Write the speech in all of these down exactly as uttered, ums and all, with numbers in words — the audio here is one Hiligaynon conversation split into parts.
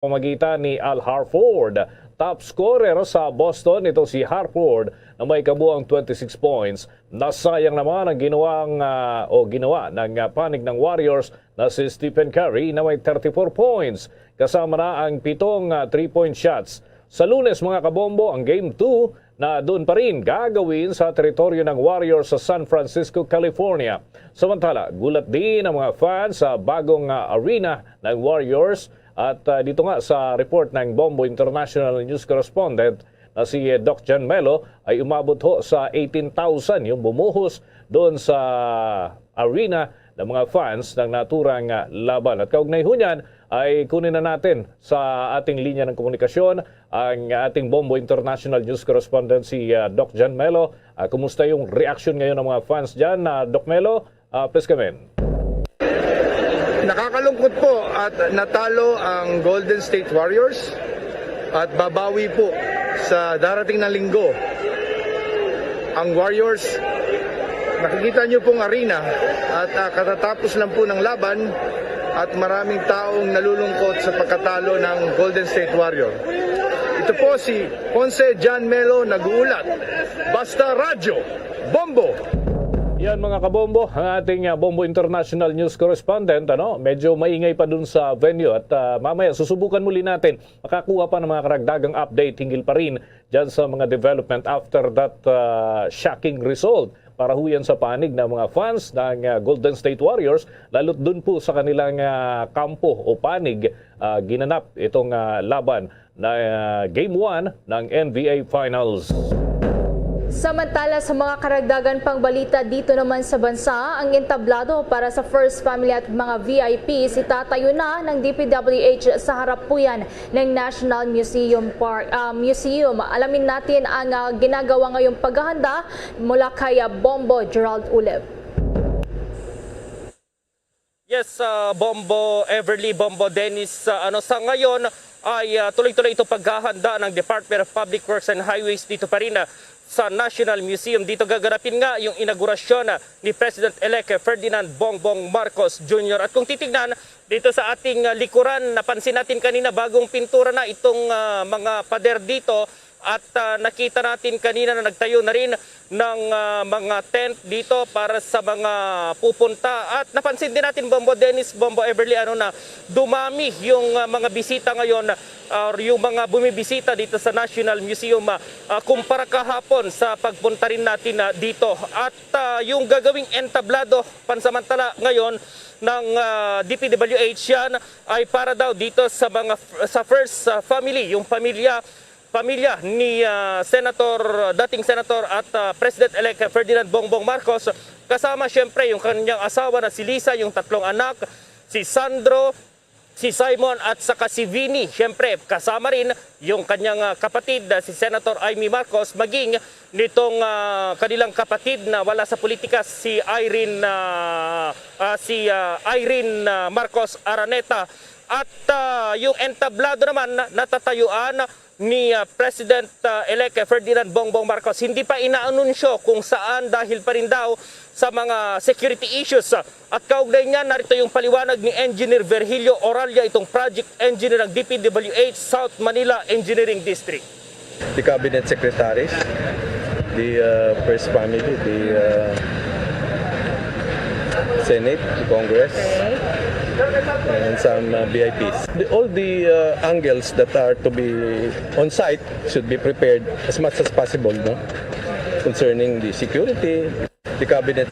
pamagitan ni Al Horford. Top scorer sa Boston, ito si Horford na may kabuang twenty-six points. Nasayang naman ang ginawang, ah, o ginawa ng, ah, panig ng Warriors na si Stephen Curry na may thirty-four points. Kasama na ang pitong, ah, three-point shots. Sa Lunes, mga kabombo, ang Game two na doon pa rin gagawin sa teritoryo ng Warriors sa San Francisco, California. Samantala, gulat din ang mga fans sa bagong, ah, arena ng Warriors. At, ah, dito nga sa report ng Bombo International News Correspondent na si, eh, Doc John Melo, ay umabot ho sa eighteen thousand yung bumuhos doon sa arena ng mga fans ng naturang, ah, laban. At kaugnay ho niyan, ay kunin na natin sa ating linya ng komunikasyon ang ating Bombo International News Correspondent, si, ah, Doc John Melo. Ah, kumusta yung reaksyon ngayon ng mga fans dyan? Ah, Doc Melo, ah, please come in. Nakakalungkot po at natalo ang Golden State Warriors at babawi po sa darating na linggo ang Warriors. Nakikita niyo pong arena at, ah, katatapos lang po ng laban at maraming taong nalulungkot sa pagkatalo ng Golden State Warrior. Ito po si Ponce John Melo nag-uulat. Basta Radyo, Bombo! Yan, mga kabombo, ang ating, ah, Bombo International News Correspondent, ano, medyo maingay pa dun sa venue at, ah, mamaya susubukan muli natin makakuha pa ng mga karagdagang update hinggil pa rin dyan sa mga development after that, ah, shocking result para huyan sa panig ng mga fans ng, ah, Golden State Warriors, lalo't dun po sa kanilang, ah, kampo o panig, ah, ginanap itong, ah, laban na, ah, Game one ng N B A Finals. Samantala, sa mga karagdagan pang balita dito naman sa bansa, ang entablado para sa First Family at mga V I Ps itatayo na ng D P W H sa harapuyan ng National Museum Park, ah, Museum. Alamin natin ang, ah, ginagawa ngayong paghahanda mula kay, ah, Bombo Gerald Uleb. Yes, ah, Bombo Everly, Bombo Dennis, ah, ano, sa ngayon ay, ah, tuloy-tuloy itong paghahanda ng Department of Public Works and Highways dito pa rin, ah, sa National Museum. Dito gaganapin nga yung inaugurasyon, ah, ni President-elect Ferdinand Bongbong Marcos Junior. At kung titignan dito sa ating, ah, likuran, napansin natin kanina bagong pintura na itong, ah, mga pader dito. At, ah, nakita natin kanina na nagtayo na rin ng, ah, mga tent dito para sa mga pupunta. At napansin din natin, Bombo Dennis, Bombo Everly, ano, na dumami yung, ah, mga bisita ngayon, ah, or yung mga bumibisita dito sa National Museum, ah, ah, kumpara kahapon sa pagpunta rin natin, ah, dito. At, ah, yung gagawing entablado pansamantala ngayon ng, ah, D P W H yan ay para daw dito sa mga f-, sa first, ah, family, yung pamilya pamilya ni, ah, Senator, dating Senator at, ah, President-elect Ferdinand Bongbong Marcos, kasama siyempre yung kanyang asawa na si Lisa, yung tatlong anak, si Sandro, si Simon at saka si Vinny. Siyempre, kasama rin yung kanyang, ah, kapatid na si Senator Imee Marcos, maging nitong, ah, kanilang kapatid na wala sa politika, si Irene, ah, ah, si, ah, Irene, ah, Marcos Araneta. At, ah, yung entablado naman na natatayuan ni, ah, President, ah, elect Ferdinand Bongbong Marcos, hindi pa inaanunsyo kung saan dahil pa rin daw sa mga security issues. At kaugnay niyan, narito yung paliwanag ni Engineer Virgilio Oralia, itong project engineer ng D P W H South Manila Engineering District. The cabinet secretaries, the, uh, first family, the, uh, Senate, the Congress, and some, uh, V I Ps. The, all the, uh, angles that are to be on site should be prepared as much as possible, no? Concerning the security, the cabinet.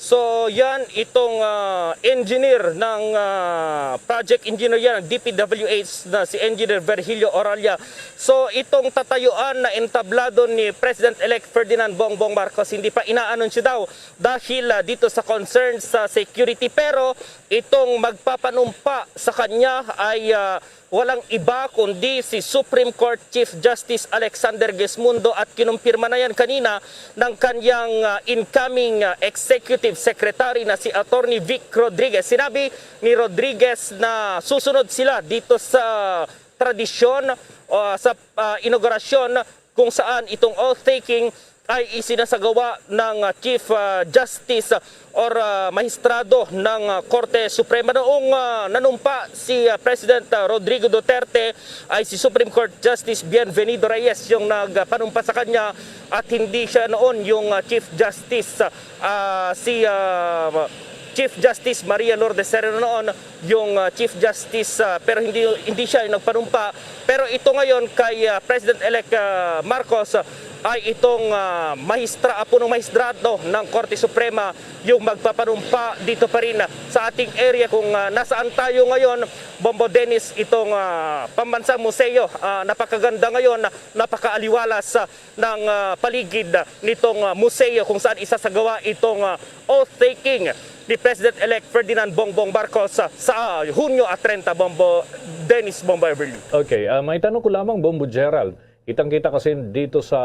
So, yan itong, ah, engineer ng, ah, project engineer yan, ng D P W H na si Engineer Virgilio Oralia. So, itong tatayuan na entablado ni President-elect Ferdinand Bongbong Marcos, hindi pa inaanunsyo daw dahil, ah, dito sa concern sa security. Pero itong magpapanumpa sa kanya ay, ah, walang iba kundi si Supreme Court Chief Justice Alexander Gesmundo, at kinumpirma na yan kanina ng kanyang, ah, incoming, ah, Executive Secretary na si Attorney Vic Rodriguez. Sinabi ni Rodriguez na susunod sila dito sa tradisyon o sa, ah, inaugurasyon kung saan itong oath-taking ay isinasagawa ng, ah, Chief, ah, Justice or, ah, Mahistrado ng, ah, Korte Suprema. Noong, ah, nanumpa si, ah, President, ah, Rodrigo Duterte, ay si Supreme Court Justice Bienvenido Reyes yung nagpanumpa sa kanya at hindi siya noon yung, ah, Chief Justice, ah, si, ah, Chief Justice Maria Lourdes Sereno noon yung, ah, Chief Justice, ah, pero hindi, hindi siya yung nagpanumpa. Pero ito ngayon kay, ah, President-elect, ah, Marcos, ah, ay itong, ah, mahistra, ah, punong mahistrado ng Korte Suprema yung magpapanumpa dito pa rin sa ating area kung, ah, nasaan tayo ngayon, Bombo Dennis, itong, ah, Pambansang Museo. Ah, napakaganda ngayon, napakaaliwalas, ah, ng, ah, paligid, ah, nitong, ah, museo kung saan isasagawa itong, ah, oath-taking ni President-elect Ferdinand Bongbong Marcos, ah, sa Hunyo at treinta, Bombo Dennis, Bombo Everly. Okay, ah, may tanong ko lamang, Bombo Gerald. Kitang-kita kasi dito sa,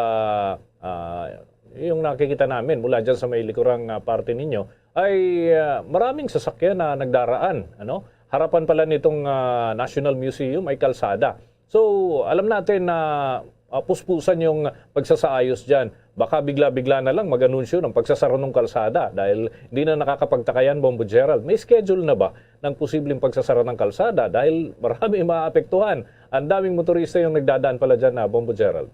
ah, yung nakikita namin mula dyan sa may likurang, ah, parte ninyo, ay, ah, maraming sasakyan na nagdaraan, ano? Harapan pala nitong, ah, National Museum ay kalsada. So, alam natin na, ah, puspusan yung pagsasaayos dyan. Baka bigla-bigla na lang mag-anunsyo ng pagsasara ng kalsada dahil hindi na nakakapagtaka yan, Bombo Gerald. May schedule na ba ng posibleng pagsasara ng kalsada? Dahil marami maapektuhan. Ang daming motorista yung nagdadaan pala dyan, ah, Bombo Gerald.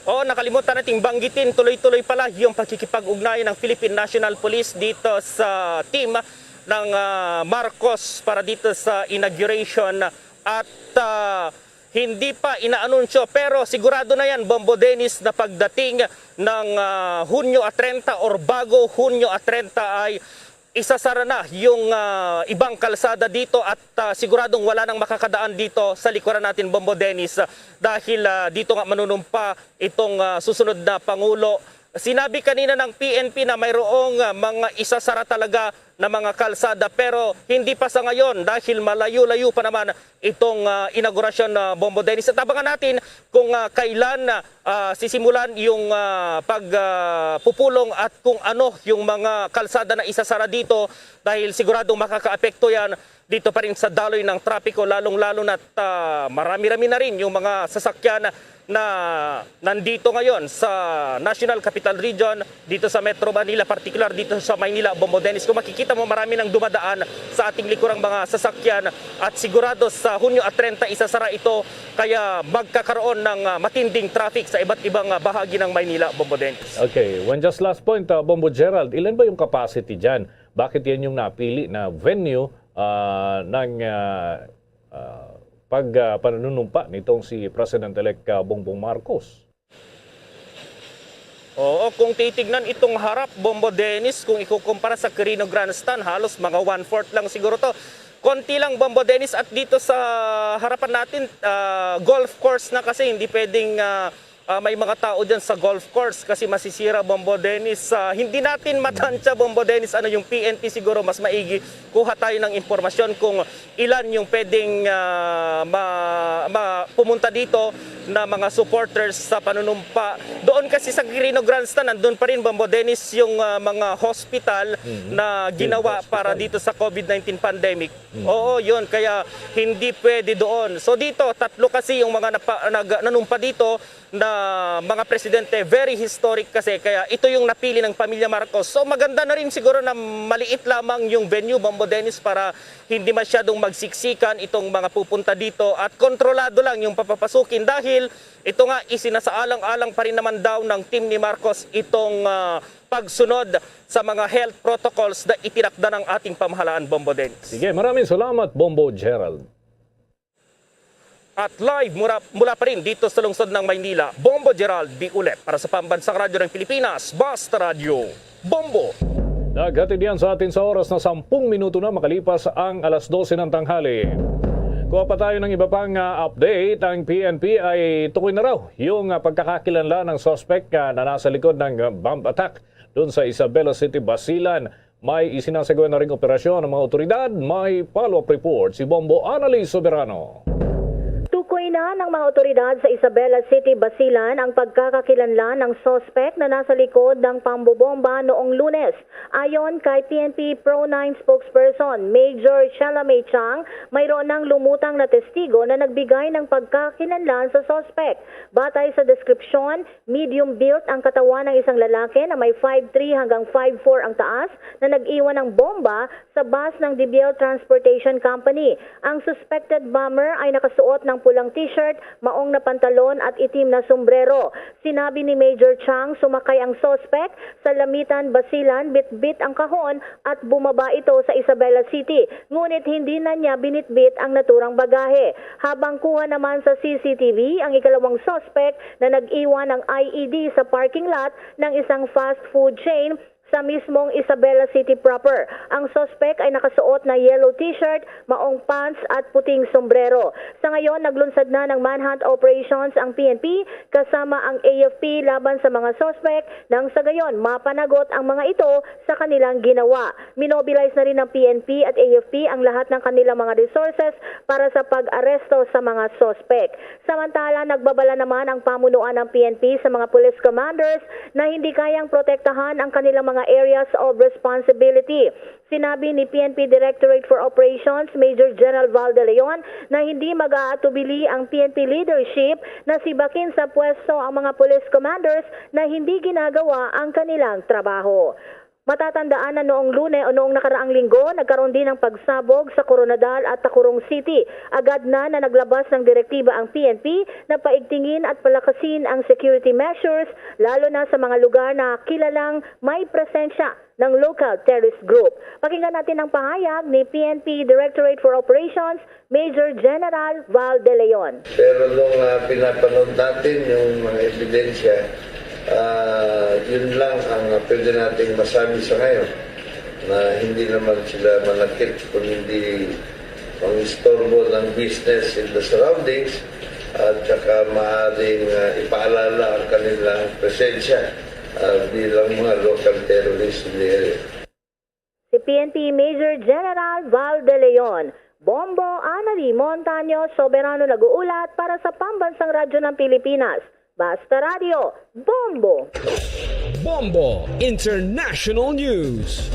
Oo, nakalimutan nating banggitin, tuloy-tuloy pala yung pakikipag-ugnayan ng Philippine National Police dito sa team ng, ah, Marcos para dito sa inauguration. At, ah, hindi pa inaanunsyo, pero sigurado na yan, Bombo Dennis, na pagdating ng, ah, Hunyo at treinta or bago Hunyo at treinta ay isasara na yung, ah, ibang kalsada dito at, ah, siguradong wala nang makakadaan dito sa likuran natin, Bombo Dennis, ah, dahil, ah, dito nga manunumpa itong, ah, susunod na Pangulo. Sinabi kanina ng P N P na mayroong, ah, mga isasara talaga na mga kalsada, pero hindi pa sa ngayon dahil malayo-layo pa naman itong, ah, inaugurasyon, ah, Bombo Dennis. At abangan natin kung, ah, kailan, ah, sisimulan yung, ah, pag, ah, pupulong at kung ano yung mga kalsada na isasara dito dahil siguradong makakaapekto yan dito pa rin sa daloy ng trapiko, lalong-lalo na't, ah, marami-rami na rin yung mga sasakyan na nandito ngayon sa National Capital Region, dito sa Metro Manila, partikular dito sa Maynila, Bombo Dennis. Kung makikita mo, marami nang dumadaan sa ating likurang mga sasakyan at sigurado sa Hunyo at treinta, isasara ito, kaya magkakaroon ng, ah, matinding traffic sa iba't ibang, ah, bahagi ng Maynila, Bombo Dennis. Okay, one just last point, ah, Bombo Gerald, ilan ba yung capacity dyan? Bakit yan yung napili na venue, ah, ng, ah, ah, pag, ah, panunumpa nitong si President-elect, ah, Bongbong Marcos? Oo, kung titignan itong harap, Bombo Dennis, kung ikukumpara sa Quirino Grandstand, halos mga one-fourth lang siguro to. Konti lang, Bombo Dennis, at dito sa harapan natin, ah, golf course na kasi hindi pwedeng, ah, ah, may mga tao dyan sa golf course kasi masisira, Bombo Dennis. Ah, hindi natin matansya, Bombo Dennis, ano yung P N P, siguro mas maigi kuha tayo ng impormasyon kung ilan yung pwedeng, ah, ma-, ma-, pumunta dito na mga supporters sa panunumpa. Doon kasi sa Quirino Grandstand, nandun pa rin, Bombo Dennis, yung, ah, mga hospital Mm. na Field ginawa para hospital. Dito sa COVID nineteen pandemic. Mm. Oo, yun. Kaya hindi pwede doon. So dito, tatlo kasi yung mga napa-, nag-, nanumpa dito na mga presidente. Very historic kasi. Kaya ito yung napili ng pamilya Marcos. So maganda na rin siguro na maliit lamang yung venue, Bombo Dennis, para hindi masyadong magsiksikan itong mga pupunta dito at kontrolado lang yung papapasukin dahil ito nga isinasaalang-alang pa rin naman daw ng team ni Marcos itong, ah, pagsunod sa mga health protocols na itinakda ng ating pamahalaan, Bombo Dennis. Sige, maraming salamat, Bombo Gerald. At live mula, mula pa rin dito sa lungsod ng Maynila, Bombo Gerald Biulet para sa Pambansang Radyo ng Pilipinas, Basta Radyo, Bombo. Naghatid yan sa atin sa oras na sampung minuto na makalipas ang alas dose ng tanghali. Kuha pa tayo ng iba pang, ah, update. Ang P N P ay tukoy na raw yung, ah, pagkakakilanlan ng suspect, ah, na nasa likod ng, ah, bomb attack doon sa Isabela City, Basilan. May isinasagawa na ring operasyon ng mga otoridad. May follow-up report si Bombo Annalise Soberano. Tukoy Yan ang mga otoridad sa Isabela City, Basilan, ang pagkakakilanlan ng suspek na nasa likod ng pambobomba noong Lunes. Ayon kay P N P Pro nine spokesperson Major Shella May Chang, mayroon ng lumutang na testigo na nagbigay ng pagkakakilanlan sa suspek. Batay sa deskripsyon, medium built ang katawan ng isang lalaki na may five three hanggang five four ang taas na nag-iwan ng bomba sa bus ng Dibiel Transportation Company. Ang suspected bomber ay nakasuot ng pulang t-shirt, maong na pantalon at itim na sombrero. Sinabi ni Major Chang, sumakay ang suspek sa Lamitan, Basilan, bitbit ang kahon at bumaba ito sa Isabela City. Ngunit hindi na niya binitbit ang naturang bagahe. Habang kuha naman sa C C T V ang ikalawang suspek na nag-iwan ng I E D sa parking lot ng isang fast food chain sa mismong Isabela City proper. Ang suspek ay nakasuot na yellow t-shirt, maong pants at puting sombrero. Sa ngayon, naglunsad na ng manhunt operations ang P N P kasama ang A F P laban sa mga suspek nang sa gayon mapanagot ang mga ito sa kanilang ginawa. Minobilize na rin ng P N P at A F P ang lahat ng kanilang mga resources para sa pag-aresto sa mga suspek. Samantala, nagbabala naman ang pamunuan ng P N P sa mga police commanders na hindi kayang protektahan ang kanilang mga areas of responsibility. Sinabi ni P N P Directorate for Operations Major General Val De Leon na hindi mag-aatubili ang P N P leadership na sibakin sa pwesto ang mga police commanders na hindi ginagawa ang kanilang trabaho. Matatandaan na noong Lune o noong nakaraang linggo, nagkaroon din ng pagsabog sa Koronadal at Tacurong City. Agad na na naglabas ng direktiba ang P N P na paigtingin at palakasin ang security measures, lalo na sa mga lugar na kilalang may presensya ng local terrorist group. Pakinggan natin ang pahayag ni P N P Directorate for Operations Major General Val De Leon. Pero nung ah, pinapanood natin yung mga ebidensya, ah, yun lang ang ah, pwede nating masabi sa ngayon, na hindi naman sila manakit kung hindi mangistorbo ng business in the surroundings at saka maaaring ah, ipaalala ang kanilang presensya ah, bilang mga local terrorists in the area. Si P N P Major General Val De Leon. Bombo Anali Montaño, Soberano nag-uulat para sa Pambansang Radyo ng Pilipinas. Basta Radyo, Bombo! Bombo International News.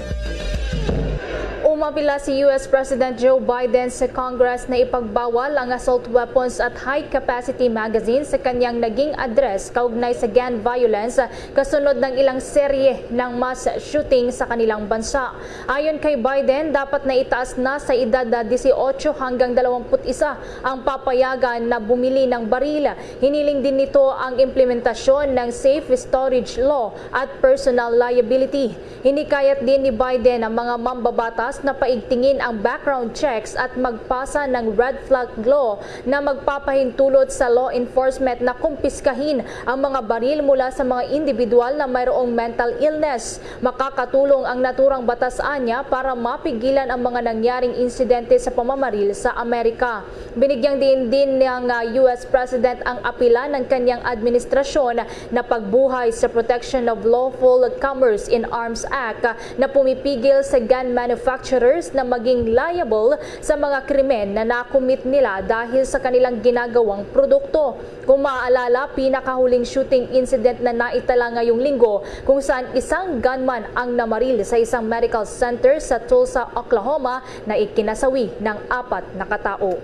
Umapila si U S President Joe Biden sa Congress na ipagbawal ang assault weapons at high-capacity magazine sa kanyang naging address kaugnay sa gun violence kasunod ng ilang serye ng mass shooting sa kanilang bansa. Ayon kay Biden, dapat na itaas na sa edad na dieciocho hanggang dalawampu't isa ang papayagan na bumili ng baril. Hiniling din nito ang implementasyon ng safe storage law at personal liability. Hinikayat din ni Biden ang mga mambabatas na paigtingin ang background checks at magpasa ng red flag law na magpapahintulot sa law enforcement na kumpiskahin ang mga baril mula sa mga individual na mayroong mental illness. Makakatulong ang naturang batas anya para mapigilan ang mga nangyaring insidente sa pamamaril sa Amerika. Binigyang diin din ng ah, U S President ang apila ng kanyang administrasyon na pagbuhay sa Protection of Lawful Commerce in Arms Act na pumipigil sa gun manufacturers na maging liable sa mga krimen na nakumit nila dahil sa kanilang ginagawang produkto. Kung maaalala, pinakahuling shooting incident na naitala ngayong linggo kung saan isang gunman ang namaril sa isang medical center sa Tulsa, Oklahoma na ikinasawi ng apat na katao.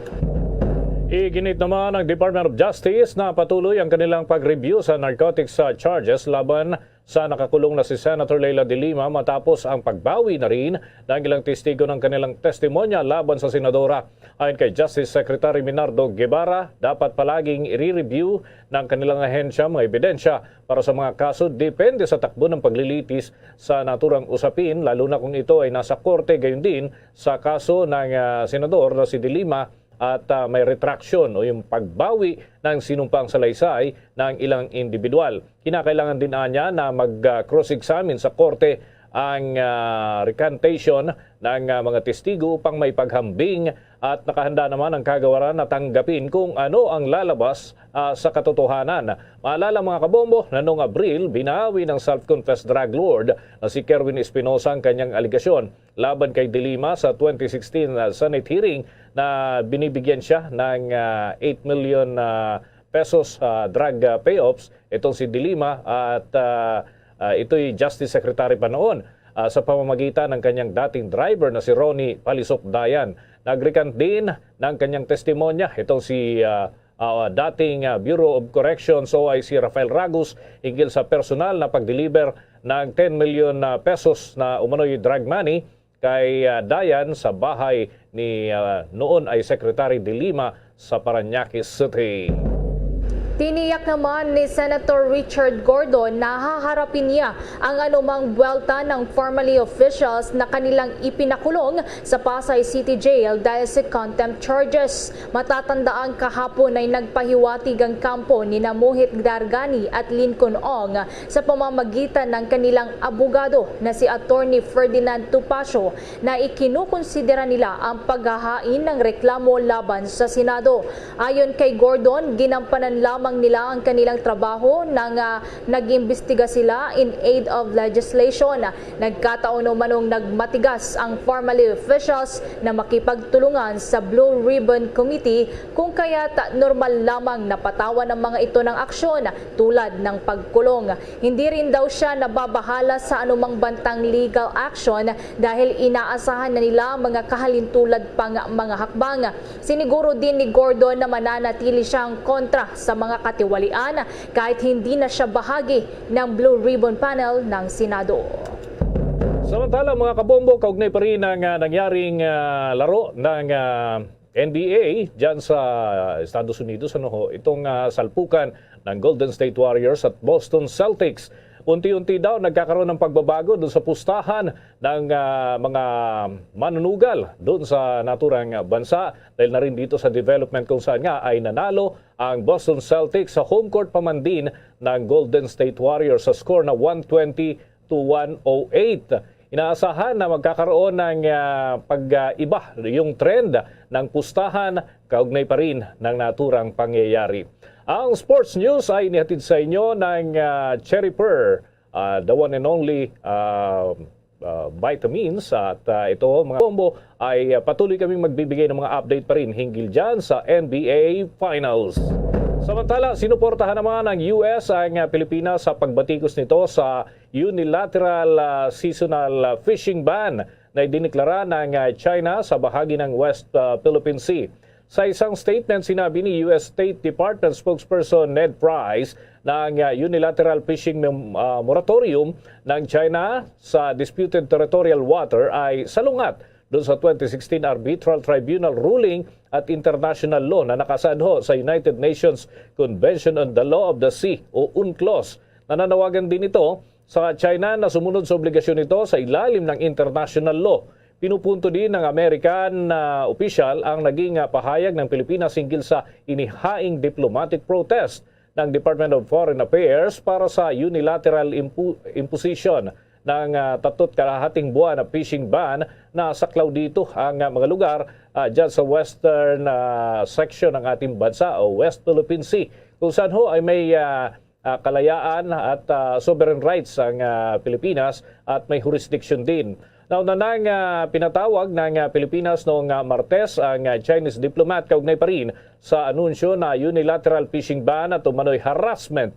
Iginit naman ng Department of Justice na patuloy ang kanilang pag-review sa narcotics uh, charges laban sa nakakulong na si Senator Leila de Lima matapos ang pagbawi na rin ng ilang testigo ng kanilang testimonya laban sa senadora. Ayon kay Justice Secretary Minardo Guevara, dapat palaging i-review ng kanilang ahensya mga ebidensya para sa mga kaso depende sa takbo ng paglilitis sa naturang usapin, lalo na kung ito ay nasa korte, gayon din sa kaso ng ah, senador na si De Lima at ah, may retraction o yung pagbawi ng sinumpang salaysay ng ilang individual. Kinakailangan din anya na mag-cross-examine sa korte ang ah, recantation ng, ah, mga testigo upang may paghambing at nakahanda naman ang kagawaran na tanggapin kung ano ang lalabas, ah, sa katotohanan. Maalala, mga kabombo, na noong Abril, binawi ng self-confessed drug lord na si Kerwin Espinosa ang kanyang alegasyon laban kay De Lima sa twenty sixteen, ah, Senate hearing na binibigyan siya ng, ah, eight million, ah, pesos, ah, drug, ah, payoffs itong si De Lima at, ah, ah, ito'y Justice Secretary pa noon, ah, sa pamamagitan ng kanyang dating driver na si Ronnie Palisok Dayan. Nag-recant din ng kanyang testimonya itong si, ah, ah, dating, ah, Bureau of Corrections, O I C, Rafael Ragus hinggil sa personal na pag-deliver ng ten million, ah, pesos na umano'y drug money kay, ah, Dayan sa bahay ni, ah, noon ay Secretary De Lima sa Parañaque City. Tiniyak naman ni Senator Richard Gordon na haharapin niya ang anumang buwelta ng formerly officials na kanilang ipinakulong sa Pasay City Jail dahil sa contempt charges. Matatandaang kahapon ay nagpahiwatig ang kampo ni Namuhit Dargani at Lincoln Ong sa pamamagitan ng kanilang abogado na si Attorney Ferdinand Tupacio na ikinukonsidera nila ang paghahain ng reklamo laban sa Senado. Ayon kay Gordon, ginampanan lamang nila ang kanilang trabaho nang, ah, nag-imbestiga sila in aid of legislation. Nagkataon umanong nagmatigas ang formerly officials na makipagtulungan sa Blue Ribbon Committee, kung kaya't normal lamang na patawan ang mga ito ng aksyon tulad ng pagkulong. Hindi rin daw siya nababahala sa anumang bantang legal action dahil inaasahan na nila mga kahalintulad pang mga hakbang. Siniguro din ni Gordon na mananatili siyang kontra sa mga katiwalian kahit hindi na siya bahagi ng Blue Ribbon Panel ng Senado. Samantala, mga kabombo, kaugnay pa rin ng, ah, nangyaring, ah, laro ng, ah, N B A dyan sa Estados Unidos, ano ho, itong, ah, salpukan ng Golden State Warriors at Boston Celtics. Unti-unti daw nagkakaroon ng pagbabago doon sa pustahan ng, ah, mga manunugal doon sa naturang bansa, dahil na rin dito sa development kung saan nga ay nanalo ang Boston Celtics sa home court pa man din ng Golden State Warriors sa score na one twenty to one oh eight. Inaasahan na magkakaroon ng, ah, pag-iba yung trend ng pustahan kaugnay pa rin ng naturang pangyayari. Ang sports news ay inihatid sa inyo ng, ah, Cherry Pearl, ah, the one and only, ah, ah, vitamins. At, ah, ito, mga bombo, ay, ah, patuloy kaming magbibigay ng mga update pa rin hinggil dyan sa N B A Finals. Samantala, sinuportahan naman ng U S ang, ah, Pilipinas sa pagbatikos nito sa unilateral, ah, seasonal, ah, fishing ban na idineklara ng, ah, China sa bahagi ng West, ah, Philippine Sea. Sa isang statement, sinabi ni U S State Department spokesperson Ned Price na ang, ah, unilateral fishing mem-, ah, moratorium ng China sa disputed territorial water ay salungat doon sa twenty sixteen arbitral tribunal ruling at international law na nakasaadho sa United Nations Convention on the Law of the Sea o UNCLOS. Nananawagan din ito sa China na sumunod sa obligasyon nito sa ilalim ng international law. Pinupunto din ng American, ah, opisyal ang naging, ah, pahayag ng Pilipinas hinggil sa inihaing diplomatic protest ng Department of Foreign Affairs para sa unilateral impu-, imposition ng, ah, tatlot kalahating buwan na fishing ban na saklaw dito ang, ah, mga lugar, ah, dyan sa western, ah, section ng ating bansa o West Philippine Sea, kung saan ho ay may, ah, ah, kalayaan at, ah, sovereign rights ang, ah, Pilipinas at may jurisdiction din. Nauna nang, ah, pinatawag ng, ah, Pilipinas noong, ah, Martes ang, ah, Chinese diplomat kaugnay pa rin sa anunsyo na unilateral fishing ban at umano'y harassment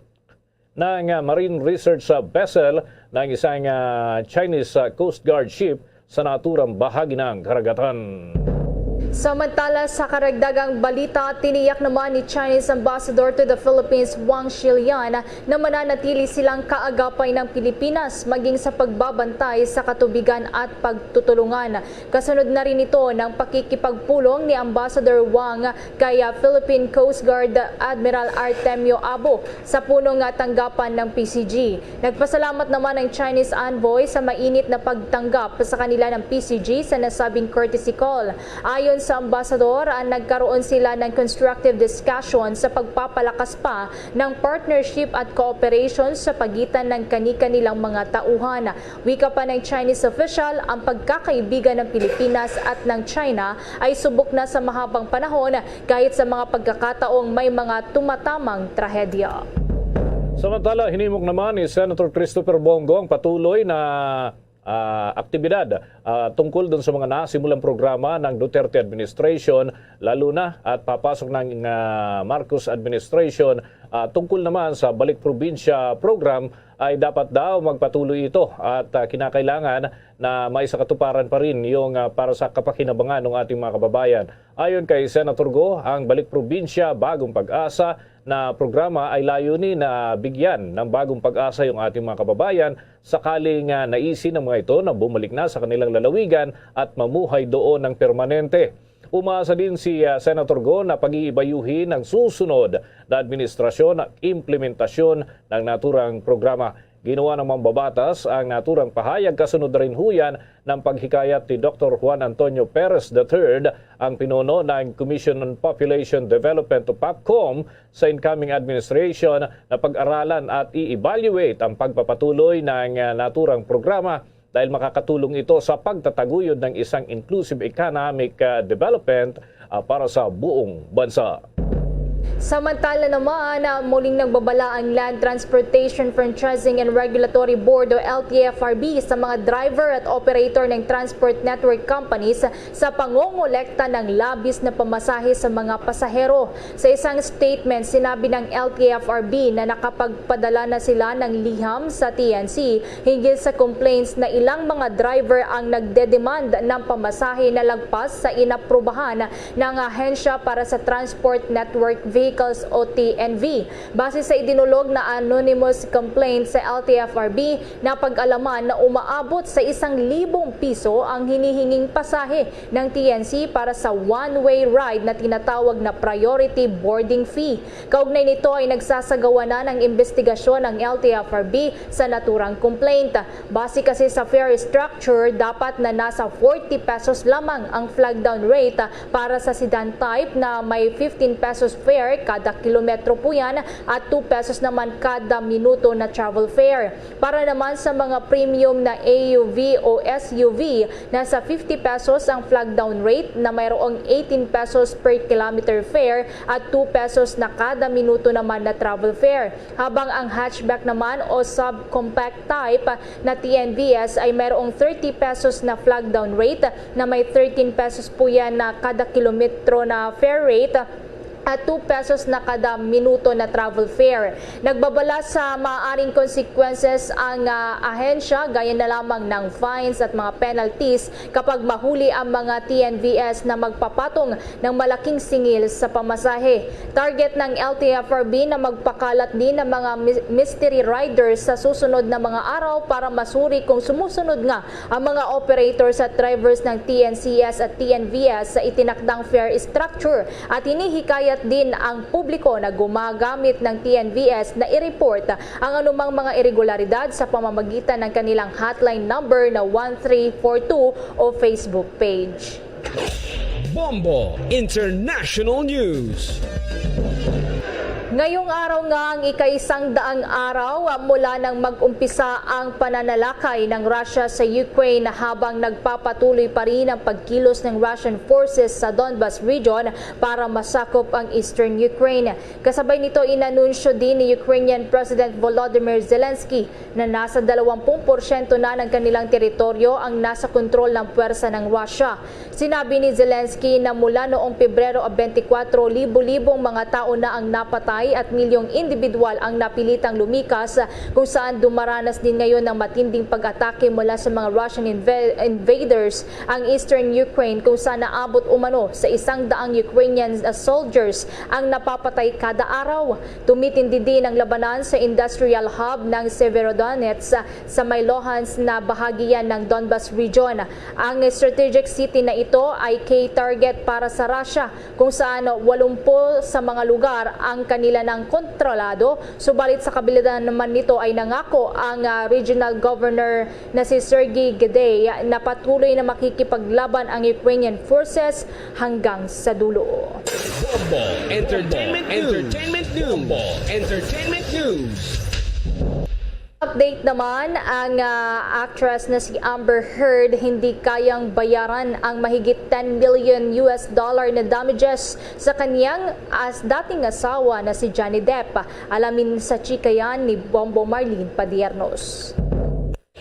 ng, ah, marine research, ah, vessel ng isang, ah, Chinese, ah, Coast Guard ship sa naturang bahagi ng karagatan. Samantala, sa karagdagang balita, tiniyak naman ni Chinese Ambassador to the Philippines, Wang Shilian, na mananatili silang kaagapay ng Pilipinas maging sa pagbabantay sa katubigan at pagtutulungan. Kasunod na rin ito ng pakikipagpulong ni Ambassador Wang kay, ah, Philippine Coast Guard Admiral Artemio Abo sa punong, ah, tanggapan ng P C G. Nagpasalamat naman ang Chinese envoy sa mainit na pagtanggap sa kanila ng P C G sa nasabing courtesy call. Ayon sa Ambassador, ah, nagkaroon sila ng constructive discussion sa pagpapalakas pa ng partnership at cooperation sa pagitan ng kani-kanilang mga tauhan. Wika pa ng Chinese official, ang pagkakaibigan ng Pilipinas at ng China ay subok na sa mahabang panahon, kahit sa mga pagkakataong may mga tumatamang trahedya. Samantala, hinimok naman ni Senator Christopher Bong Go ang patuloy na ah, aktibidad, ah, tungkol dun sa mga nasimulang programa ng Duterte administration, lalo na at papasok ng, ah, Marcos administration, ah, tungkol naman sa Balik Probinsya program, ay dapat daw magpatuloy ito at, ah, kinakailangan na maisakatuparan pa rin yung, ah, para sa kapakinabangan ng ating mga kababayan. Ayon kay Senator Go, ang Balik Probinsya, Bagong Pag-asa na programa ay layunin na bigyan ng bagong pag-asa yung ating mga kababayan sakaling, ah, naisin ng mga ito na bumalik na sa kanilang lalawigan at mamuhay doon ng permanente. Umaasa din si, ah, Senator Go na pag-iibayuhin ng susunod na administrasyon ang implementasyon ng naturang programa. Ginawa ng mambabatas ang naturang pahayag kasunod rin huyan ng paghikayat ni Doktor Juan Antonio Perez the third, ang pinuno ng Commission on Population Development o POPCOM, sa incoming administration na pag-aralan at i-evaluate ang pagpapatuloy ng, ah, naturang programa dahil makakatulong ito sa pagtataguyod ng isang inclusive economic, ah, development, ah, para sa buong bansa. Samantala naman, ah, muling nagbabala ang Land Transportation Franchising and Regulatory Board o L T F R B sa mga driver at operator ng transport network companies sa pangongolekta ng labis na pamasahe sa mga pasahero. Sa isang statement, sinabi ng L T F R B na nakapagpadala na sila ng liham sa T N C hinggil sa complaints na ilang mga driver ang nagde-demand ng pamasahe na lagpas sa inaprubahan ng Ahensya para sa Transport Network Vehicles o T N V. Base sa idinulog na anonymous complaint sa L T F R B, napag-alaman na umaabot sa isang libong piso ang hinihinging pasahe ng T N C para sa one-way ride na tinatawag na priority boarding fee. Kaugnay nito ay nagsasagawa na ng imbestigasyon ang L T F R B sa naturang complaint. Base kasi sa fare structure, dapat na nasa forty pesos lamang ang flag down rate para sa sedan type na may fifteen pesos fare kada kilometro po yan at two pesos naman kada minuto na travel fare. Para naman sa mga premium na A U V o S U V, nasa fifty pesos ang flag down rate na mayroong eighteen pesos per kilometer fare at two pesos na kada minuto naman na travel fare. Habang ang hatchback naman o subcompact type na T N V S ay mayroong thirty pesos na flag down rate na may thirteen pesos po yan na kada kilometro na fare rate at two pesos na kada minuto na travel fare. Nagbabala sa maaaring consequences ang, ah, ahensya, gaya na lamang ng fines at mga penalties kapag mahuli ang mga T N V S na magpapatong ng malaking singil sa pamasahe. Target ng L T F R B na magpakalat din ng mga mis-, mystery riders sa susunod na mga araw para masuri kung sumusunod nga ang mga operators at drivers ng T N C S at T N V S sa itinakdang fare structure. At hinihikayat din ang publiko na gumagamit ng T N V S na i-report ang anumang mga iregularidad sa pamamagitan ng kanilang hotline number na one three four two o Facebook page. Bombo International News. Ngayong araw nga ang ikaisang daang araw mula nang mag-umpisa ang pananalakay ng Russia sa Ukraine, habang nagpapatuloy pa rin ang pagkilos ng Russian forces sa Donbas region para masakop ang eastern Ukraine. Kasabay nito, inanunsyo din ni Ukrainian President Volodymyr Zelensky na nasa dalawampu porsyento na ng kanilang teritoryo ang nasa kontrol ng puwersa ng Russia. Sinabi ni Zelensky na mula noong Pebrero twenty-four, libo-libong mga tao na ang napatay at milyong individual ang napilitang lumikas, kung saan dumaranas din ngayon ng matinding pag-atake mula sa mga Russian inv-, invaders ang eastern Ukraine, kung saan naabot umano sa isang daang Ukrainian, uh, soldiers ang napapatay kada araw. Tumitindi din ang labanan sa industrial hub ng Severodonetsk sa may Luhansk na bahagi yan ng Donbas region. Ang strategic city na ito ay key target para sa Russia, kung saan walumpu sa mga lugar ang nila nang kontrolado. Subalit sa kabilaan naman nito ay nangako ang, ah, regional governor na si Sergei Gedei na patuloy na makikipaglaban ang Ukrainian forces hanggang sa dulo. Bombo Entertainment News. Entertainment News. Bombo Entertainment News. Update naman, ang, ah, actress na si Amber Heard hindi kayang bayaran ang mahigit ten million U S dollar na damages sa kanyang as dating asawa na si Johnny Depp. Alamin sa chika yan ni Bombo Marlene Padiernos.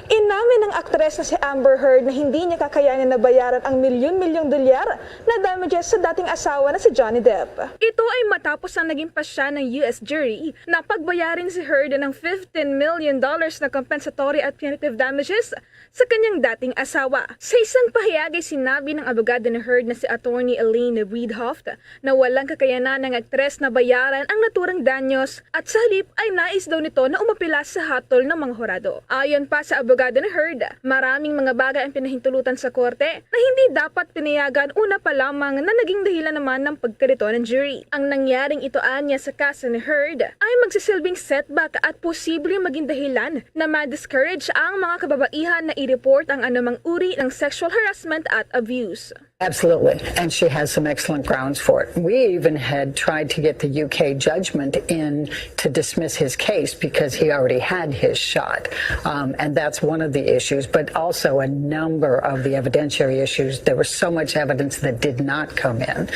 Inamin ng aktres na si Amber Heard na hindi niya kakayanin na bayaran ang milyon-milyong dolyar na damages sa dating asawa na si Johnny Depp. Ito ay matapos ang naging pasya ng U S jury na pagbayarin si Heard ng fifteen million dollars na compensatory at punitive damages sa kanyang dating asawa. Sa isang pahayag ay sinabi ng abogado ni Heard na si Attorney Elaine Bredehoft na walang kakayanan ng aktres na bayaran ang naturang danyos at sa halip ay nais daw nito na umapila sa hatol ng mga hurado. Ayon pa sa abogado ni Heard, maraming mga bagay ang pinahintulutan sa korte na hindi dapat pinayagan, una pa lamang na naging dahilan naman ng pagkalito ng jury. Ang nangyaring ito anya sa kaso ni Heard ay magsisilbing setback at posible maging dahilan na ma-discourage ang mga kababaihan na i-report ang anumang uri ng sexual harassment at abuse. Absolutely. And she has some excellent grounds for it. We even had tried to get the U K judgment in to dismiss his case because he already had his shot. Um, and that's one of the issues, but also a number of the evidentiary issues. There was so much evidence that did not come in.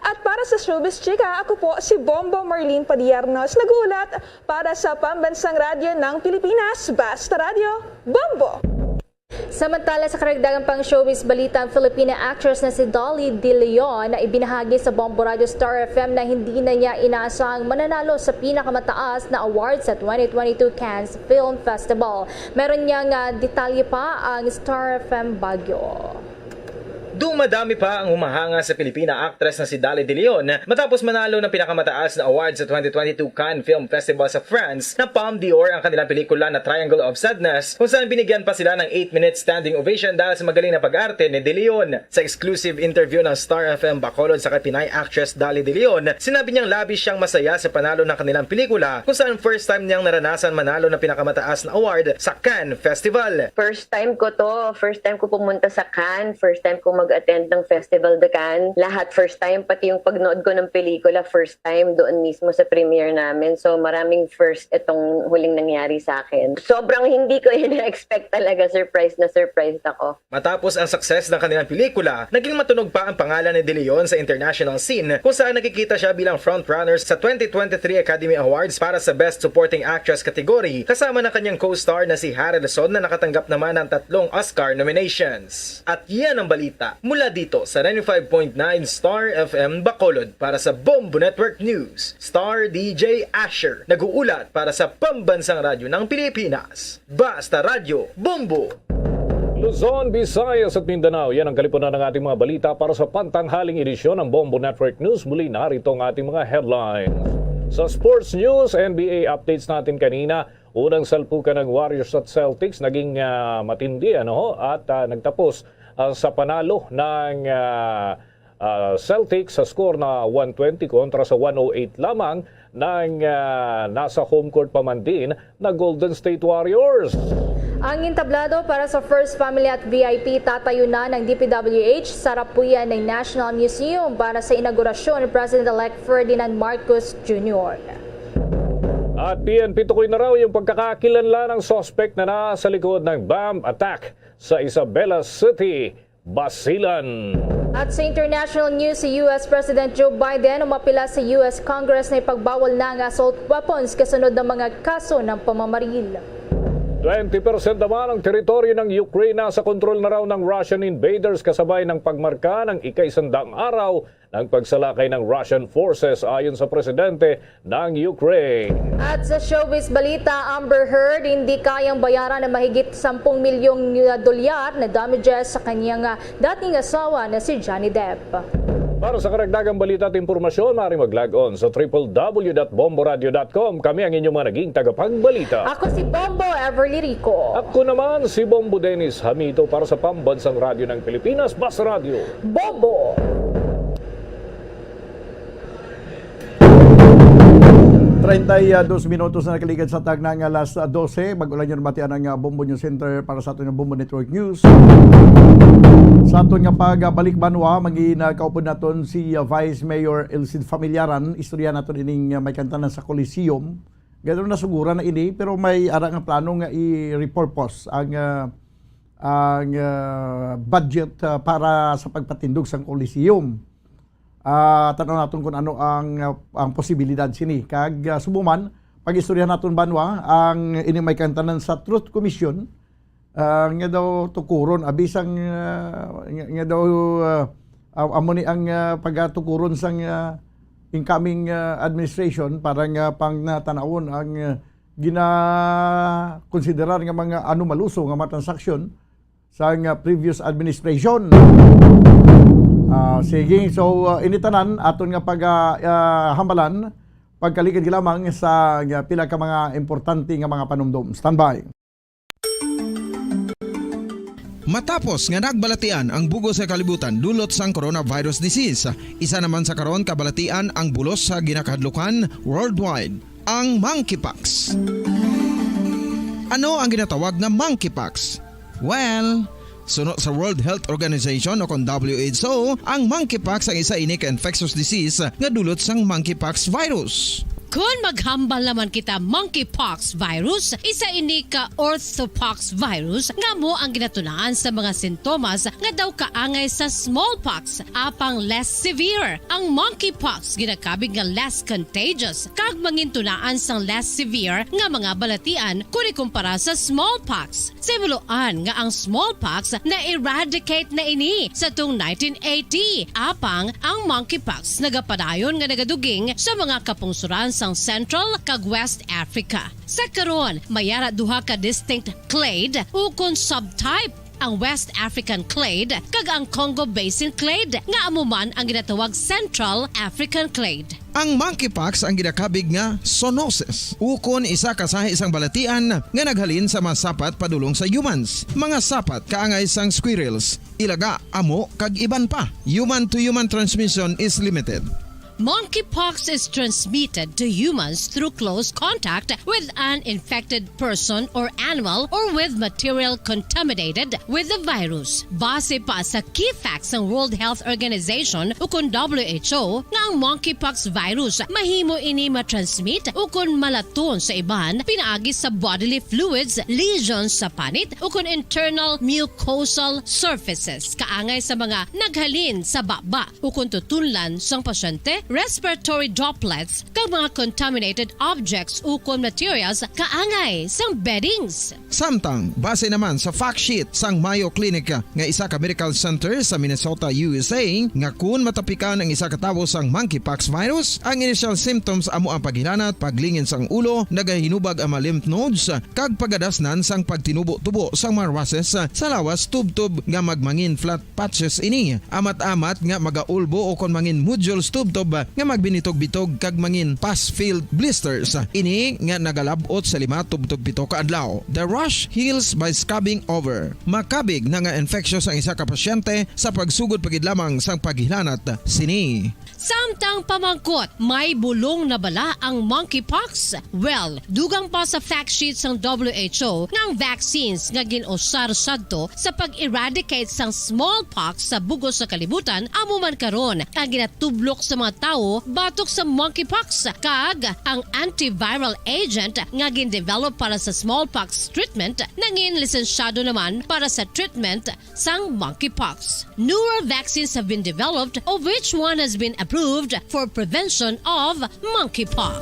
At para sa Showbiz Chika, ako po si Bombo Marlene Padiernos, nag-uulat para sa Pambansang Radyo ng Pilipinas, Basta Radyo, Bombo! Samantala, sa karagdagan pang showbiz balita, ang Filipina actress na si Dolly De Leon na ibinahagi sa Bombo Radio Star F M na hindi na niya inaasahang mananalo sa pinakamataas na award sa twenty twenty-two Cannes Film Festival. Meron niyang, ah, detalye pa ang Star F M Baguio. Dumadami pa ang humahanga sa Pilipina actress na si Dolly De Leon matapos manalo ng pinakamataas na award sa twenty twenty-two Cannes Film Festival sa France na Palme d'Or ang kanilang pelikula na Triangle of Sadness, kung saan binigyan pa sila ng eight minutes standing ovation dahil sa magaling na pag-arte ni De Leon. Sa exclusive interview ng Star F M Bacolod sa kay Pinay actress Dolly De Leon, sinabi niyang labis siyang masaya sa panalo ng kanilang pelikula, kung saan first time niyang naranasan manalo ng pinakamataas na award sa Cannes Festival. First time ko to. First time ko pumunta sa Cannes. First time ko mag-attend ng Festival de Cannes. Lahat first time, pati yung pagnood ko ng pelikula, first time doon mismo sa premiere namin. So maraming first itong huling nangyari sa akin. Sobrang hindi ko ina-expect talaga. Surprise na surprise ako. Matapos ang success ng kanilang pelikula, naging matunog pa ang pangalan ni De Leon sa international scene, kung saan nakikita siya bilang frontrunner sa twenty twenty-three Academy Awards para sa Best Supporting Actress category, kasama ng kanyang co-star na si Harrelson na nakatanggap naman ng tatlong Oscar nominations. At yan ang balita mula dito sa ninety-five point nine Star F M Bacolod. Para sa Bombo Network News, Star D J Asher, nag-uulat para sa Pambansang Radyo ng Pilipinas. Basta Radyo, Bombo! Luzon, Visayas at Mindanao, yan ang kalipunan ng ating mga balita para sa pantanghaling edisyon ng Bombo Network News. Muli, narito ang ating mga headlines. Sa sports news, N B A updates natin kanina. Unang salpukan ng Warriors at Celtics, naging, ah, matindi, ano ho? At, ah, nagtapos, ah, sa panalo ng, ah, ah, Celtics sa score na one twenty kontra sa one oh eight lamang ng, ah, nasa home court pa man din na Golden State Warriors. Ang entablado para sa First Family at V I P tatayo na ng D P W H sa Rapuyan ng National Museum para sa inaugurasyon ni President-elect Ferdinand Marcos Junior. At P N P, tukoy na raw yung pagkakakilanlan ng suspect na nasa likod ng bomb attack sa Isabela City, Basilan. At sa international news, si U S President Joe Biden umapila sa U S Congress na ipagbawal na ang assault weapons kasunod ng mga kaso ng pamamaril. Twenty percent naman ang teritoryo ng Ukraine nasa kontrol na raw ng Russian invaders, kasabay ng pagmarka ng ika-isandang araw ng pagsalakay ng Russian forces, ayon sa presidente ng Ukraine. At sa showbiz balita, Amber Heard hindi kayang bayaran ang mahigit sampung milyong dolyar na damages sa kanyang, ah, dating asawa na si Johnny Depp. Para sa karagdagang balita at impormasyon, maaari mag-log on sa triple W dot bomboradio dot com. Kami ang inyong mga naging tagapagbalita. Ako si Bombo Everly Rico. Ako naman si Bombo Dennis Hamito para sa Pambansang Radyo ng Pilipinas, Basta Radyo. Bombo! Treinta y dos minutos na nakaligad sa tagna nga alas dose. Bag-o lang yun, batian ang, ah, Bombo News Center para sa aton nga Bombo Network News. Sa aton nga pagbalik banwa, mangin, ah, kaupod naton si, ah, Vice Mayor Elcid Familiaran. Istorya naton ining, ah, may kantanan sa Coliseum. Gano nasuguran na ini, pero may ara nga plano nga i-repurpose ang, ah, ang, ah, budget, ah, para sa pagpatindog sang Coliseum. Ah, tan-aw naton kung ano ang, ah, ang posibilidad sini. Kag, ah, subong man, pag-istoryahan naton banwa ang ini may kantanan sa Truth Commission, ah, nga daw tukuron, abi sang, ah, nga, nga daw, ah, ah, amo ni ang, ah, pagatukuron sang, ah, incoming, ah, administration para nga pang, ah, tan-awon ang, ah, ginakonsiderar nga mga anomaluso nga mga transaksyon sa nga previous administration. Ah, sige, so, ah, ini tanan aton nga pag, ah, ah, hambalan, pagkalikid lamang sa, ah, pila ka mga importante nga mga panumdom. Standby. Matapos nga nagbalatian ang bug-os nga kalibutan dulot sang coronavirus disease, isa naman sa karon kabalatian ang bulos sa ginakahadlukan worldwide, ang monkeypox. Ano ang ginatawag nga monkeypox? Well, suno sa World Health Organization o kon W H O, ang monkeypox ang isa ini ka infectious disease nga dulot sang monkeypox virus. Kon maghambal naman kita monkeypox virus, isa ini ka orthopox virus nga amo ang ginatunaan sa mga sintomas nga daw kaangay sa smallpox, apang less severe. Ang monkeypox ginakabig nga less contagious kag mangintunaan sang less severe nga mga balatian kon ikumpara sa smallpox. Sibuloan nga ang smallpox na-eradicate na ini sa tung nineteen eighty, apang ang monkeypox nagapadayon nga nagaduging sa mga kapungsoran sang Central kag West Africa. Sa karon, may ara duha ka distinct clade ukon subtype, ang West African clade kag ang Congo Basin clade, nga amo man ang ginatawag Central African clade. Ang monkeypox ang ginakabig nga zoonosis, ukon isa ka sahi sang balatian nga naghalin sa mga sapat padulong sa humans, mga sapat kaangay sang squirrels, ilaga, amo, kag iban pa. Human-to-human transmission is limited. Monkeypox is transmitted to humans through close contact with an infected person or animal or with material contaminated with the virus. Base pa sa key facts sang World Health Organization ukon W H O, nga ang monkeypox virus mahimo ini matransmit ukon malaton sa iban pinaagi sa bodily fluids, lesions sa panit, ukon internal mucosal surfaces, kaangay sa mga naghalin sa baba ukon tutunlan sang pasyente, respiratory droplets, kag mga contaminated objects ukon materials kaangay sang beddings. Samtang, base naman sa fact sheet sang Mayo Clinic nga isa ka medical center sa Minnesota, U S A, nga kun matapikan ang isa ka tawo sang monkeypox virus, ang initial symptoms amo ang paghilanat, paglingin sang ulo, nagahinubag ang mga lymph nodes, kag pagadasnan sang pagtinubo-tubo sang mga rushes sa lawas tubtob nga magmangin flat patches ini, amat-amat nga magaulbo ukon mangin nodules tubtob nga magbinitog-bitog kag mangin pus-filled blisters. Ini nga nagalab-ot sa lima tubtob pito ka adlaw. The rash heals by scabbing over. Makabig na nga infectious ang isa ka pasyente sa pagsugod pa gid lamang sang paghilanat sini. Samtang pamangkot, may bulong na bala ang monkeypox? Well, dugang pa sa fact sheet sang W H O nga ang vaccines nga gin-usar sadto sa pag-eradicate sang smallpox sa bug-os nga kalibutan amo man karon ang ginatublok sa mga tawo batok sa monkeypox, kag ang antiviral agent nga gin-develop para sa smallpox treatment nangin lisensyado naman para sa treatment sang monkeypox. Newer vaccines have been developed, of which one has been approved for prevention of monkeypox.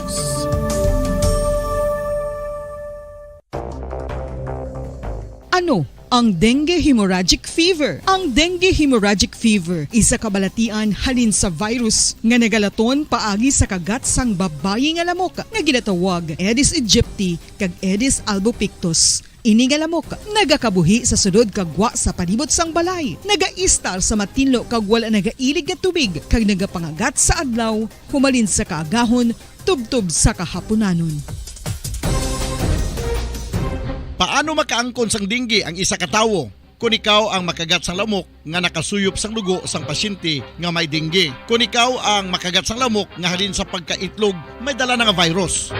Ano ang dengue hemorrhagic fever? Ang dengue hemorrhagic fever isa ka balatian halin sa virus nga nagalaton paagi sa kagat sang babayi nga lamok nga ginatawag Aedes aegypti kag Aedes albopictus. Ini nga lamok nagakabuhi sa sulod kag gwa sa palibot sang balay, nagaistar sa matinlo kag wala nagailig nga tubig, kag nagapangagat sa adlaw humalin sa kaagahon tubtob sa kahapunanon. Paano makaangkon sang dengue ang isa ka tawo? Kon ikaw ang makagat sang lamok nga nakasuyop sang dugo sang pasyente nga may dengue. Kon ikaw ang makagat sang lamok nga halin sa pagkaitlog may dala na nga virus.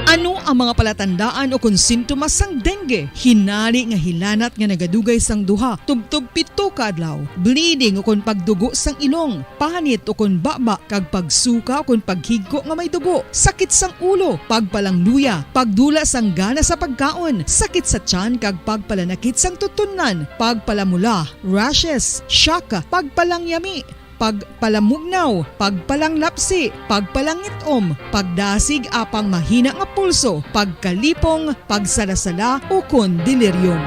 Ano ang mga palatandaan ukon sintomas sang dengue? Hinari nga hilanat nga nagadugay sang duha tubtob pito ka adlaw, bleeding ukon pagdugo sang ilong, panit ukon baba, kag pagsuka ukon paghigko nga may dugo, sakit sang ulo, pagpalangluya, pagdula sang gana sa pagkaon, sakit sa tiyan kag pagpalanakit sang tutunlan, pagpalamula, rashes, shock, pagpalangyami, pagpalamugnaw, pagpalanglapsi, pagpalangit-om, pagdasig apang mahina nga pulso, pagkalipong, pagsalasala, ukon delirium.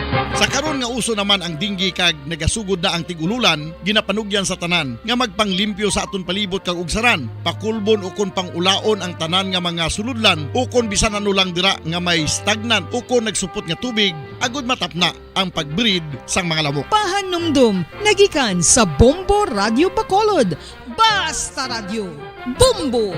Sa karon nga uso naman ang dengue kag nagasugod na ang tig-ululan, ginapanugyan sa tanan nga magpanglimpyo sa aton palibot kag ugsaran, pakulbon ukon pangulaon ang tanan nga mga sulodlan ukon bisan ano lang dira nga may stagnant ukon nagsupot nga tubig, agud matapna ang pag-breed sang mga lamok. Pahanumdom nagikan sa Bombo Radyo Bacolod. Basta Radyo, Bombo!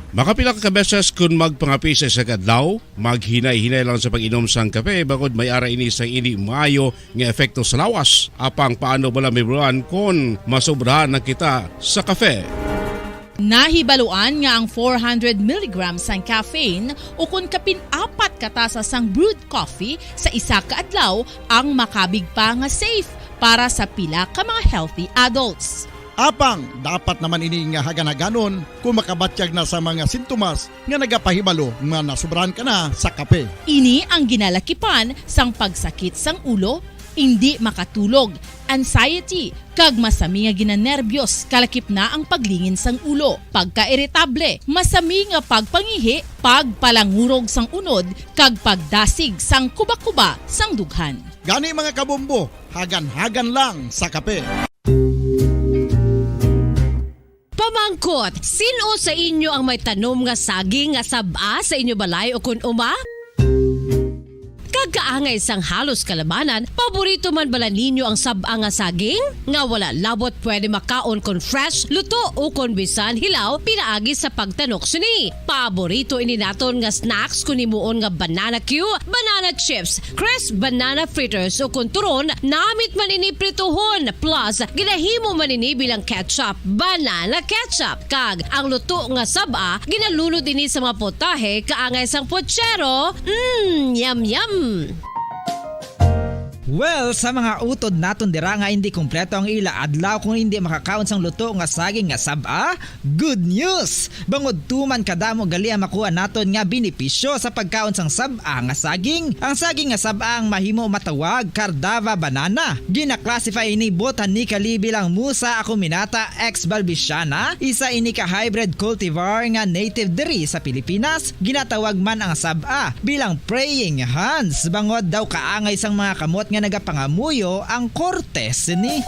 Makapila ka beses kon magpangape sa isa ka adlaw, maghinay-hinay lang sa pag-inom sang kape, bangod may ara ini sang indi maayo nga epekto sa lawas. Apang paano bala mahibaluan kon masobrahan na kita sa kape? Nahibaluan nga ang four hundred milligrams sang caffeine ukon kapin apat ka tasa sang brewed coffee sa isa ka adlaw ang makabig pa nga safe para sa pila ka mga healthy adults. Apang dapat naman ini nga hagan-haganon kung makabatyag na sa mga sintomas nga nagapahibalo nga nasobrahan ka na sa kape. Ini ang ginalakipan sang pagsakit sang ulo, indi makatulog, anxiety, kag masami nga ginanerbyos, kalakip na ang paglingin sang ulo, pagkairitable, masami nga pagpangihi, pagpalangurog sang unod, kag pagdasig sang kubakuba sang dughan. Gani, mga kabombo, hagan-hagan lang sa kape. Pamangkot, sin-o sa inyo ang may tanom nga saging nga sab-a sa inyo balay ukon uma? Kag kaangay sang halos kalabanan, paborito man bala ninyo ang sab-a nga saging? Nga wala labot pwede makaon kon fresh, luto, ukon bisan hilaw pinaagi sa pagtanok sini. Paborito ini naton nga snacks kon himuon nga banana cue, banana chips, crisp banana fritters, ukon turon, namit man ini prituhon, plus ginahimo man ini bilang ketchup, banana ketchup. Kag ang luto nga sab-a, ginalunod ini sa mga putahe kaangay sang putsero. Mm, yum, yum! Well, sa mga utod naton dira nga indi kompleto ang ila adlaw kung indi makakaon sang luto nga saging nga sab-a, good news! Bangod tuman kadamo gali ang makuha naton nga benepisyo sa pagkaon sang sab-a nga saging. Ang saging nga sab-a ang mahimo matawag Cardava banana. Gina-classify ini botanically bilang Musa acuminata ex balbisiana, isa ini ka hybrid cultivar nga native diri sa Pilipinas. Ginatawag man ang sab-a bilang praying hands, bangod daw kaangay sang mga kamot nga nagapangamuyo ang korte sini.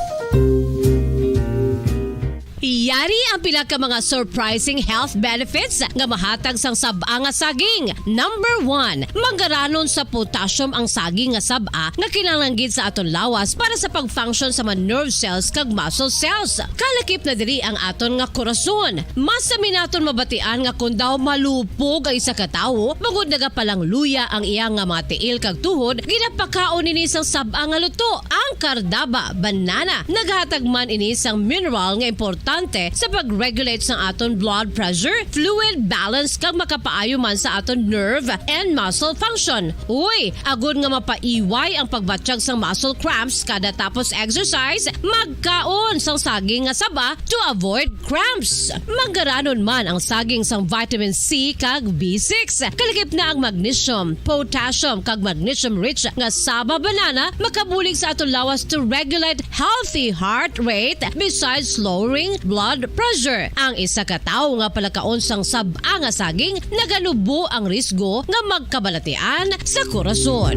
Yari ang pila ka mga surprising health benefits nga mahatag sang sab-a nga saging. Number one, manggaranon sa potassium ang saging nga sab-a nga kinahanglan gid sa aton lawas para sa pag-function sa mga nerve cells kag muscle cells. Kalakip na diri ang aton nga korason. Masami naton mabatian nga kon daw malupog ang isa ka tawo, bangod nagapalangluya ang iya nga mga tiil kag tuhod, ginapakaon ini sang sab-a nga luto, ang Cardava banana. Naghatag man ini sang mineral nga importante sa pag-regulate sang aton blood pressure, fluid balance, kag makapaayo man sa aton nerve and muscle function. Uy, agod nga mapaiway ang pagbatyag sang muscle cramps kada tapos exercise, magkaon sang saging nga saba to avoid cramps. Manggaranon man ang saging sang vitamin C kag B six. Kalakip na ang magnesium, potassium, kag magnesium-rich nga saba banana makabulig sa aton lawas to regulate healthy heart rate besides lowering blood pressure. Ang isa ka tawo nga palakaon sang sab-a nga saging naganubo ang risgo nga magkabalatian sa korason.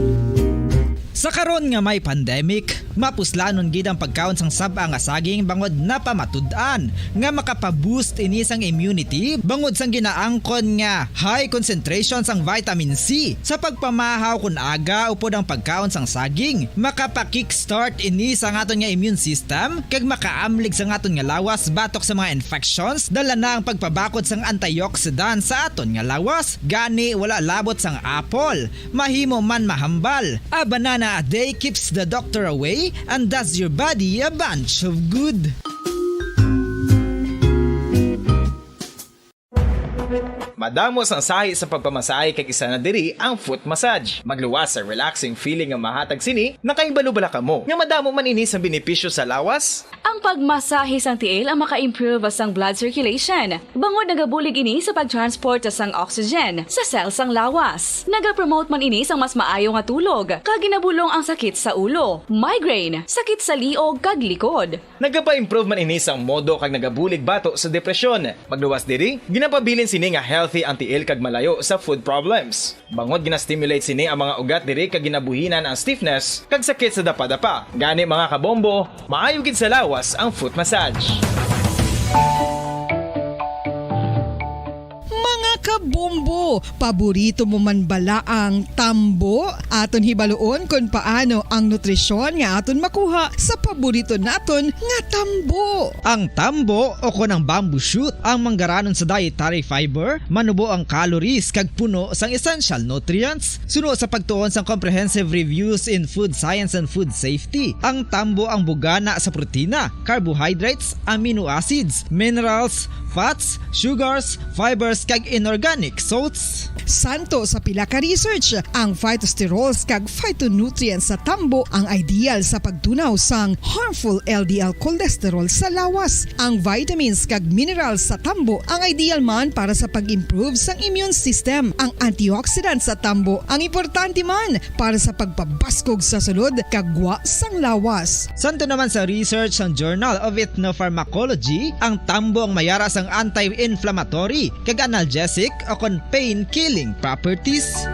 Sa karon nga may pandemic, mapuslanon gid ang pagkaon sang sab-a nga saging bangod napamatud-an nga makapa-boost ini sang immunity bangod sang ginaangkon nga high concentration sang vitamin C. Sa pagpamahaw kon aga upod ang pagkaon sang saging, makapa-kickstart ini sa aton nga immune system kag makaamlig sa aton nga lawas batok sa mga infections. Dala na ang pagpabakod sang antioxidant sa aton nga lawas, gani wala labot sang apple. Mahimo man mahambal. A banana a day keeps the doctor away and does your body a bunch of good. Madamo sang sahi sa pagpamasahe kag isa na diri ang foot massage. Magluwas sa relaxing feeling nga mahatag sini, nakahibalo bala kamo nga madamo man ini sang benepisyo sa lawas? Ang pagmasahe sang tiil ang maka-improve sang blood circulation, bangod nagabulig ini sa pag-transport sang oxygen sa cell sang lawas. Nagapromote man ini sang mas maayo nga tulog, kag ginabulong ang sakit sa ulo, migraine, sakit sa liog, kag likod. Nagapa-improve man ini sang modo kag nagabulig bato sa depresyon. Magluwas diri, ginapabilin sini nga healthy ang tiil kag malayo sa food problems. Bangod gina-stimulate sini ang mga ugat diri kag ginabuhinan ang stiffness kag sakit sa dapadapa. Gani, mga kabombo, maayo gid sa lawas ang foot massage. Mga kabombo, paborito mo man bala ang tambo? Aton hibaluon kon paano ang nutrisyon nga aton makuha sa paborito naton nga tambo. Ang tambo o kon ang bamboo shoot ang manggaranon sa dietary fiber, manubo ang calories kag puno sang essential nutrients. Suno sa pagtuon sang Comprehensive Reviews in Food Science and Food Safety, ang tambo ang bugana sa protina, carbohydrates, amino acids, minerals, fats, sugars, fibers, kag inorganic salts. Santo sa pila ka research, ang phytosterols kag phytonutrients sa tambo ang ideal sa pagtunaw sang harmful L D L cholesterol sa lawas. Ang vitamins kag minerals sa tambo ang ideal man para sa pag-improve sang immune system. Ang antioxidants sa tambo ang importante man para sa pagpabaskog sa sulod kag gwa sang lawas. Santo naman sa research sang Journal of Ethnopharmacology, ang tambo ang mayara sang anti-inflammatory kag analgesic o kon pain-killing properties.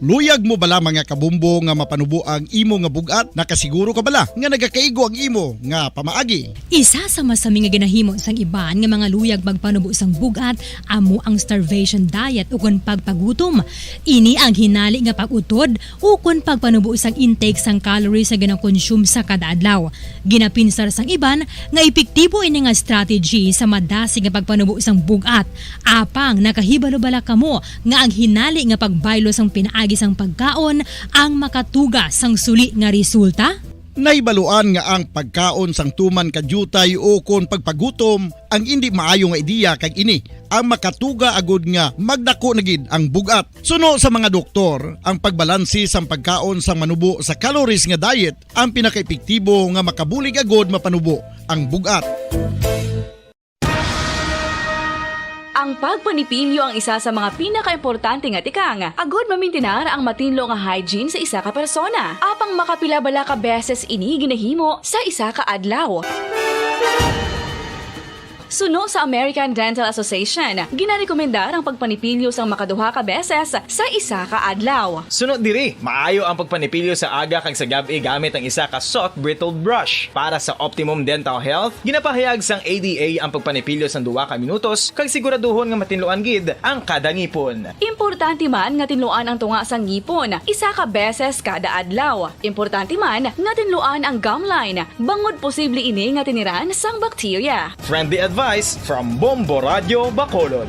Luyag mo bala, mga kabumbo, nga mapanubo ang imo nga bug-at? Nakasiguro ka bala nga nagakaigo ang imo nga pamaagi? Isa sa masami nga ginahimo sang iban nga mga luyag magpanubo sang bug-at amo ang starvation diet ukon pagpagutom. Ini ang hinali nga pag-utod ukon pagpanubo sang intake sang calories nga ginakonsume sa kada adlaw. Ginapinsar sang iban nga epektibo ini nga strategy sa madasig nga pagpanubo sang bug-at. Apang nakahibalo bala kamo nga ang hinali nga pagbaylo sang pinaagi sang pagkaon ang makatuga sang suli nga resulta? Nahibaluan nga ang pagkaon sang tuman ka diutay ukon pagpagutom ang indi maayo nga ideya, kag ini ang makatuga agud nga magdako na gid ang bug-at. Suno sa mga doktor, ang pagbalanse sang pagkaon sang manubo sa calories nga diet ang pinakaepektibo nga makabulig agud mapanubo ang bug-at. Ang pagpanipilyo ang isa sa mga pinakaimportante nga tikang agud mamintinar ang matinlo nga hygiene sa isa ka persona. Apang makapila bala ka beses ini ginahimo sa isa ka adlaw? Suno sa American Dental Association, ginarekomendar ang pagpanipilyo sang makaduha ka beses sa isa ka adlaw. Suno diri, maayo ang pagpanipilyo sa aga kag sa gab-i gamit ang isa ka soft bristled brush. Para sa optimum dental health, ginapahayag sang A D A ang pagpanipilyo sang duha ka minutos kag siguraduhon nga matinluan gid ang kada ngipon. Importante man nga tinluan ang tunga sang ngipon isa ka beses kada adlaw. Importante man nga tinluan ang gum line, bangod posible ini nga tiniran sang bakterya. Friendly advice from Bombo Radio Bacolod.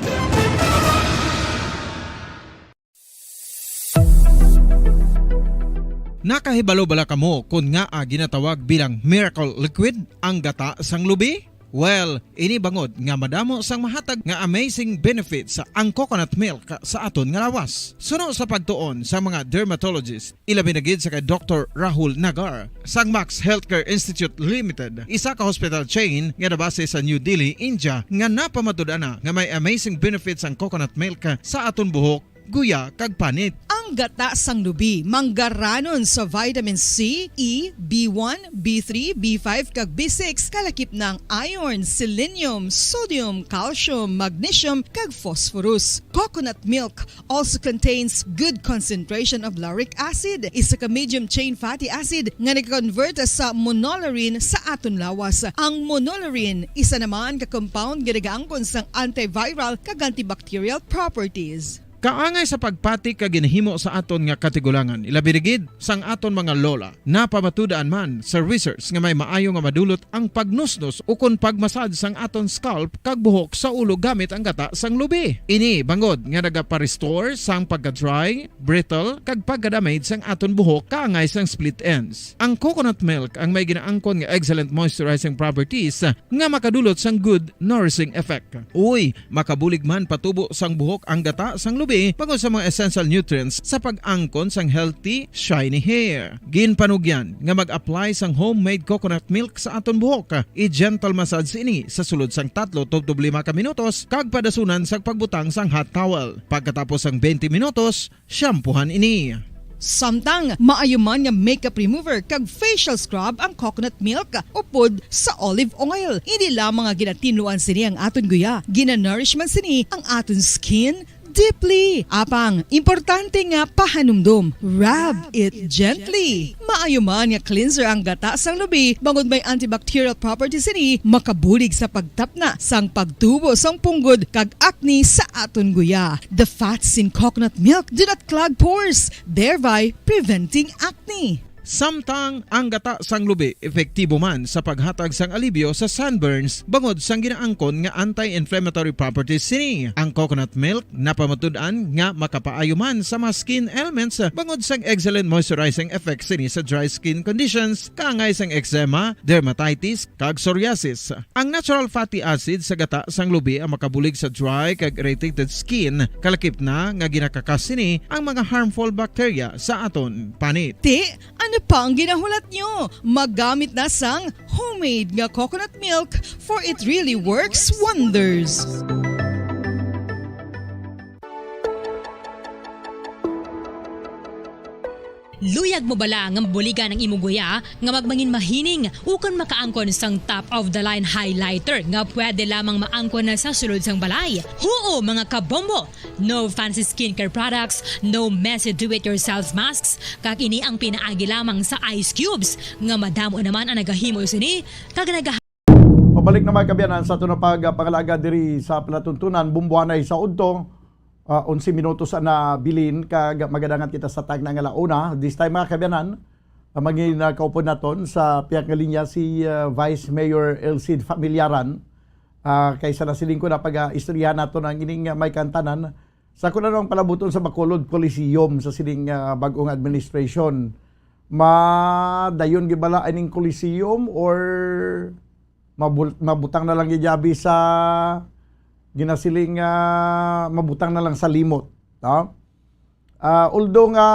Nakahibalo bala kamo kon ngaa ginatawag bilang miracle liquid ang gata sang lubi? Well, ini bangod nga madamo sang mahatag nga amazing benefits ang coconut milk sa aton nga lawas. Suno sa pagtuon sa mga dermatologist, ilabi na gid sa kay Doktor Rahul Nagar sang Max Healthcare Institute Limited, isa ka hospital chain nga nabase sa New Delhi, India, nga napamatud-an na nga may amazing benefits ang coconut milk sa aton buhok, guya, kag panit. Ang Gata sang lubi, manggaranon sa vitamin C, E, B one, B three, B five, kag B six, kalakip na ang iron, selenium, sodium, calcium, magnesium, kag phosphorus. Coconut milk also contains good concentration of lauric acid, isa ka medium chain fatty acid nga nag-convert sa monolaurin sa aton lawas. Ang monolaurin isa naman ka compound nga nagaangkon sang antiviral kag antibacterial properties. Kaangay sa pagpati ka ginahimo sa aton nga katigulangan, ilabi na gid sang aton mga lola. Napamatud-an man sa research nga may maayo nga madulot ang pagnusnos ukon pagmasad sang aton scalp kag buhok sa ulo gamit ang gata sang lubi. Ini bangod nga nagapa-restore sang pagka-dry, brittle, kag pagka-damage sang aton buhok kaangay sang split ends. Ang coconut milk ang may ginaangkon nga excellent moisturizing properties nga makadulot sang good nourishing effect. Uy, makabulig man patubo sang buhok ang gata sang lubi bangod sa mga essential nutrients sa pag-angkon sang healthy, shiny hair. Ginpanugyan nga mag-apply sang homemade coconut milk sa aton buhok. I-gentle massage ini sa sulod sang tatlo tubtob lima ka minutos kag padasunan sang pagbutang sang hot towel. Pagkatapos sang twenty minutos, shampoohan ini. Samtang maayo man nga makeup remover kag facial scrub ang coconut milk upod sa olive oil. Hindi lamang nga ginatinluan sini ang aton guya, ginanourish man sini ang aton skin deeply. Apang, importante nga pahanumdom, rub it gently. Maayo man nga cleanser ang gata sang lubi bangod may antibacterial properties sini, makabulig sa pagtapna sang pagtubo sang punggod kag acne sa aton guya. The fats in coconut milk do not clog pores, thereby preventing acne. Samtang ang gata sang lubi epektibo man sa paghatag sang alibyo sa sunburns bangod sang ginaangkon nga anti-inflammatory properties sini. Ang coconut milk napamatud-an nga makapaayo man sa mga skin ailments bangod sang excellent moisturizing effects sini sa dry skin conditions, kaangay sang eczema, dermatitis, kag psoriasis. Ang natural fatty acid sa gata sang lubi ang makabulig sa dry kag irritated skin, kalakip na nga ginakakas sini ang mga harmful bacteria sa aton panit. Ti, ano pa ang ginahulat nyo? Maggamit na sang homemade nga coconut milk, for it really works wonders. Luyag mo bala nga mabuligan ang imo guya nga magmangin mahining ukon makaangkon sang top of the line highlighter nga pwede lamang maangkon na sa sulod sang balay? Huo, mga kabombo! No fancy skincare products, no messy do-it-yourself masks, kag ini ang pinaagi lamang sa ice cubes nga madamo naman ang nagahimo sini kag naga Pabalik na, mga kaabyanan, sa aton nga pagpangalaga diri sa palatuntunan, bumbuanay sa udto, ah, onse minutos na bilin, kag magadangat kita sa tagna nga launa. This time, mga kaabyanan, ah, mangin-, ah, kaupod naton sa pihak nga linya si, ah, Vice Mayor Elcid Familiaran. Ah, kay sa nasiling ko na pag, ah, istoryahan naton ang ining, ah, may kantanan sa kung ano ang palabuton sa Bacolod Coliseum sa sining, ah, bag-ong administration. Madayon gid bala ining Coliseum or mabul-, mabutang na lang gid yabi sa ginasiling nga mabutang na lang sa limot, no? Ah, although nga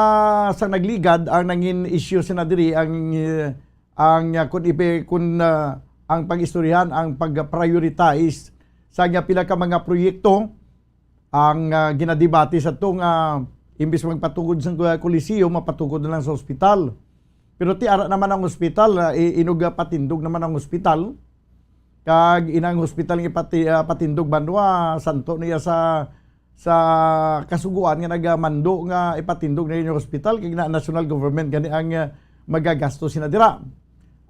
sa nagligad ang nangin issue sina diri ang, eh, ang, ah, kun ipi-, kun, ah, ang pag-istoryahan, ang pag-prioritize sa nga pila ka mga proyekto ang, ah, ginadebate sa to nga imbis magpatukod sa Coliseum, mapatukod na lang sa ospital. Pero ti ara naman ang ospital, ah, i-, inog, ah, patindog naman ang ospital. Kag inang hospital nga ipati-, ah, patindog banwa, santo niya sa, sa kasugoan nga nagamando nga ipatindog na yung hospital, kag na national government gani ang, ah, magagasto sina dira.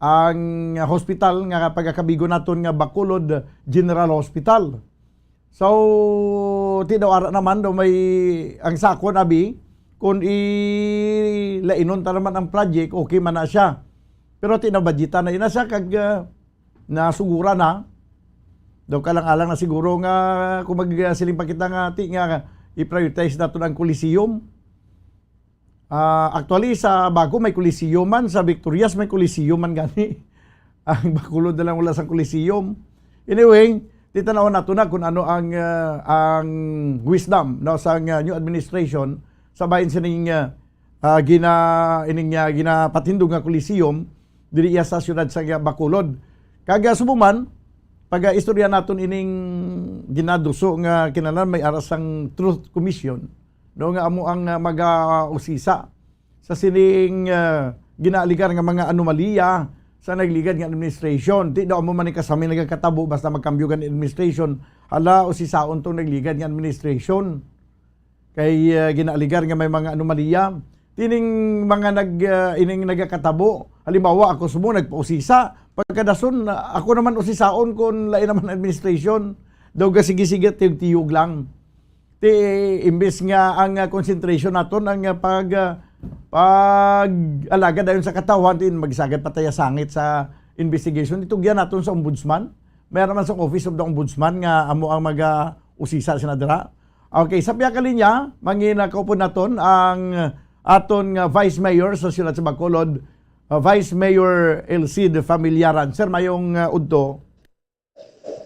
Ang hospital nga pagakabigo naton nga Bacolod General Hospital. So, ti daw ara naman daw may ang sakon abi, kung ilainon ta naman ang project, okay man na siya. Pero ti nabudgetan na ina siya kag, ah, nasugura na. Daw kalang-alang na siguro nga kung magsiling pa kita nga ti nga i-prioritize naton ang Coliseum. Ah, actually, sa Bago may Coliseum man, sa Victorias may Coliseum man gani. Ang Bacolod na lang wala sa Coliseum. Anyway, titanaw nato na kung ano ang, ah, ang wisdom, no, sa, ah, new administration sa bahin sining, ah, ah, gina-, ining, ah, ginapatindog nga Coliseum diri iya sa siyudad sa Bacolod. Kag, ah, subong man, pag, ah, istorya naton ining ginaduso nga kinahanglan may ara sang Truth Commission. no, nga amo ang, ah, mag-usisa sa sining, ah, ginaaligar nga mga anomalya sa nagligad nga administration. Di daw amo man ni kasami nagakatabo basta magkambyo gani administration. Hala, usisaon tong nagligad nga administration. Kay, ah, ginaaligar nga may mga anomalya. Tining mga nag, ah, ining nagakatabo. Halimbawa, ako sumo nagpausisa. Pagkadason, ah, ako naman usisaon kung lain naman administration. Daw gasigi-sige, tiyog-tiyog lang. Ti, imbis nga ang, ah, concentration naton ang, ah, pag, ah, pag-alagad dayon sa katawhan, tin magsagad pataya sangit sa investigation. Itugyan naton sa ombudsman. May naman sa Office of the Ombudsman nga amo ang maga-usisa sina dira. Okay, sa pihak linya, mangina ko po naton ang aton nga Vice Mayor sa siyudad sa Bacolod, uh, Vice Mayor Elcid Familiaran. Sir, mayong, uh, udto.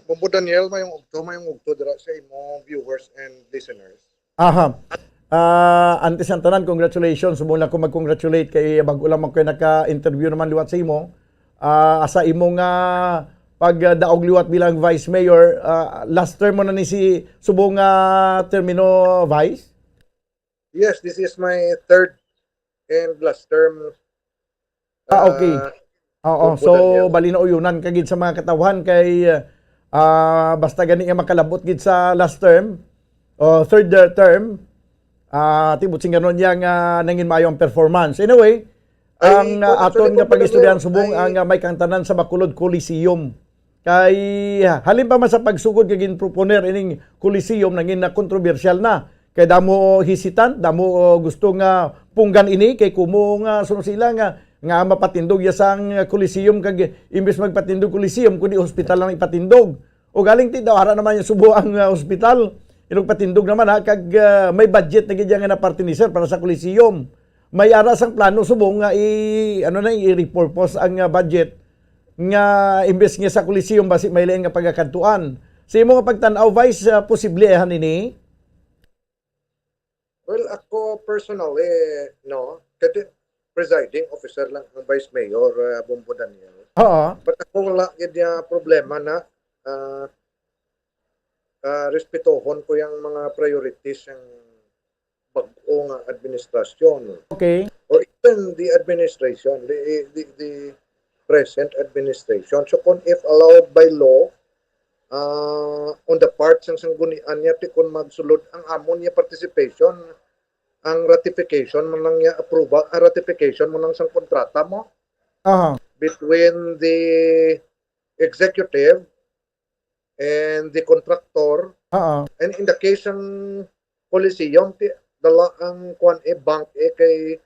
Bombo Daniel, mayong udto, mayong udto dira sa imo viewers and listeners. Aha. Ah, antes ang tanan, congratulations. Subong lang ko mag-congratulate kay bago lang man ko naka-interview naman liwat sa imo. Ah, sa imo nga pagdaog liwat bilang Vice Mayor, ah, last term mo na ni si subong nga termino, Vice? Yes, this is my third and last term. Ah, okay. Ah, oo, Bombo so, Daniel. Bali na uyunan ka gid sa mga katawhan kay, ah, basta gani nga makalabot gid sa last term o third, uh, term, ah, tibot sing ganon niya nga nangin maayo ang performance. Anyway, Ay, ang, ah, kung aton actually, nga Bombo pag-istoryahan Daniel, subong ay ang, ah, may kangtanan sa Bacolod Coliseum. Kay, ah, halin pa man sa pagsugod nga ginproponer ining Coliseum, nangin na kontrobersyal na. Kay damo hesitant, damo, oh, gusto nga punggan ini, kay kumo nga suno sila nga, nga mapatindog ya sang Coliseum, kag imbes magpatindog Coliseum, kundi hospital lang ipatindog. O galing ti daw ara naman yung subo ang, ah, hospital. Inugpatindog naman, ha, kag, ah, may budget na gid ya nga na parte ni sir para sa Coliseum. May ara sang plano subong nga i-, ano na, i-repurpose ang, ah, budget nga imbes nga sa Coliseum basi may lain nga pagakadtuan. Sa imo nga pagtan-aw, Vice, ah, posible han ini? Well, ako personally, no, kasi presiding officer lang ang Vice Mayor, ah, Bombo Daniel. Oo. But ako wala gid niya problema na, ah, ah, respetohon ko yung mga priorities ng bag-o nga administrasyon. Okay. Or even the administration, the, the, the present administration. So kung if allowed by law, ah, on the part sang sanggunian niya, ti kun magsulod ang amon niya participation, ang ratification mo lang niya approval, ang ratification mo lang sang kontrata mo Aha. between the executive and the contractor. Oo. And in the case ng Coliseum, ti-, dala ang kwan eh, bank eh, kay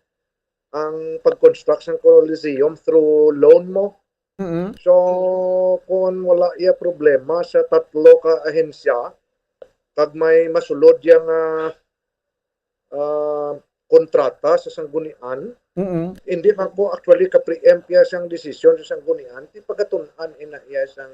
ang pag-construct sang Coliseum through loan mo. Mm-mm. So, kung wala iya problema sa tatlo ka ahensya, kag may masulod iya nga, ah, kontrata sa sanggunian, Mm-mm. hindi man ko actually ka-preempt iya sang desisyon sa sanggunian, ti pagatun-an ina iya sang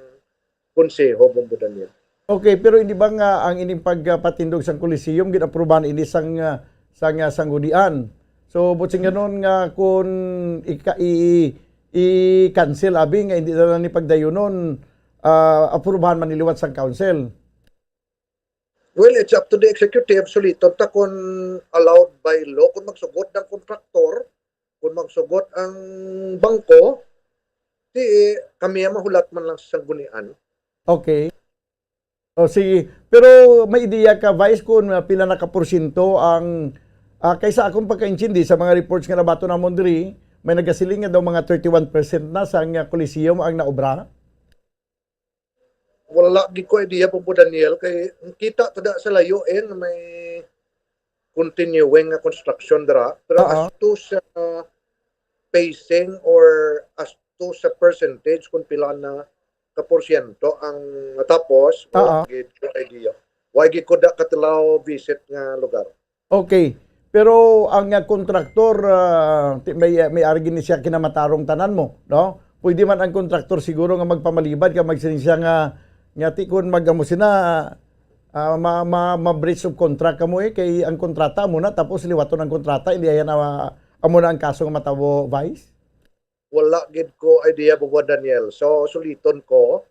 konseho, Bombo Daniel. Okay, pero hindi ba nga ang ining pagpatindog sang Coliseum, gin-aprubahan ini sang, ah, sang, ah, sanggunian? So, buot sing ganon nga kung ika-, i-, i-, i-cancel, abi, nga hindi na lang ni pagdayunon, ah, aprubahan man ni liwat sang council? Well, it's up to the executive. Suliton ta kung allowed by law. Kung magsugot ang kontraktor, kung magsugot ang bangko, di, eh, kami ang mahulat man lang sa sanggunian. Okay. O, sige. Pero may ideya ka, Vice, kung, ah, pila na ka porsyento ang, ah, kaysa akong pagkaintindi sa mga reports nga nabato namon diri, may nagasiling nga daw mga thirty-one percent na sa nga Coliseum ang naobra? Wala gid ko idea, Bombo Daniel, kay kita tada sa layo, eh, nga may continuing nga construction dira. Pero Oo. as to sa pacing or as to sa percentage kung pila na ka porsyento ang natapos, wala Oo. gid ko idea. Wa gid ko da katilaw visit nga lugar. Okay. Pero ang, ah, kontraktor, ah, ti-, may, may ari gid ni siya kinamatarong tanan mo, no? Pwede man ang kontraktor siguro nga magpamalibad ka, magsiling siya nga, nga ti kun mag-amo sina, ah, ma-, ma-, ma-breach of contract kamo eh, kay ang kontrata amo na, tapos liwaton ang kontrata, hindi ayan, ah, amo na ang kaso nga matabo, Vice? Wala gid ko idea, Bombo Daniel. So, suliton ko,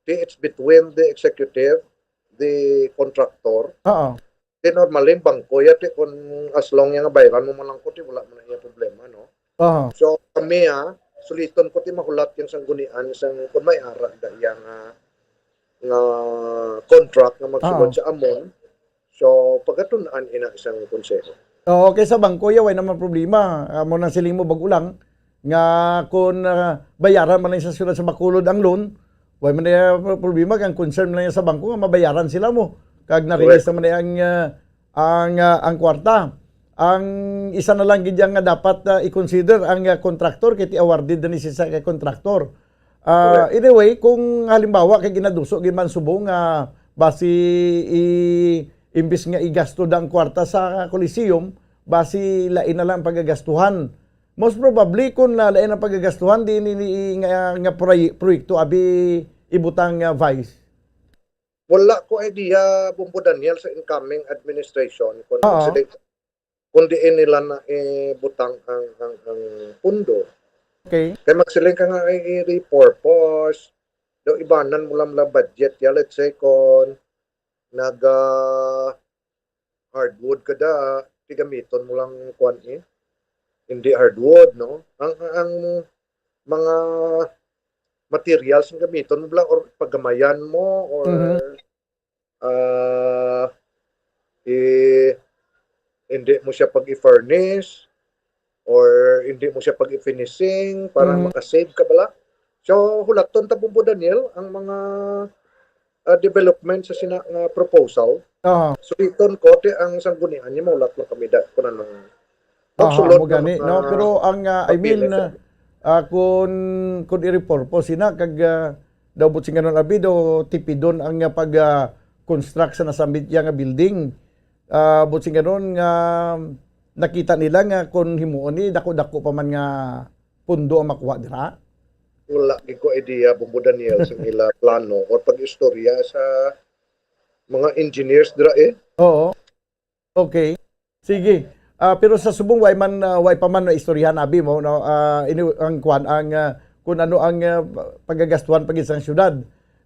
ti it's between the executive, the contractor. Oo. Di normally, bangko ya, ti, kung as long yang bayran mo malangkot, ti, wala man iya problema, no? Aha. So, kami, ha, suliton ko, ti, mahulat yang sanggunian, sang, kung may ara, da, yang, ah, nga contract nga magsulod Oo. sa amon. So, pagatun-an ina isang konseho. Oo, kay sa bangko, ya, way naman problema. Amo nang siling mo, bago lang, nga kung, ah, bayaran man lang sa siyudad sa Bacolod ang loan, way man na problema, kang concern man lang sa bangko nga mabayaran sila mo. Kag na-release Correct. naman na ang, ah, ang, ah, ang kwarta. Ang isa na lang gid yang nga dapat, ah, i-consider ang, ah, contractor, kay ti awarded na ni siya sa kay contractor. Ah, Correct. Anyway, kung halimbawa kay ginaduso gid man subong nga basi i-, imbis nga igasto da ang kwarta sa Coliseum, basi lain na lang pagagastuhan. Most probably, kung na lain ang pagagastuhan, di ni, ni nga, nga proy-, proyekto abi ibutang, ah, Vice. Wala ko idea, Bombo Daniel, sa incoming administration kung Oo. sila, kung diin nila na ibutang ang, ang, ang pundo. Okay? Kay magsiling ka nga i-, i-repurpose, daw ibanan mo lang, lang budget ya, let's say, kung naga hardwood ka da, ti gamiton mo lang kuan, eh. Hindi hardwood, no? Ang, ang mga materials nga gamiton mo lang, or pagamayan mo, or, Mhm. ah, i-, hindi mo siya pag-i-furnish, or hindi mo siya pag-i-finishing para Mhm. makasave ka bala. So, hulaton ta, Bombo Daniel, ang mga, ah, development sa sina nga proposal. Aha. Suliton ko, ti ang sanggunian niya, maulat lang kami da, kung anong Aha, magsulod mo nga gani, mga no? Pero ang, ah, I mean, papeles, ah, ah, kung, kung i-repurpose sina, kag, ah, daw buot silingon abi, daw tipidon ang, ah, pag, ah, construct sa nasambit ya nga building. Ah, buot silingon nga nakita nila nga kung himuon ni, dako-dako pa man nga pundo ang makuha dira. Wala gid ko idea, Bombo Daniel, sa ila plano or pag-istorya sa mga engineers dira, eh. Oo. Okay. Sige. Ah, pero sa subong, way man, ah, way pa man na istoryahan abi mo, no? Ah, ini, ang kwan, ang, ah, kung ano ang, ah, pagagastuhan pa gid sang syudad.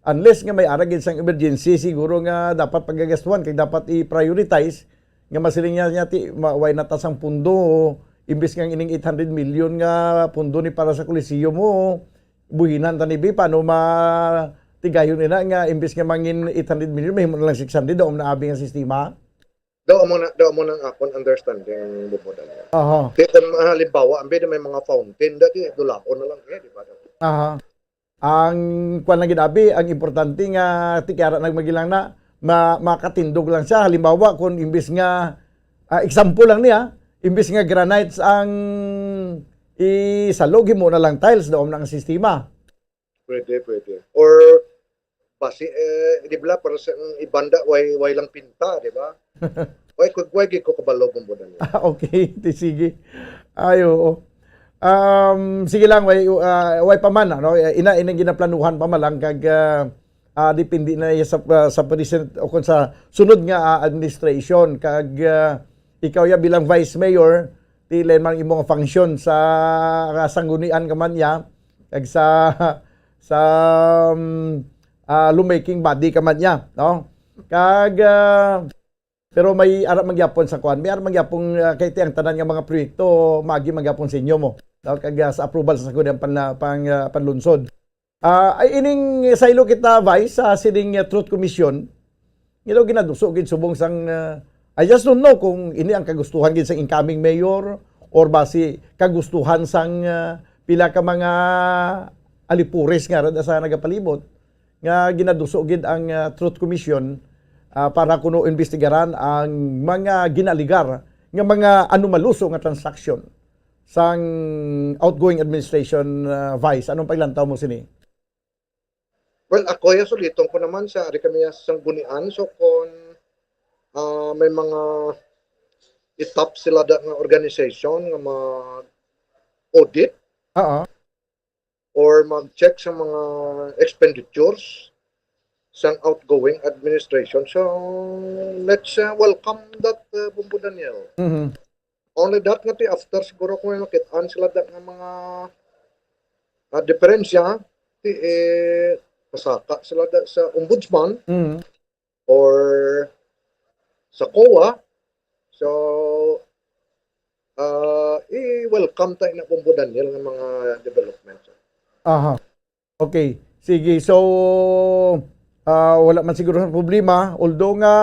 Unless nga may ara gid sang emergency, siguro nga dapat pagagastuhan, kay dapat i-prioritize nga masiling niya, niya ti, ma-, way na ta sang pundo, imbis nga ining eight hundred million nga pundo ni para sa Coliseum mo, buhinan ta ni bi, paano ma-, tigayon nila nga imbis nga mangin eight hundred million, mahimo na lang six hundred, daw na abi nga sistema? Daw amo na, daw amo nang akon understanding, Bombo Daniel. Aha. Kaya kung, ah, halimbawa, ang may mga fountain, dati, dulaon na lang, eh, di ba? Aha. Ang kwan lang gid abi, ang importante nga ti kay ara nagmagilang na, ma-, makatindog lang siya. Halimbawa, kung imbis nga, ah, example lang niya, imbis nga granites ang isalog, himo na lang tiles, daw na ang sistema. Pwede, pwede. Or, basi, eh, di ba, para sa, mm, ibanda, way, way lang pinta, di ba? Way, kung way, gid ko kabalo, Bombo Daniel. Ah, okay. Ti sige. Ay, oo. Um, sige lang, way, ah, way pa man, ano? Eh, ina, ina ginaplanuhan pa man lang kag, ah, ah, depende na iya sa, ah, sa president o kung sa sunod nga, ah, administration. Kag, ah, ikaw ya bilang vice mayor, ti lain man imo nga function sa, ah, sanggunian ka man ya, kag sa, sa, um, ah, lawmaking body ka man ya, no? Kag, ah, pero may ara man gyapon sa kuan, may ara man gyapon, ah, kay ti ang tanan nga mga proyekto, magi man gyapon sa inyo mo, no? Kag, ah, sa approval sa sanggunian pan-, pang, ah, panlunsod. Ah, ay ining saylo kita, Vice, sa sining, ah, Truth Commission, you know, ginaduso gid subong sang, ah, I just don't know kung ini ang kagustuhan gid sang incoming mayor or basi kagustuhan sang, ah, pila ka mga alipores nga ra sa nagapalibot nga ginaduso gid ang, ah, Truth Commission, ah, para kuno imbestigaran ang mga ginaligar nga mga anomaluso nga transaksyon sang outgoing administration, ah, Vice. Anong paglantaw mo sini? Well, ako ya, suliton ko naman sa ari kami ya sa sanggunian. So, kung, ah, may mga itap sila da nga organization nga mag-audit Oo. or mag-check sa mga expenditures sang outgoing administration. So, let's, uh, welcome that, uh, Bombo Daniel. Mhm. Only that nga ti after siguro kung nakit-an sila da nga mga, ah, diferensya, ti, eh, masaka sila da sa ombudsman Mhm. or sa COA. So, ah, i-welcome ta ina, Bombo Daniel, nga mga developments. Aha. Okay. Sige. So, ah, wala man siguro sa problema. Although nga,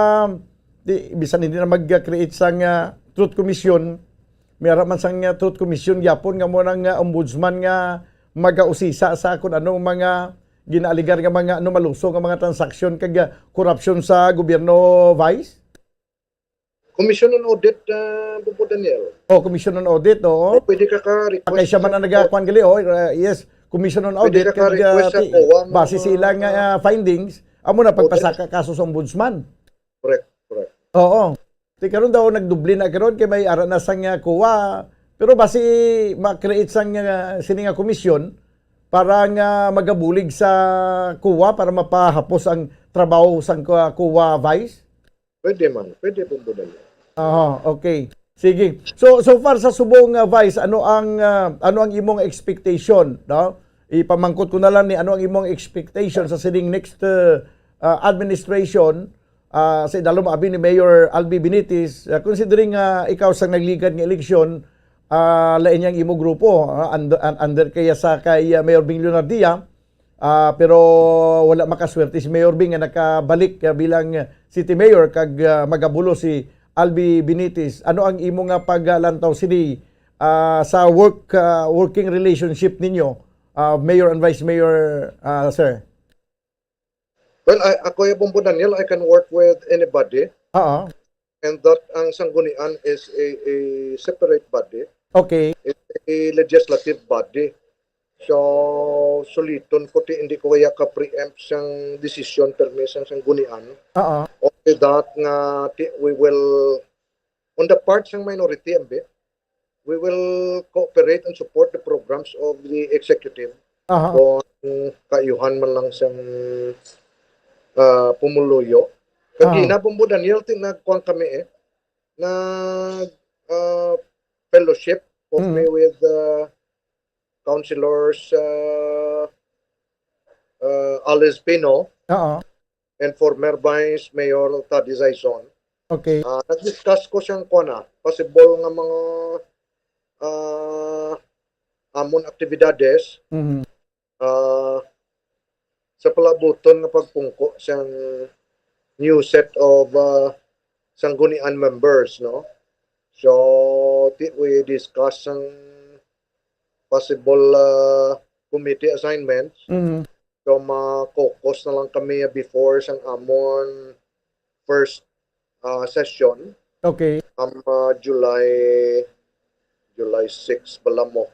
di, bisan hindi na mag-create sang, ah, Truth Commission, may ara man sang, ah, Truth Commission gyapon nga mo nang, ah, ombudsman nga magausisa sa kung ano mga ginaaligar nga mga, ano, maluso nga mga transaksyon kag, ah, korupsyon sa gobyerno, Vice? Commission on Audit, ah, Bombo Daniel. Oh, Commission on Audit, oo. Oh, pwede ka ka-request Kay siya man sa ang nagakuan gali, oh, uh, yes. Commission on Pwede Audit, ka kag, ka-request uh, sa ti- COA, base mga sa ilang, uh, findings, amo na Audit. Pagpasaka kaso sa ombudsman. Correct, correct. Oo. Ti karon daw nagdubli na karon kay may ara na sang, uh, COA. Pero basi ma-create sang, uh, sini nga komisyon para nga magabulig sa COA para mapahapos ang trabaho sang, uh, COA, Vice? Pwede man. Pwede, Bombo Daniel. Aha, okay. Sige. So, so far sa subong, uh, Vice, ano ang, uh, ano ang imong expectation, no? Ipamangkot ko na lang ni, ano ang imong expectation sa sining next, uh, uh, administration, uh, sa idalom abi ni Mayor Albi Benitez, uh, considering nga ikaw sang nagligad nga eleksyon, uh, lain yang imo grupo, uh, under, un-, under kaya sa kay, uh, Mayor Bing Leonardia, Ah, pero wala makaswerte si Mayor Bing nga nakabalik, ah, bilang city mayor kag, ah, magabulos si Albi Benitez. Ano ang imo nga paglantaw sini, ah, sa work, ah, working relationship ninyo, ah, mayor and vice mayor, ah, sir? Well, I, ako, Bombo Daniel, I can work with anybody. Oo. And that ang Sanggunian is a, a separate body. Okay. It's a legislative body. So, suliton ko ti hindi ko kaya ka-preempt sang desisyon permi sang Sanggunian. Oo. Okay, that nga ti, we will, on the part sang minority, ambi, we will cooperate and support the programs of the executive Aha. kung kaayuhan man lang sang, ah, pumuluyo. Kag Aha. Ginabong mo, Daniel, ti nagkuan kami eh, nag, ah, fellowship, coffee Mm. with, ah, councilors, ah, ah, Alice Pino. Oo. And former Vice Mayor Taddy Sison. Okay. Ah, nag-discuss ko siyang kuwan, ah, possible nga mga, ah, amon aktibidades, Mhm. ah, sa palabuton nga pagpungko sang new set of, ah, Sanggunian members, no? So, ti-, we discuss ang possible, ah, committee assignments. Mhm. So, ma-caucus na lang kami before sang amon first, ah, session. Okay. Am, ah, July, July six bala mo.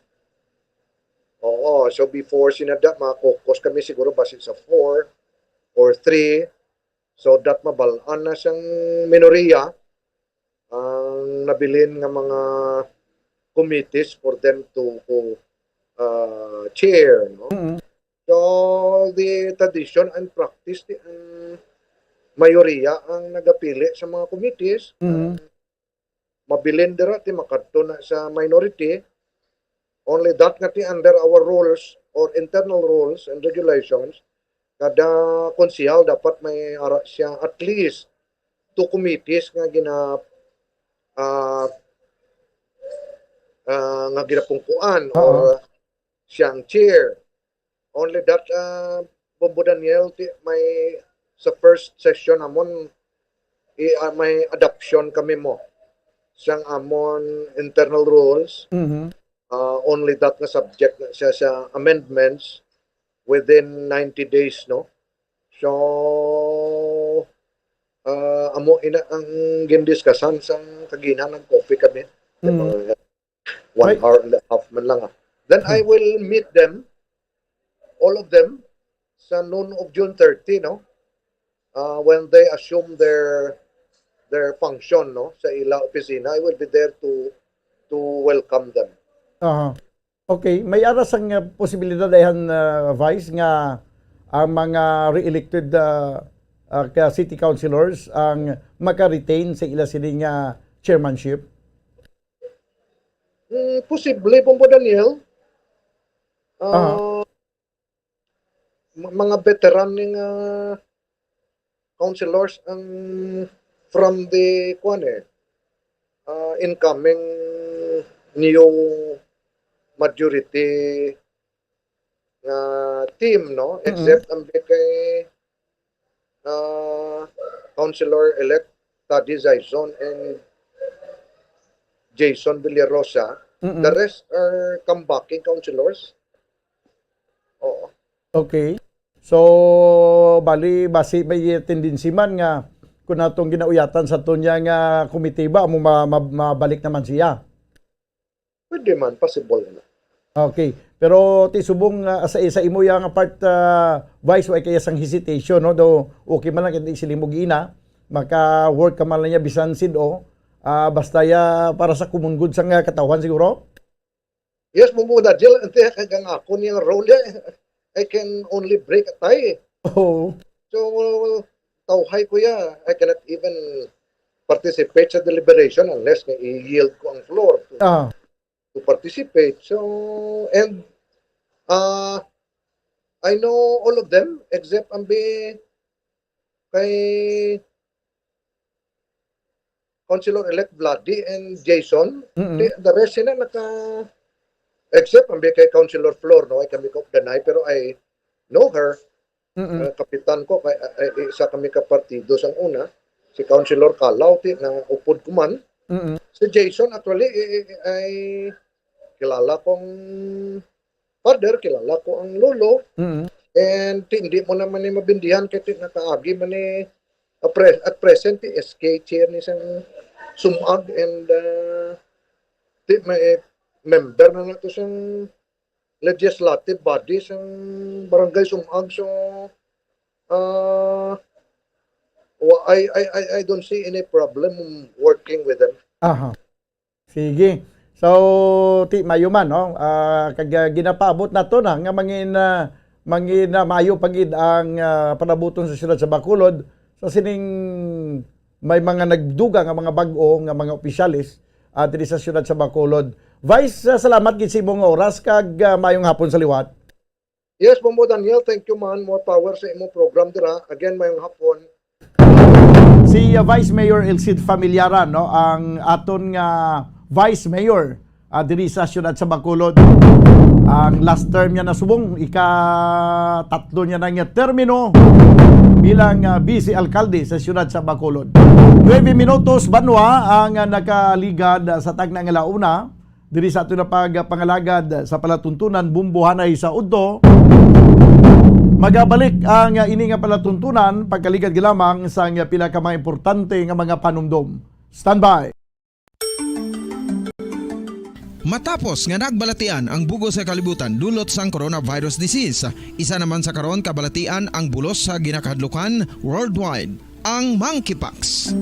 Oo, so before sinada, ma-caucus kami siguro basin sa four or three. So that mabal-an na sang minorya ang nabilin nga mga committees for them to, to, uh, chair, no? Mm-mm. So, the tradition and practice, ti ang mayoriya ang nagapili sa mga committees. Mm-hmm. Mabilin dira ti makadto na sa minority. Only that nga ti under our rules or internal rules and regulations, kada konsehal dapat may ara siya at least two committees nga gina-, ah, ah, nga ginapungkuan Oo. or siyang chair. Only that, ah, Bombo Daniel, ti-, may, sa first session namon, i-, ah, may adoption kami mo sang amon internal rules. Mhm. Ah, only that nga subject na siya sa amendments within ninety days, no? So, ah, amo ina ang gindiscusan sang kagina nag-coffee kami. Mm. Mga one Right. hour and a half man lang, ah. Then I Hmm. will meet them, all of them, sa noon of June thirty, no? Ah, when they assume their, their function, no, sa ila opisina, I will be there to, to welcome them. Aha. Okay, may ara sang, uh, posibilidad dayon, uh, Vice, nga ang mga re-elected, uh, uh, ka city councilors ang maka-retain sa ila sini nga chairmanship? Mm, posible, Bombo Daniel. Ah, Aha. ma-, mga veteran ning, ah, councilors ang from the, kuwan eh, uh, incoming new majority nga team, no? Mm-mm. Except ang kay, uh, Councilor-elect Taddy Zayzon and Jason Villarosa. Mm-mm. The rest are comebacking councilors. Oo. Okay. So, bali, basi may tendency man nga kung atong ginauyatan sa tunya nga komitiba, amo ma-, ma-, mabalik naman siya. Pwede man, possible na. Okay. Pero ti subong, ah, sa, sa imo yang part, ah, Vice, way kaya sang hesitation, no? Do, okay man lang, hindi sila mo giina, maka-work ka man lang niya, bisan sid-o, ah, basta ya para sa common good sang, ah, katawhan siguro? Yes, mo muna, Jill. Hindi, kag ang ako niyang role, eh, I can only break a tie. Oh. So, tawhay ko ya. I cannot even participate sa deliberation unless nga i-yield ko ang floor to, Ah. to participate. So, and, uh, I know all of them except ang bi-, kay Councilor-elect Vladi and Jason. Mm-mm. Di, the rest sila naka, except ang bi-, kay Councilor Flor, no, ay kami ko danay, pero I know her. Mm-mm. Uh, kapitan ko, kay, uh, uh, isa kami ka partido sang una, si Councilor Calaw, ti, na upod ko man. Mm-mm. Si Jason, actually, i-, i-, ay kilala kong father, kilala ko ang lolo. Mm-mm. And ti, hindi mo naman ni mabindihan kay ti, nakaagi man ni, uh, pre-, at present, ti S K chair ni sang sumag and, uh, ti, may member na nato sang legislative body sang barangay sumag. So, uh, wa-, I, I, I, I don't see any problem working with them. Aha. Sige. So, ti, mayo man, no? Ah, kag, ah, ginapaabot nato na nga mangin, ah, mangin, ah, maayo pa gid ang, ah, panabuton sa siyudad sa Bacolod sa sining may mga nagduga nga mga bag-o nga mga opisyales, ah, diri sa siyudad sa Bacolod. Vice, ah, salamat gid sa imong oras kag, ah, maayong hapon sa liwat. Yes, Bombo Daniel, thank you man. More power sa imong program dira. Again, mayong hapon. Si, uh, Vice Mayor Elcid Familiaran, no, ang aton nga Vice Mayor, uh, diri sa siyudad sa Bacolod. Ang last term niya na subong, ika-tatlo niya na nga termino bilang, uh, vice alkalde sa siyudad sa Bacolod. Nuebe minutos banwa ang, uh, nakaligad, uh, sa tagna nga launa. Diri sa aton na pagpangalagad sa palatuntunan, Bumbuhanay sa Udto. Magabalik ang, ah, ini nga palatuntunan pagkaligad lamang sang pila ka mga importante nga mga panumdom. Standby. Matapos nga nagbalatian ang bug-os nga kalibutan dulot sang coronavirus disease, isa naman sa karon kabalatian ang bulos sa ginakahadlukan worldwide, ang monkeypox.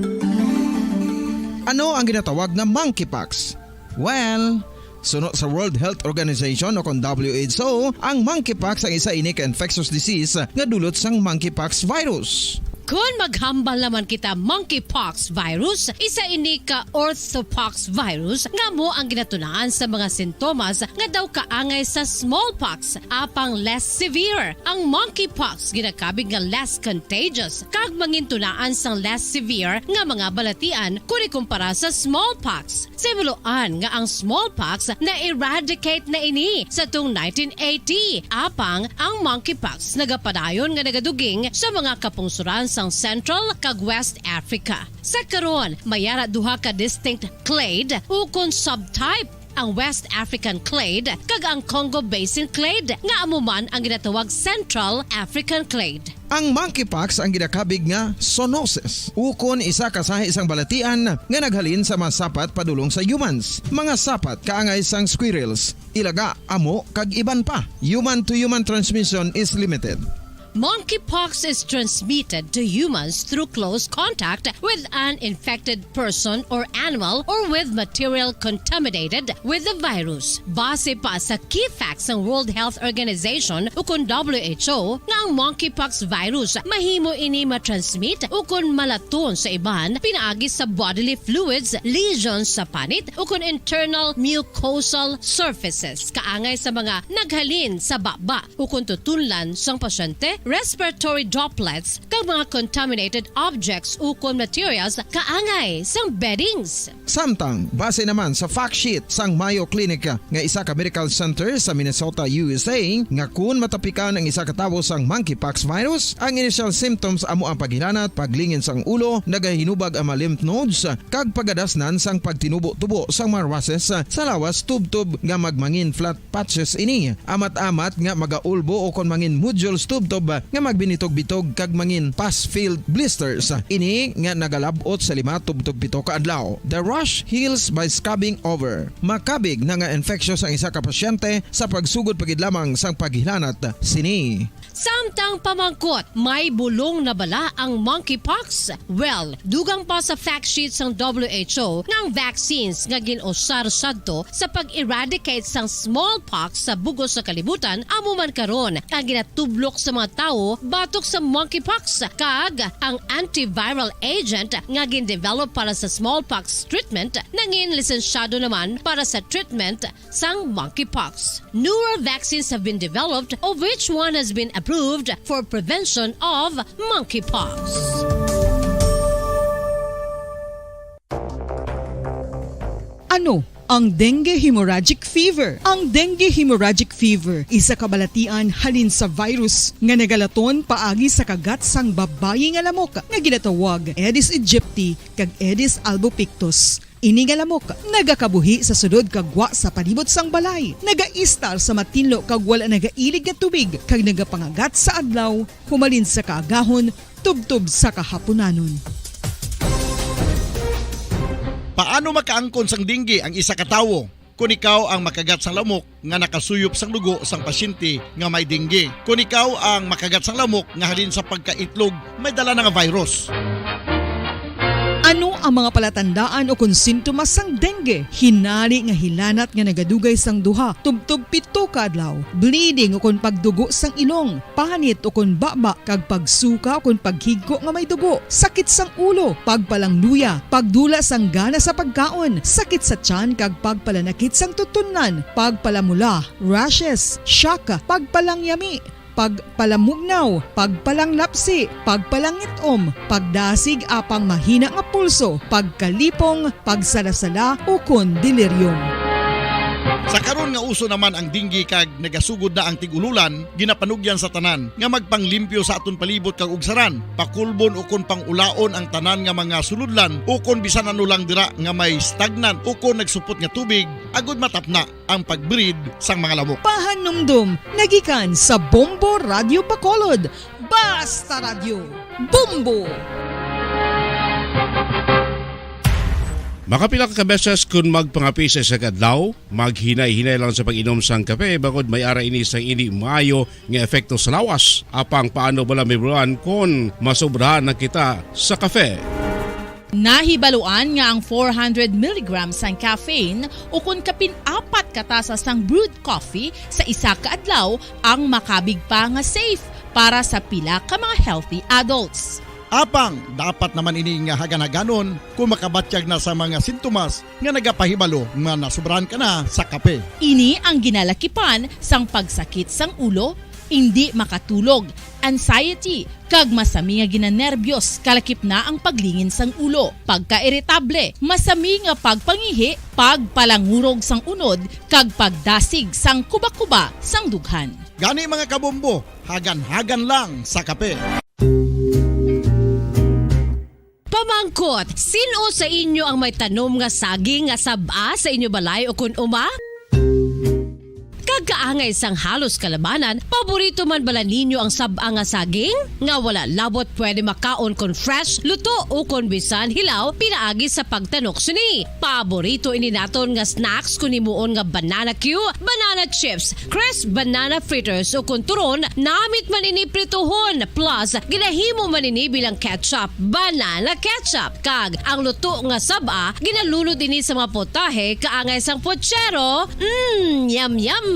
Ano ang ginatawag nga monkeypox? Well, suno sa World Health Organization o kon W H O, ang monkeypox ang isa ini ka infectious disease nga dulot sang monkeypox virus. Kon maghambal naman kita monkeypox virus, isa ini ka orthopox virus nga amo ang ginatunaan sa mga sintomas nga daw kaangay sa smallpox, apang less severe. Ang monkeypox ginakabig nga less contagious kag mangintunaan sang less severe nga mga balatian kon ikumpara sa smallpox. Sa himuloan nga ang smallpox na-eradicate na ini sa tung nineteen eighty, apang ang monkeypox nagapadayon nga nagaduging sa mga kapungsuran sang Central kag West Africa. Sa karon, may ara duha ka distinct clade ukon subtype, ang West African clade kag ang Congo Basin clade, nga amo man ang ginatawag Central African clade. Ang monkeypox ang ginakabig nga zoonosis, ukon isa ka sahi sang balatian nga naghalin sa mga sapat padulong sa humans. Mga sapat kaangay sang squirrels, ilaga, amo, kag iban pa. Human to human transmission is limited. Monkeypox is transmitted to humans through close contact with an infected person or animal or with material contaminated with the virus. Base pa sa key facts sang World Health Organization ukon W H O nga ang monkeypox virus mahimo ini matransmit ukon malaton sa iban pinaagi sa bodily fluids, lesions sa panit ukon internal mucosal surfaces kaangay sa mga naghalin sa baba ukon tutunlan sang pasyente respiratory droplets, kag mga contaminated objects ukon materials kaangay sang beddings. Samtang, base naman sa fact sheet sang Mayo Clinic nga isa ka medical center sa Minnesota, U S A, nga kun matapikan ang isa ka tawo sang monkeypox virus, ang initial symptoms amo ang paghilanat, paglingin sang ulo, nagahinubag ang mga lymph nodes, kag pagadasnan sang pagtinubo-tubo sang mga rushes sa lawas tubtob nga magmangin flat patches ini, amat-amat nga magaulbo o kon mangin nodules tubtob nga magbinitog-bitog kag mangin pus-filled blisters ini nga nagalab-ot sa lima tubtob pito ka adlaw. The rash heals by scabbing over. Makabig na nga infectious ang isa ka pasyente sa pagsugod pa gid lamang sang paghilanat sini. Samtang pamangkot, may bulong na bala ang monkeypox? Well, dugang pa sa fact sheet sang W H O nga ang vaccines nga gin-usar sadto sa pag-eradicate sang smallpox sa bug-os nga kalibutan amo man karon ang ginatublok sa mga tawo batok sa monkeypox, kag ang antiviral agent nga gin-develop para sa smallpox treatment nangin lisensyado naman para sa treatment sang monkeypox. Newer vaccines have been developed, of which one has been approved for prevention of monkeypox. Ano ang dengue hemorrhagic fever? Ang dengue hemorrhagic fever isa ka balatian halin sa virus nga nagalaton paagi sa kagat sang babayi nga lamok nga ginatawag Aedes aegypti kag Aedes albopictus. Ini nga lamok nagakabuhi sa sulod kag gwa sa palibot sang balay, nagaistar sa matinlo kag wala nagailig nga tubig, kag nagapangagat sa adlaw humalin sa kaagahon tubtob sa kahapunanon. Paano makaangkon sang dengue ang isa ka tawo? Kon ikaw ang makagat sang lamok nga nakasuyop sang dugo sang pasyente nga may dengue. Kon ikaw ang makagat sang lamok nga halin sa pagkaitlog may dala na nga virus. Ano ang mga palatandaan o kon sintomas sang dengue? Hinari nga hilanat nga nagadugay sang duha tubtob pito ka adlaw, bleeding o kon pagdugo sang ilong, panit o kon baba, kag pagsuka o kon paghigko nga may dugo, sakit sang ulo, pagpalangluya, pagdula sang gana sa pagkaon, sakit sa tiyan kag pagpalanakit sang tutunlan, pagpalamula, rashes, shock, pagpalangyami, pagpalamugnaw, pagpalanglapsi, pagpalangit-om, pagdasig apang mahina nga pulso, pagkalipong, pagsala-sala, ukon delirium. Sa karon nga uso naman ang dengue kag nagasugod na ang tig-ululan, ginapanugyan sa tanan nga magpanglimpyo sa aton palibot kag ugsaran, pakulbon ukon pang-ulaon ang tanan nga mga sulodlan ukon bisan ano lang dira nga may stagnant ukon nagsupot nga tubig, agud matapna ang pag-breed sang mga lamok. Pahanumdom nga gikan sa Bombo Radyo Bacolod, Basta Radyo, Bombo! Makapila ka beses kon magpangape sa isa ka adlaw, maghinay-hinay lang sa pag-inom sang kape, bangod may ara ini sang indi maayo nga epekto sa lawas. Apang paano bala mahibaluan kon masobrahan na kita sa kape? Nahibaluan nga ang four hundred milligrams sang caffeine ukon kapin apat ka tasa sang brewed coffee sa isa ka adlaw ang makabig pa nga safe para sa pila ka mga healthy adults. Apang dapat naman ini nga hagan-haganon kon makabatyag na sa mga sintomas nga nagapahibalo nga nasobrahan ka na sa kape. Ini ang ginalakipan sang pagsakit sang ulo, indi makatulog, anxiety, kag masami nga ginanerbyos, kalakip na ang paglingin sang ulo, pagkairitable, masami nga pagpangihi, pagpalangurog sang unod, kag pagdasig sang kubakuba sang dughan. Gani, mga kabombo, hagan-hagan lang sa kape. Pamangkot, sin-o sa inyo ang may tanom nga saging nga sab-a sa inyo balay ukon uma? Kag kaangay sang halos kalabanan, paborito man bala ninyo ang sab-a nga saging? Nga wala labot pwede makaon kon fresh, luto, ukon bisan hilaw, pinaagi sa pagtanok sini. Paborito ini naton nga snacks kon himuon nga banana cue, banana chips, crisp banana fritters, ukon turon, namit man ini prituhon, plus ginahimo man ini bilang ketchup, banana ketchup, kag ang luto nga sab-a ginalunod ini sa mga potahe kaangay sang puchero. Mm, yum, yum!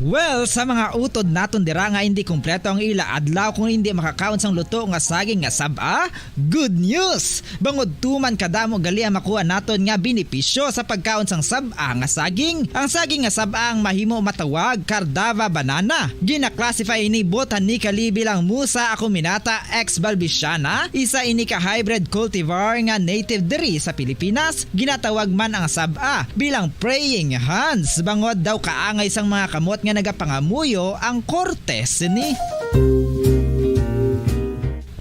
Well, sa mga utod naton dira nga hindi kompleto ang ila adlaw kung hindi makakaon sang luto nga saging nga sab-a, good news! Bangod tuman kadamo gali ang makuha naton nga benepisyo sa pagkaon sang sab-a nga saging. Ang saging nga sab-a ang mahimo matawag Cardava banana. Gina-classify ini botanically bilang Musa acuminata ex balbisiana, isa ini ka hybrid cultivar nga native diri sa Pilipinas. Ginatawag man ang sab-a bilang praying hands, bangod daw kaangay sang mga kamot nga nagapangamuyo ang korte sini.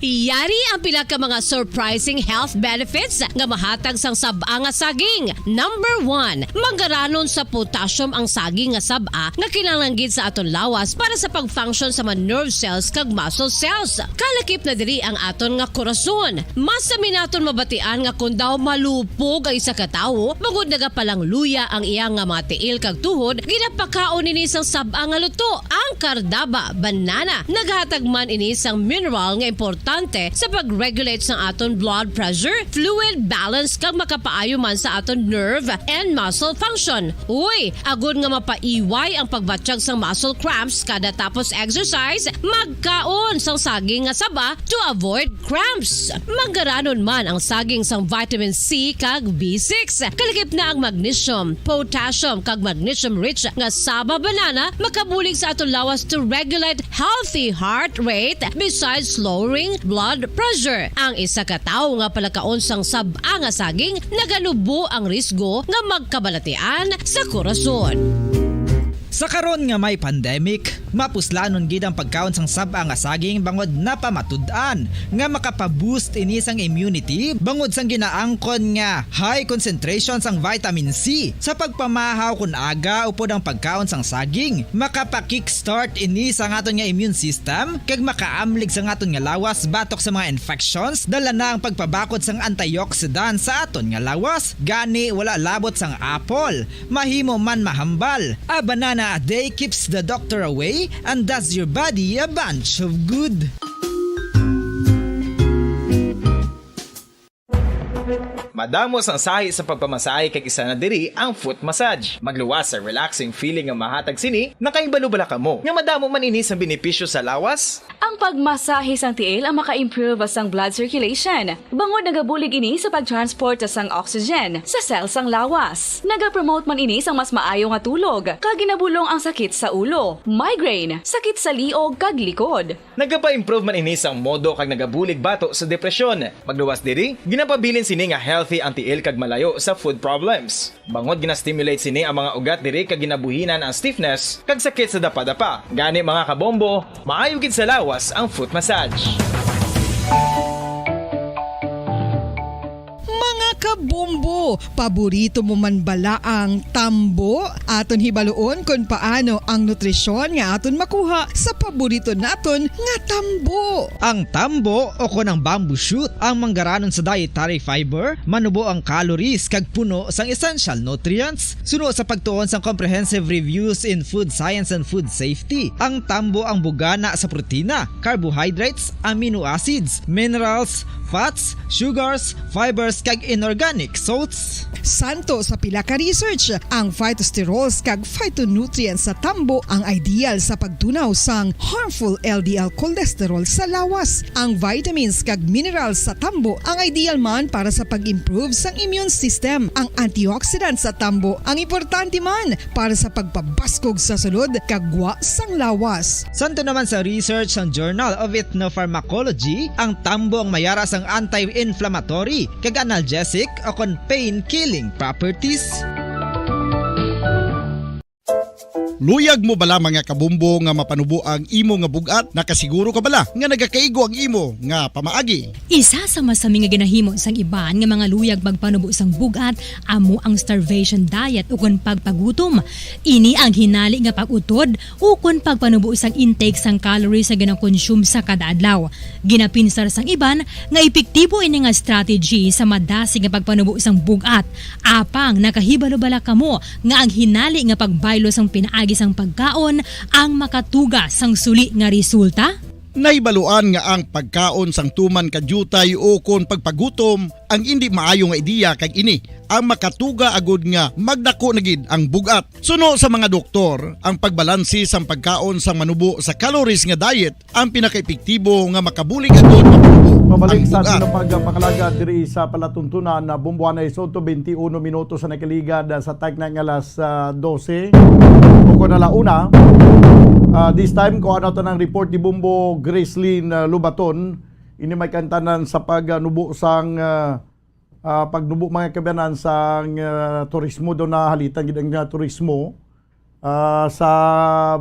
Yari ang pila ka mga surprising health benefits nga mahatag sang sab-a nga saging. Number one, manggaranon sa potassium ang saging nga sab-a nga kinahanglan gid sa aton lawas para sa pag-function sa mga nerve cells kag muscle cells. Kalakip na diri ang aton nga korason. Mas sami naton mabatian nga kon daw malupog ang isa ka tawo, bangod nagapalangluya ang iya nga mga tiil kag tuhod, ginapakaon ini sang sab-a nga luto, ang Cardava banana. Naghatag man ini sang mineral nga importante sa pag-regulate sang aton blood pressure, fluid balance, kag makapaayo man sa aton nerve and muscle function. Uy, agod nga mapaiway ang pagbatyag sang muscle cramps kada tapos exercise, magkaon sang saging nga saba to avoid cramps. Manggaranon man ang saging sang vitamin C kag B six. Kalakip na ang magnesium, potassium, kag magnesium-rich nga saba banana makabulig sa aton lawas to regulate healthy heart rate besides lowering blood pressure. Ang isa ka tawo nga palakaon sang sab-a nga saging naganubo ang risgo nga magkabalatian sa korason. Sa karon nga may pandemic, mapuslanon gid ang pagkaon sang sab-a nga saging bangod napamatud-an nga makapa-boost ini sang immunity bangod sang ginaangkon nga high concentration sang vitamin C. Sa pagpamahaw kon aga upod ang pagkaon sang saging, makapa-kickstart ini sa aton nga immune system kag makaamlig sa aton nga lawas batok sa mga infections, dala na ang pagpabakod sang antioxidant sa aton nga lawas. Gani, wala labot sang apple, mahimo man mahambal. A banana a day keeps the doctor away and does your body a bunch of good. Madamo sang sahi sa pagpamasahe kag isa na diri ang foot massage. Magluwas sa relaxing feeling nga mahatag sini, nakahibalo bala kamo nga madamo man ini sang benepisyo sa lawas? Ang pagmasahe sang tiil ang maka-improve sang blood circulation, bangod nagabulig ini sa pag-transport sang oxygen sa cell sang lawas. Nagapromote man ini sang mas maayo nga tulog, kag ginabulong ang sakit sa ulo, migraine, sakit sa liog, kag likod. Nagapa-improve man ini sang modo kag nagabulig bato sa depresyon. Magluwas diri, ginapabilin sini nga healthy ang tiil kag malayo sa foot problems. Bangod gina-stimulate sini ang mga ugat diri kag ginabuhinan ang stiffness kag sakit sa dapadapa. Gani, mga kabombo, maayo gid sa lawas ang foot massage. Mga kabombo, paborito mo man bala ang tambo? Aton hibaluon kon paano ang nutrisyon nga aton makuha sa paborito naton nga tambo. Ang tambo, o kon ang bamboo shoot, ang manggaranon sa dietary fiber, manubo ang calories kag puno sang essential nutrients. Suno sa pagtuon sang Comprehensive Reviews in Food Science and Food Safety, ang tambo ang bugana sa protina, carbohydrates, amino acids, minerals, fats, sugars, fibers, kag inorganic salts. Santo sa pila ka research, ang phytosterols kag phytonutrients sa tambo ang ideal sa pagtunaw sang harmful L D L cholesterol sa lawas. Ang vitamins kag minerals sa tambo ang ideal man para sa pag-improve sang immune system. Ang antioxidants sa tambo ang importante man para sa pagpabaskog sa sulod kag gwa sang lawas. Santo naman sa research sang Journal of Ethnopharmacology, ang tambo ang mayara sang anti-inflammatory kag analgesic o kon pain-killing properties. Luyag mo bala, mga kabombo, nga mapanubo ang imo nga bug-at? Nakasiguro ka bala nga nagakaigo ang imo nga pamaagi? Isa sa masami nga ginahimo sang iban nga mga luyag magpanubo sang bug-at amo ang starvation diet ukon pagpagutom. Ini ang hinali nga pag-utod ukon pagpanubo sang intake sang calories nga ginakonsume sa kada adlaw. Ginapinsar sang iban nga epektibo ini nga strategy sa madasig nga pagpanubo sang bug-at. Apang nakahibalo bala kamo nga ang hinali nga pagbaylo sang pinaagi sang pagkaon ang makatuga sang suli nga resulta? Nahibaluan nga ang pagkaon sang tuman ka diutay ukon pagpagutom ang indi maayo nga ideya, kag ini ang makatuga agud nga magdako na gid ang bug-at. Suno sa mga doktor, ang pagbalanse sang pagkaon sang manubo sa calories nga diet ang pinakaepektibo nga makabulig agud mapanubo Mabalik ang sa bug-at. Ating pagpangalaga diri sa palatuntunan na Bombo Anay Soto, twenty-one minutos sa nakaligad, ah, sa tagna nga alas, ah, dose o kon ala una. Ah, this time, kuha nato ng report ni Bombo Gracelyn, ah, Lubaton. Ini may kantanan sa pagnubo sang, ah, ah, pagnubo, mga kabanan, sang, ah, turismo. Daw nahalitan gid ang, ah, turismo, ah, sa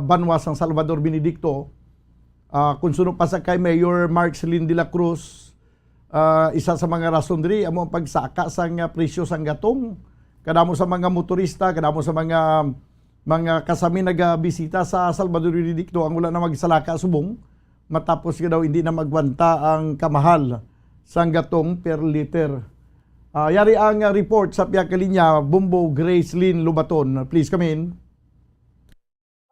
banwa sang Salvador Benedicto. Ah, kung suno pa sa kay Mayor Marcelin de la Cruz, ah, isa sa mga rason diri amo ang pagsaka sang, ah, presyo sang gatong. Kadamo sa mga motorista, kadamo sa mga, mga kasami nagabisita sa Salvador Benedicto ang wala na magsalaka subong matapos nga daw hindi na magwanta ang kamahal sang gatong per liter. Ah, yari ang, ah, report sa pihak kalinya, Bombo Gracelyn Lubaton. Please come in.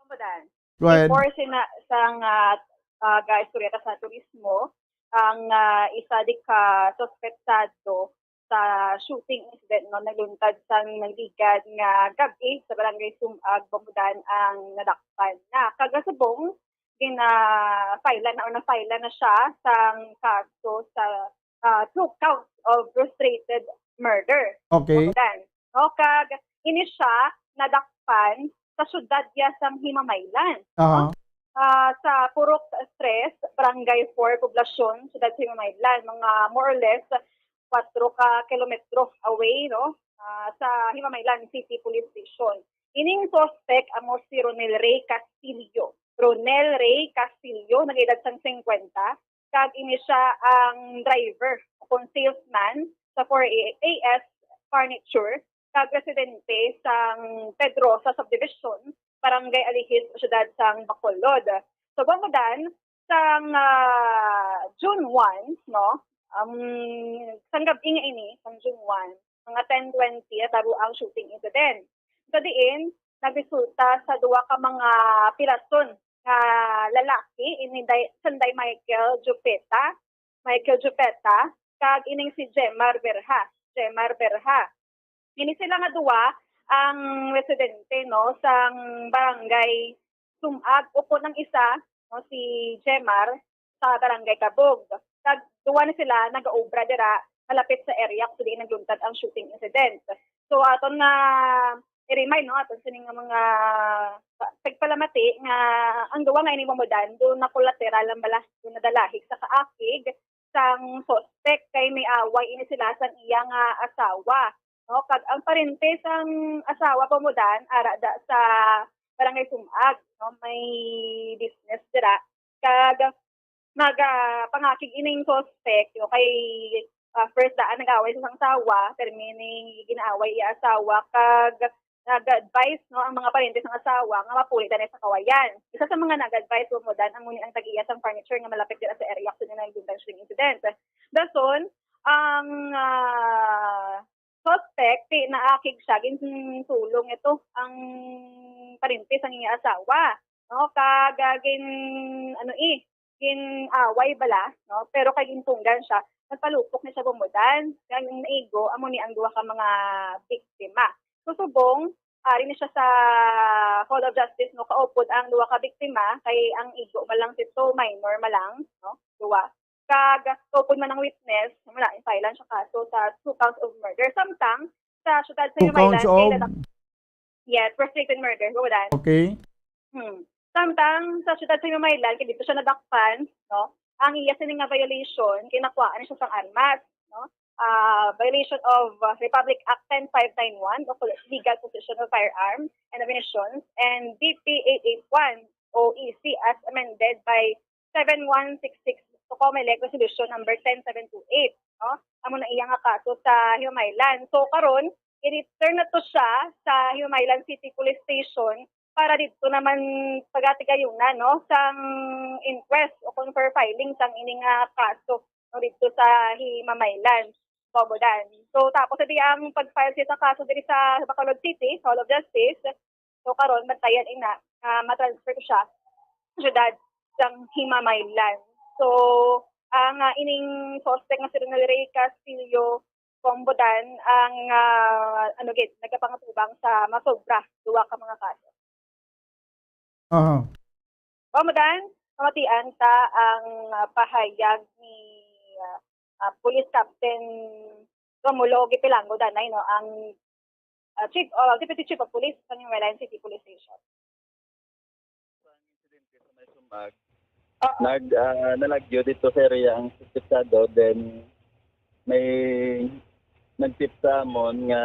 Bombo Dan. Go ahead. Before sina, sang, ah, ah, gaistorya ta sa turismo, ang, ah, isa di ka suspetsado sa shooting incident, no, nagluntad sang nagligad nga gab-i sa Barangay Sumag, Bombo Dan, ang nadakpan na. Kag subong, gina-file na o na-file na siya sang kaso sa, ah, two counts of frustrated murder. Okay. Bombo Dan. No, kag ini siya nadakpan sa syudad ya sang Himamaylan. Aha. Ah, sa Purok Tres, Barangay Four, Poblasyon, Siyudad sa Himamaylan, mga more or less four ka kilometro away, no? Ah, sa Himamaylan City Police Station. Ining suspect amo si Ronel Ray Castillo. Ronel Ray Castillo, nag-edad sang singkwenta, kag ini siya ang driver o kon salesman sa four A S Furniture, kag residente sang Pedrosa Subdivision, Barangay Alihis, Siyudad sang Bacolod. So, Bombo Dan, sang, ah, June one, no? Um, sang gab-i nga ini, sang June one, mga ten twenty, natabo ang shooting incident. Sa diin, nagresulta sa duha ka mga pirason nga lalaki, ini Day-, Sanday Michael Jupeta, Michael Jupeta, kag ining si Jemar Berha, Jemar Berha. Ini sila nga duha ang residente, no, sang barangay Sumag, ukon ang isa, no, si Jemar, sa barangay Kabog. Kag duha ni sila nagaobra dira malapit sa area kung diin nagluntad ang shooting incident. So, aton nga i-remind, no, aton sini nga mga pa-, pagpalamati nga ang duha nga ini, Bombo Dan, do na collateral lang bala, do na dalahig sa kaakig sang suspect kay may away ini sila sang iya nga asawa, no? Kag ang parente sang asawa, Bombo Dan, ara da sa Barangay Sumag, no? May business dira. Kag nagapangakig ining suspect, no? Kay, ah, first daan nag-away sa sang asawa, pero may ni ginaaway iya asawa, kag nag-advise, no, ang mga parente sang asawa nga mapuli danay sa kawayan. Isa sa mga nag-advise, Bombo Dan, amo ni ang tag-iya sang furniture nga malapit dira sa area kung diin nagluntad ang incident. Dason, ang, ah, suspect, ti-, naakig siya, ginsulong ito ang parente sang iya asawa, no? Kag, ah, gin-, ano, eh, gin-away bala, no? Pero kay gintunggan siya, nagpalupok ni siya, Bombo Dan. Kag ang naigo, amo ni ang duha ka mga biktima. So, subong, ari ni siya sa Hall of Justice, no, kaupod ang duha ka biktima, kay ang igo man lang sito, minor man lang, no? Duha. Kag kaupod man ang witness, wala, i-file lang siya kaso sa two counts of murder. Samtang, sa siyudad sa Two counts Himamaylan, of? Kay nadak-, yes, frustrated murder, Bombo Dan. Okay. Hmm. Samtang sa siyudad sa Himamaylan, kay dito siya nadakpan, no? Ang iya sini nga violation, kay nakuhaan siya sang armas, no? Ah, violation of, uh, Republic Act ten five nine one, o legal possession of firearm and ammunition, and B P eight eight one, O E C, as amended by seven one six six, to Comelec Resolution Number ten seven two eight, no? Amo na iya nga kaso sa Himamaylan. So, karon, i-return na to siya sa Himamaylan City Police Station para didto naman pagatigayunan, no, sang inquest o kon for filing sang ini nga kaso, no, didto sa Himamaylan, Bombo Dan. So, tapos na di ang pag-file siya sa kaso diri sa Bacolod City, Hall of Justice. So, karon, bantayan ina, ah, matransfer ko siya sa syudad sang Himamaylan. So, ang, ah, ining suspect nga si Ronel Ray Castillo Bombodan ang, ah, ano gid, nagapangatubang sa masobra duha ka mga kaso. Aha. Bombodan, pamatian ta ang, ah, pahayag ni, ah, ah, Police Captain Romulo Gipilango Danay, no, ang, ah, Chief, ah, Deputy Chief of Police sa New Orleans City Police Station. Ang insidente sa may Sumag, nag, ah, nalagyo dito sa area ang suspetsado, then may nag-tip sa amon nga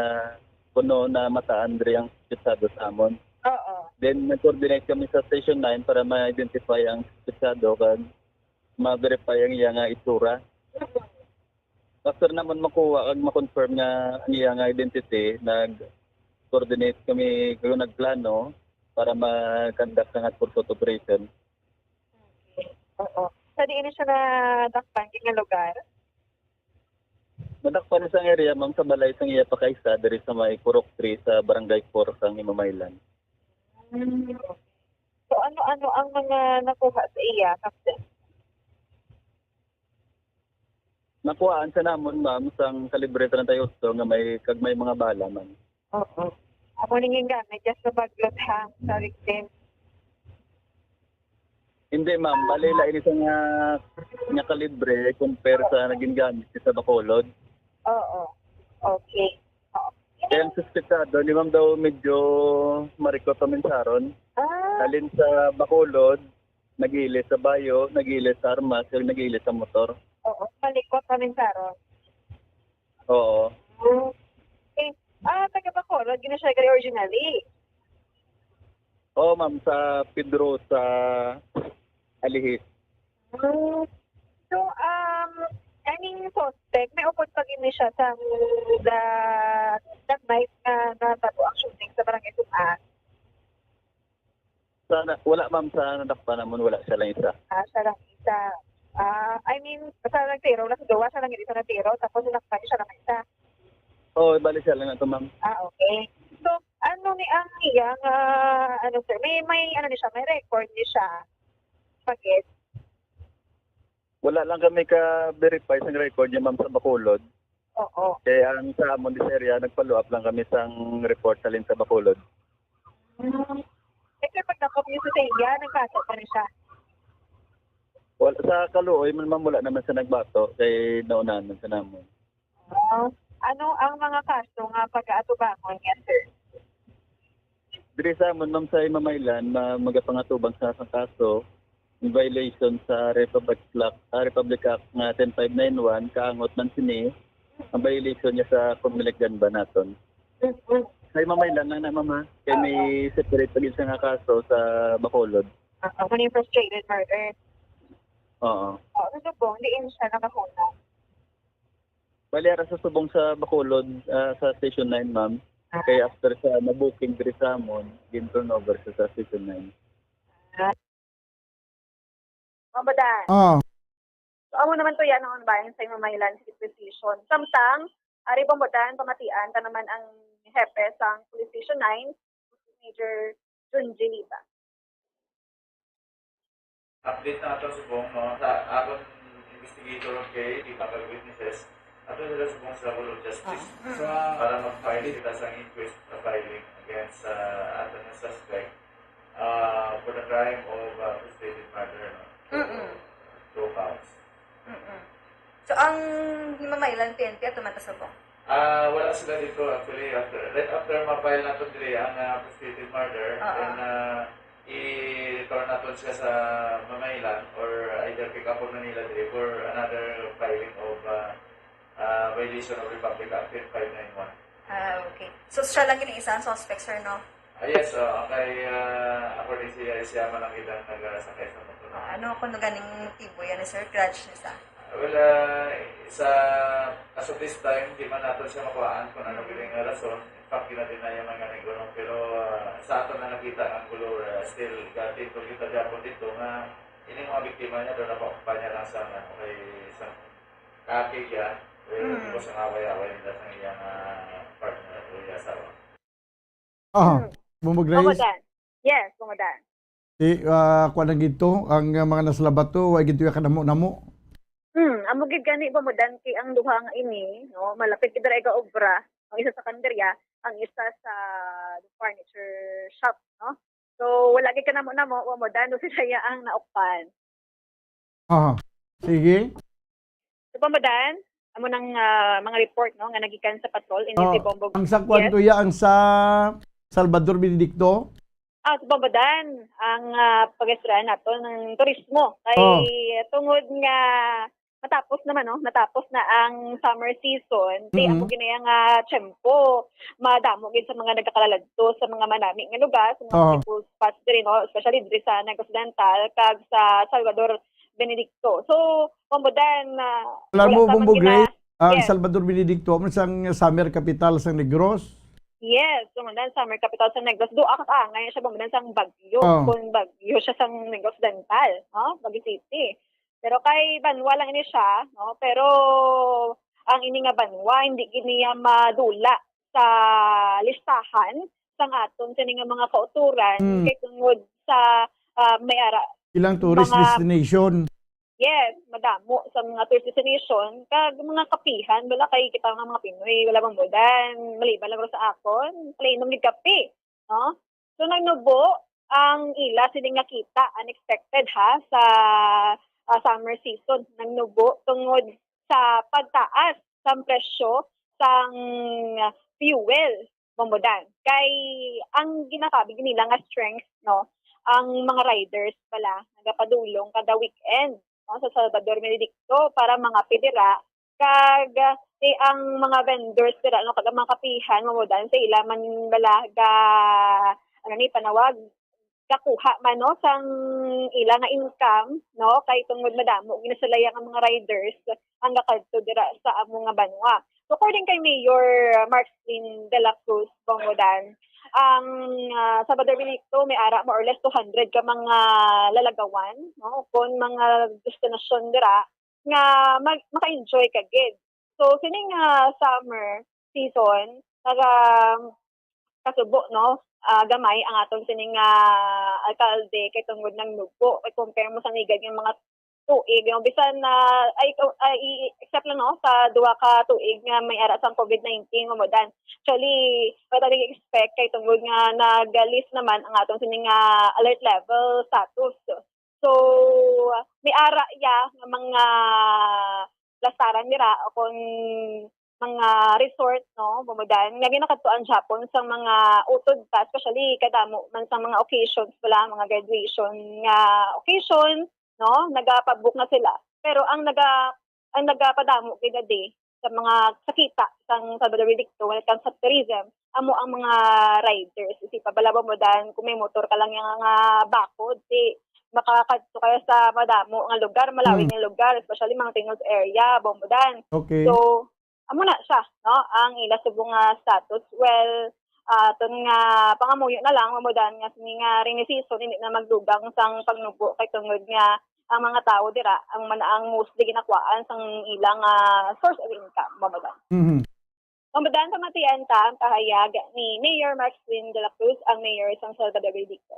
kuno namataan diri ang suspetsado sa amon. Oo. Then nag-coordinate kami sa Station nine para ma-identify ang suspetsado kag ma-verify ang iya nga itsura. After naman makuha kag ma-confirm nga ang iya nga identity, nag-coordinate kami kag nagplano para mag-conduct nga pursuit operation. Oo. Sa diin siya nadakpan, nga lugar? Nadakpan sa area, ma'am, sa balay sang iya pakaisa diri sa may Purok three sa Barangay four sang Himamaylan. Mm. So ano-ano ang mga nakuha sa iya, Captain? Nakuhaan sa namon, ma'am, sang kalibre treinta y ocho nga may kag may mga bala, ma'am. Oo. Amo ning gingamit niya sa baglot ha, sa victim. Hindi, ma'am. Bali, lain isa nga, nga kalibre compare sa naging gamit sa Bacolod. Oo. Okay. Oo. Kaya ang suspetsado ni ma'am daw medyo marikot paminsaron. Ah, Halin sa Bacolod, nag-ilis sa bayo, nag-ilis sa armas, kag nag-ilis sa motor. Oo. Malikot paminsaron. Oo. Okay. Ah, taga Bacolod gid siya gali originally. Oo, ma'am, sa Pedro, sa Alihis. Mm. So, um, kaning suspect, may upod pa gid ni siya sa the, that night nga natabo ang shooting sa Barangay Sumag? Sa, na- wala, ma'am, sa nadakpan namon, wala, siya lang isa. Ah, siya lang isa. Ah, I mean, sa nagtiro lang sa duwa, siya lang isa nagtiro, tapos sinakpan siya lang isa. Oo, bali siya lang ato, ma'am. Ah, okay. So, ano ni ang iya nga, ano, sir, may, may, ano ni siya, may record ni siya? Pagit? Wala lang kami ka-verify sang record niya, ma'am, sa Bacolod. Oo. Kaya ang sa amon this area, nag-follow up lang kami sang report halin sa Bacolod. Mm. Eh, sir, pag nakop niyo sa iya, nagbato pa rin siya? Wala, sa kaluoy man, ma'am, wala naman sa nagbato, kay naunahan man sa namon. Ah, ano ang mga kaso nga pag-aatubangon niya, sir? Diri sa amon, ma'am, sa Himamaylan, ma- magapangatubang sa, sa kaso in violation sa Republic Act, ah, Republic Act nga ten five nine one, kaangot man sini ang violation niya sa Comelec gun ban naton. Mm-mm. Sa Himamaylan lang na, ma'am, ha? Kay may separate pa gid siya nga kaso sa Bacolod. Ah, ako na yung frustrated murder. Oo. Oo, sa subong, diin siya nakahunong? Bali, ara sa subong sa Bacolod, ah, sa Station nine, ma'am. Kay after sa na-booking diri sa amon, gin-turnover sa, sa Station nine. Ma'am Badan. Ah, So, amo naman to yan ang bayan sa Himamaylan City Police Station. Samtang, ari Bombodan, pamatian ta naman ang hepe sang Police Station nine, Major Junji Liba. Update na ato subong, no, sa aton investigator kay di ba kag witnesses, ato sila subong sa Hall of Justice para mag-file kita sa inquest na filing against sa aton nga suspect, ah, for the crime of, ah, frustrated murder, no? So, Mm-mm. Two counts. Mm-mm. So, ang Himamaylan P N P ato man ta subong? Ah, wala sila dito actually. After, right after ma-file nato diri ang, ah, frustrated murder, Oo. then, ah, i-return nato siya sa Himamaylan or either pick up na nila diri for another filing of, ah, ah, violation of Republic Act ten five nine one. Ah, okay. So, siya lang gid ang isa ang suspect, sir, no? Ah, yes, ah, kay, ah, according siya, siya man ang ilang nagasakay sa motor. Ah, ano kung ganing motibo yan, sir? Grudge niya sa? Well, ah, sa, as of this time, di man nato siya makuhaan kung ano gid nga rason. In fact, gina-deny man nga ni Guro. Pero, ah, sa ato na nakita nga Guro, ah, still gatito kita gyapon dito nga ining mga biktima niya, doon napakumpanya lang sa, ano, kay sa kaki niya. Pero Mm. hindi ko sa away-away nila sa iyang, ah, partner o iyang asawa. Aha. Hmm. Bumog Reyes. Bungodan. Yes, Bungodan. Di, ah, kuwan lang gid to, ang, ah, mga naslabat to, wa gid to ya kanamo-namo. Hmm, amo gid gani, Bombo Dan, kay ang duha nga ini, no, malapit gid dira iga obra. Ang isa sa kanderya, ang isa sa furniture shop, no? So, wala gid kanamo-namo, Bombo Dan, no, sila ya ang naukpan. Aha. Sige. So, Bombo Dan, amo nang, ah, mga report, no, nga nagikan sa patrol ini si Oh, Bombo. Ang sa kuwan to ya, ang sa Salvador Benedicto? Ah, sa Bombo Dan, ang, ah, pag-istoryahan nato ng turismo. Kay Oh. tungod nga matapos naman, no? Matapos na ang summer season, di Mm-mm. amo gid na ya nga tiyempo, madamo gid sa mga nagakalaladto sa mga manami nga lugar, sa mga Oh. people spots diri, no? Especially diri sa Negros Occidental kag sa Salvador Benedicto. So, Bombo Dan, ah, Alam wala mo, pa man Bombo gina- Grace, ang Yes. Salvador Benedicto, amo sang summer capital sang Negros. Yes, Bombo Dan, summer capital sa Negros. Duha ka kaangay siya, Bombo Dan, sang bagyo. Oh. Kung bagyo siya sang Negros Occidental, no? Baguio City. Pero kay banwa lang ini siya, no? Pero ang ini nga banwa, hindi gid niya madula sa listahan sang aton sini nga mga kautoran Mm. kay tungod sa, ah, may ara Ilang tourist Mga destination. Yes, madamo sa mga tourist destination, kag mga kapihan, wala kay kita nga mga Pinoy, wala, Bombo Dan, maliban lang sa akon, palainom gid kape, no? So, nagnubo ang ila sini nga kita, unexpected ha, sa, ah, summer season. Nagnubo tungod sa pagtaas sang presyo sang fuel, Bombo Dan. Kay ang ginakabig nila nga strength, no, ang mga riders pala nagapadulong kada weekend, no, sa Salvador Benedicto para mga pidira kag, eh, ang mga vendors dira, no, kag ang mga kapihan, Bombo Dan, sa ila man bala ga, ano ni, panawag, gakuha man, no, sang ila nga income, no, kay tungod madamo gid na sila ya nga mga riders ang gakadto dira sa amo nga banwa. So, according kay Mayor Marceline de la Cruz, Bombo Dan, ang, ah, Salvador Benedicto may ara more or less two hundred ka mga lalagawan, no, kon mga destinasyon dira nga mag-, maka-enjoy ka gid. So, sining, ah, summer season, naga-, kasubo, no, ah, gamay ang aton sining, ah, alkalde kay tungod nagnubo. Kay compare mo sa nigad nga mga tuig, no, bisan na, ay, ay, i-, except lang, no, sa duha ka tuig nga may ara sang COVID nineteen, Bombo Dan. Actually, wala ta nag-expect kay tungod nga nag-lift naman ang aton sining nga alert level status. So, may ara ya nga mga plastaran dira o kon mga resort, no, Bombo Dan, nga ginakadtuan gihapon sang mga utod pa, especially kadamo man sang mga occasions pala, mga graduation nga occasion, no, nagapabook na sila. Pero ang naga-, ang nagapadamo gid adi sa mga, sa kita sang Salvador Benedicto when it comes to tourism, amo ang mga riders. Isip pa bala, Bombo Dan, kung may motor ka lang ya nga bakod, di makakadto ka sa madamo nga lugar, malawig Mm. nga lugar, especially mountainous area, Bombo Dan. Okay. So, amo na siya, no? Ang ila subong nga status. Well, ah, aton nga pangamuyo na lang, Bombo Dan, nga sini nga rainy season, hindi na magdugang sang pagnubo kay tungod nga ang mga tawo dira, ang man ang mostly ginakuhaan sang ilang, ah, source of income, Bombo Dan. Mhm. Bombo Dan, pamatian ta ang pahayag ni Mayor Marceline de la Cruz, ang mayor sang Salvador Benedicto.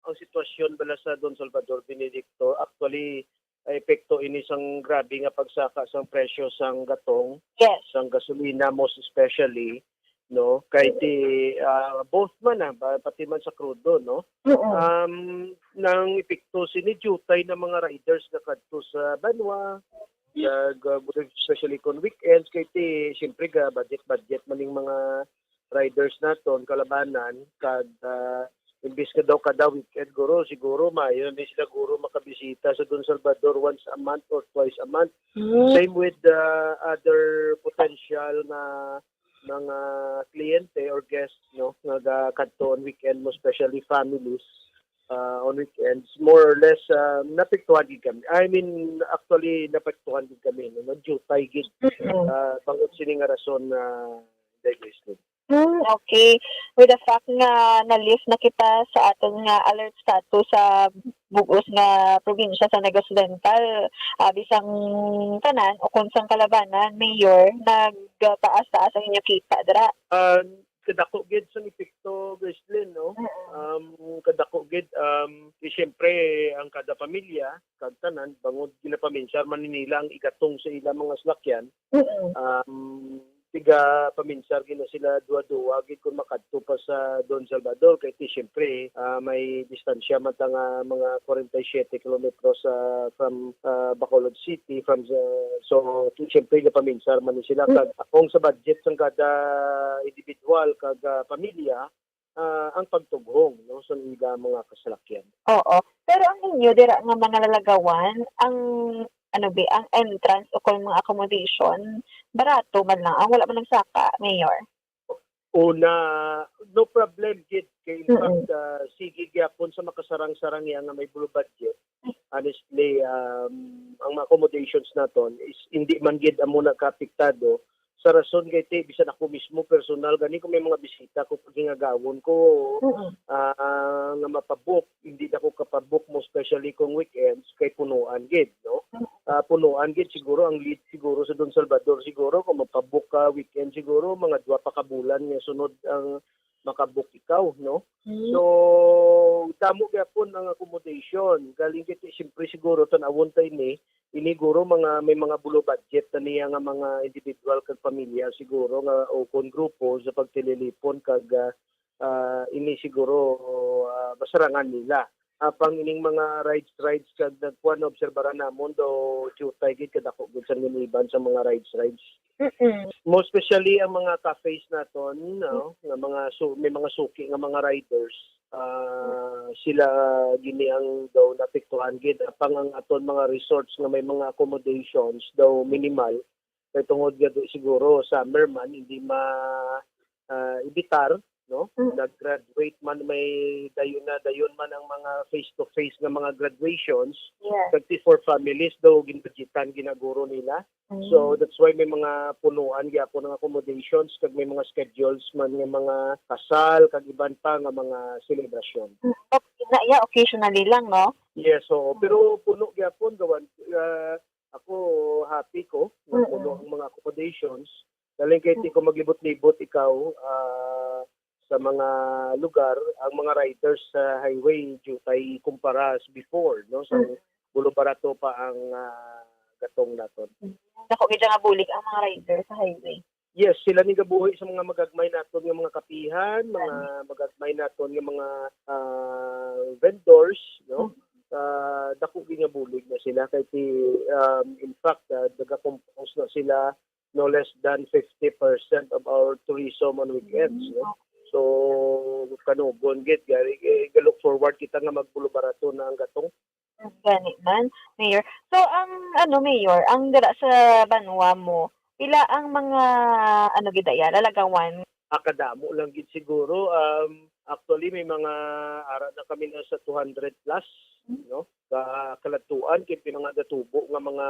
Ang sitwasyon bala sa Don Salvador Benedicto, actually, ay epekto ini sang grabe nga pagsaka sang presyo sang gatong, Yes. sang gasolina most especially, no? Kay ti, ah, both man, ah, ba-, pati man sa krudo, no? Oo. Um, nang epekto sini diutay na mga riders nga kadto sa banwa, kag, ah, especially kon weekends, kay ti, siyempre, ga budget-budget man ning mga riders naton, kalabanan, kag, ah, imbis nga daw kada weekend, guro, siguro maayo na ni sila, guro, makabisita sa Don Salvador once a month or twice a month. Same with the other potential na mga kliyente or guests, no, nga ga-, kadto on weekend mo, especially families, ah, on weekends. More or less, ah, napektuhan gid kami. I mean, actually, napektuhan gid kami, no? Nagdiutay gid, ah, bangod sini nga rason, ah, Inday Grace. Hmm, okay. With the fact nga na-lift na kita sa aton nga alert status sa bug-os nga probinsya sa Negros Occidental, ah, bisang tanan o kung sang kalabanan, Mayor, nagtaas-taas ang inyo kita dira. Ah, Kadako gid sang epekto, Gretchen, no? Um, kadako gid, um, di siyempre, ang kada pamilya, kag tanan, bangod ginapaminsar man nila ang igatong sa ilang mga salakyan, um, tiga paminsar gid na sila duwa-duwa gid kung makadto pa sa Don Salvador, kay ti siyempre, ah, may distansya man ta nga mga forty-seven kilometros, ah, from, ah, Bacolod City, from, ah, so, ti siyempre, gapaminsar man ni sila. Kag kung sa budget sang kada individual kag, ah, pamilya, ah, ang pagtughong, no, sa ila mga kasalakyan. Oo. Pero ang inyo dira nga mga lalagawan, ang, ano bi, ang entrance o kung mga accommodation, barato man lang, ang wala man nagsaka, Mayor? Una, no problem gid. Kay in Mm. fact, ah, sige gyapon sa makasarang-sarang ya nga may below budget. Honestly, um, ang mga accommodations naton is hindi man gid amo na kaapektado sa rason kay ti, bisan ako mismo personal gani kung may mga bisita ko, pag hingagawon ko, Mm. ah, nga mapabook, hindi na ko kapabook mo, especially kung weekends, kay punuan gid, no? Mm. Ah, punuan gid siguro ang lead siguro sa Don Salvador siguro kung mapabook ka weekend siguro mga duwa pa ka bulan nga sunod ang makabook ikaw, no? Mm. So, damo gyapon ang accommodation. Galing gid, siyempre siguro, tan-awon ta ini, ini guro mga, may mga below budget na niya nga mga individual kag pamilya siguro nga, o kon grupo sa pagtililipon kag, ah, ah, ini siguro, ah, masarangan nila. Apang ining mga rides, rides kag nagkuan, naobserbaran namon daw diutay gid, kadako gid sang giniban sa mga rides, rides. Mm. Most especially ang mga cafes naton, no, nga mga su-, may mga suki nga mga riders, ah, sila gini ang daw naapektuhan gid. Apang ang aton mga resorts nga may mga accommodations daw minimal, kay tungod nga di siguro summer man, hindi ma-, ah, evitar, no? Mm. Nag-graduate man, may dayon na dayon man ang mga face-to-face nga mga graduations, Yes. thirty-four families daw ginbudgetan ginaguro nila. Mm. So, that's why may mga punuan gyapon ang accommodations kag may mga schedules man nga mga kasal kag iban pa nga mga selebrasyon. Mm. But na, yeah, occasionally lang, no? Yes, oo. Mm. Pero puno gyapon, gawan, ah, ako happy ko nga Mm-mm. puno ang mga accommodations. Galing kay Mm. ti ko maglibot-libot ikaw, ah, sa mga lugar, ang mga riders sa highway, diutay kumpara sa before, no? Sa Mm. gulo barato pa ang, ah, gatong naton. Mm. Dako gid nga bulig ang mga rider sa highway. Yes, sila ni gabuhi sa mga magagmay naton nga mga kapihan, mga Gani. magagmay naton nga mga, ah, vendors, no? Mm. Ah, dako gid nga bulig na sila kay ti, um, in fact, ah, nagakompose na sila no less than fifty percent of our tourism on weekends, Mm. no? So, kanugon gid, gani, eh, ga-look forward kita nga magbulubarato na ang gatong. Gani man, Mayor. So, ang, ano, Mayor, ang dira sa banwa mo, pila ang mga, ano, gid, aya, lalagawan? Ah, kadamo lang gid siguro. Um, actually, may mga ara na kami na sa two hundred plus, Hmm. no? Ka-, kaladtuan, kay pinangagatubo nga mga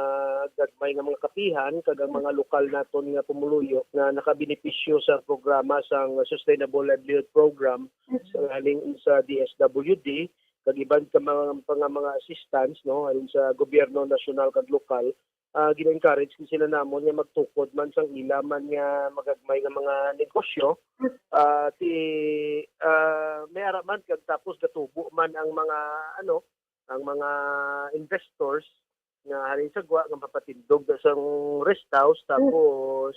gagmay nga mga kapihan, kag ang Hmm. mga lokal naton nga pumuluyo nga nakabenepisyo sa programa sang Sustainable Livelihood Program Hmm. sa, halin sa D S W D, kag iban ka mga, pa nga mga assistance, no, halin sa gobyerno nasyonal kag lokal, ah, gina-encourage gid sila namon nga magtukod man sang ila man nga magagmay nga mga negosyo. Ah, ti, ah, may ara man kag tapos gatubo man ang mga, ano, ang mga investors nga halin sa gwa nga mapatindog na sang rest house, Mm. tapos,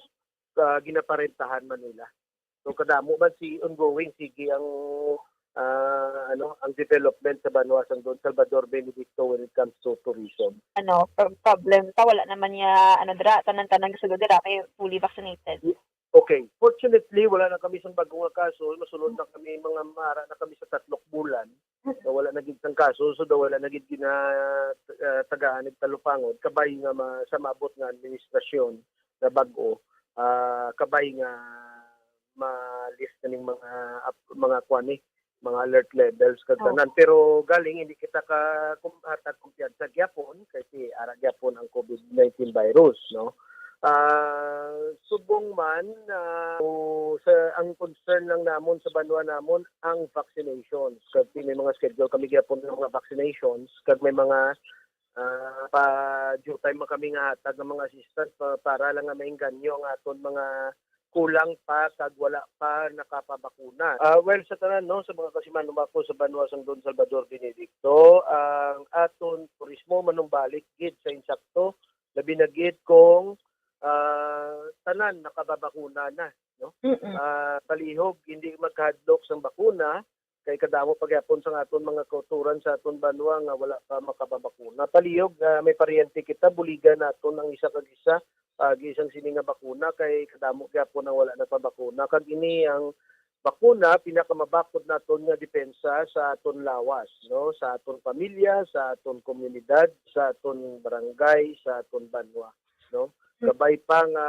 ah, ginaparentahan man nila. So, kadamo man si ongoing, sige ang, ah, ano, ang development sa banwa sang Don Salvador Benedicto when it comes to tourism. Ano, pro-, problem ta, wala naman niya, ano, dira, tanan-tanan nga sulod dira, may fully vaccinated. Y-, okay. Fortunately, wala na kami sang bag-o nga kaso. Masulod na kami, mga mara na kami sa tatlo ka bulan. Mm. So, wala na gid sang kaso. So, daw wala na gid gina-, ah, tagaan og talupangod. Kabay nga ma-, sa maabot nga administrasyon na bag-o, ah, kabay nga ma-lift na ning mga ap-, mga kuan ni, mga alert levels kag Oo. tanan. Pero galing hindi kita ka kum-, hatag kumpiyansa gyapon kay ti ara gyapon ang COVID nineteen virus, no? Ah, subong man, ah, o sa, ang concern lang namon sa banwa namon ang vaccinations. Kag may mga schedule kami gyapon ng mga vaccinations, kag may mga, ah, pa-due time man kami nga hatag ng mga assistance pa-, para lang nga maengganyo ang aton mga kulang pa kag wala pa nakapabakuna. Ah, well, sa tanan, no, sa mga kasimanlumakon sa banwa sang Don Salvador Benedicto, ang aton turismo manumbalik gid sa insakto, labi na gid kung, ah, tanan nakababakuna na, no? Mm-mm. Ah, palihog hindi magkahadlok sang bakuna, kay kadamo pa gyapon sang aton mga kauturan sa aton banwa nga wala pa makababakuna. Palihog nga may paryente kita, buligan naton ang isa kag isa, ah, agi sang sini nga bakuna, kay kadamo gyapon ang wala nagpabakuna. Kag ini ang bakuna, pinakamabakod naton nga depensa sa aton lawas, no, sa aton pamilya, sa aton komunidad, sa aton barangay, sa aton banwa, no. Hmm. Kabay pa nga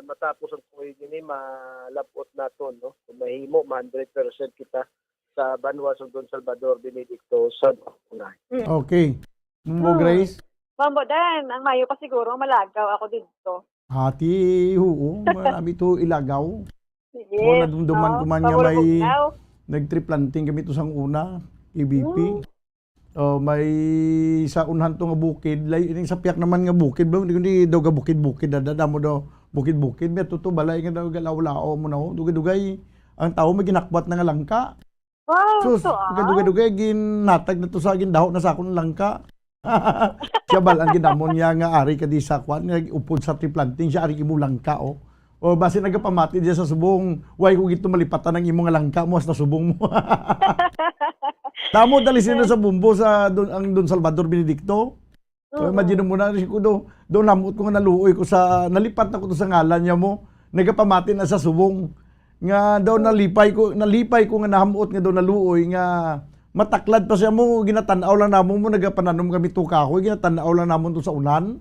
matapos ang tuig ini, malab-ot naton, no, kung mahimo, ma-hundred percent kita sa banwa sang Don Salvador Benedicto sa bakuna. Mm. Okay. Mo, hmm, Grace? Mambo Dan, ang mayo pa siguro, malagaw ako didto. Ati, oo, marami to ilagaw. Sige. Oh, nadumduman ko man nga may nag-tree planting kami to sang una, A B P. Mm. Oh, may sa unhan to nga bukid, lay, ining sa piyak naman nga bukid, ba, hindi, hindi daw ga bukid-bukid, dada, damo daw bukid-bukid, may tuto balay nga daw galaw-lao mo na, oh, dugay-dugay, ang tao may ginakwat na nga langka. Wow, sus, so, ah, dugay-dugay, ginhatag na to sa gindaho na sa akon langka. Siya bal ang ginamon niya nga ari ka di sa kwan, nga upod sa tree planting, siya ari imo langka, oh. O, basi nagapamati diya sa subong, "Why ko gito malipatan ang imo nga langka mo, hasta subong mo?" Damo dali sila sa bumbo sa Don, ang Don Salvador Benedicto. So, oo, imagine mo na, ko do, do namot ko nga naluoy ko sa, nalipat na ko to sa ngalan niya mo, nagapamati na sa subong. Nga daw nalipay ko, nalipay ko nga nahamot nga daw naluoy nga mataklad pa siya mo, ginatan-aw lang namon mo, nagapananom kami to kahoy, ginatan-aw lang namon to sa ulan.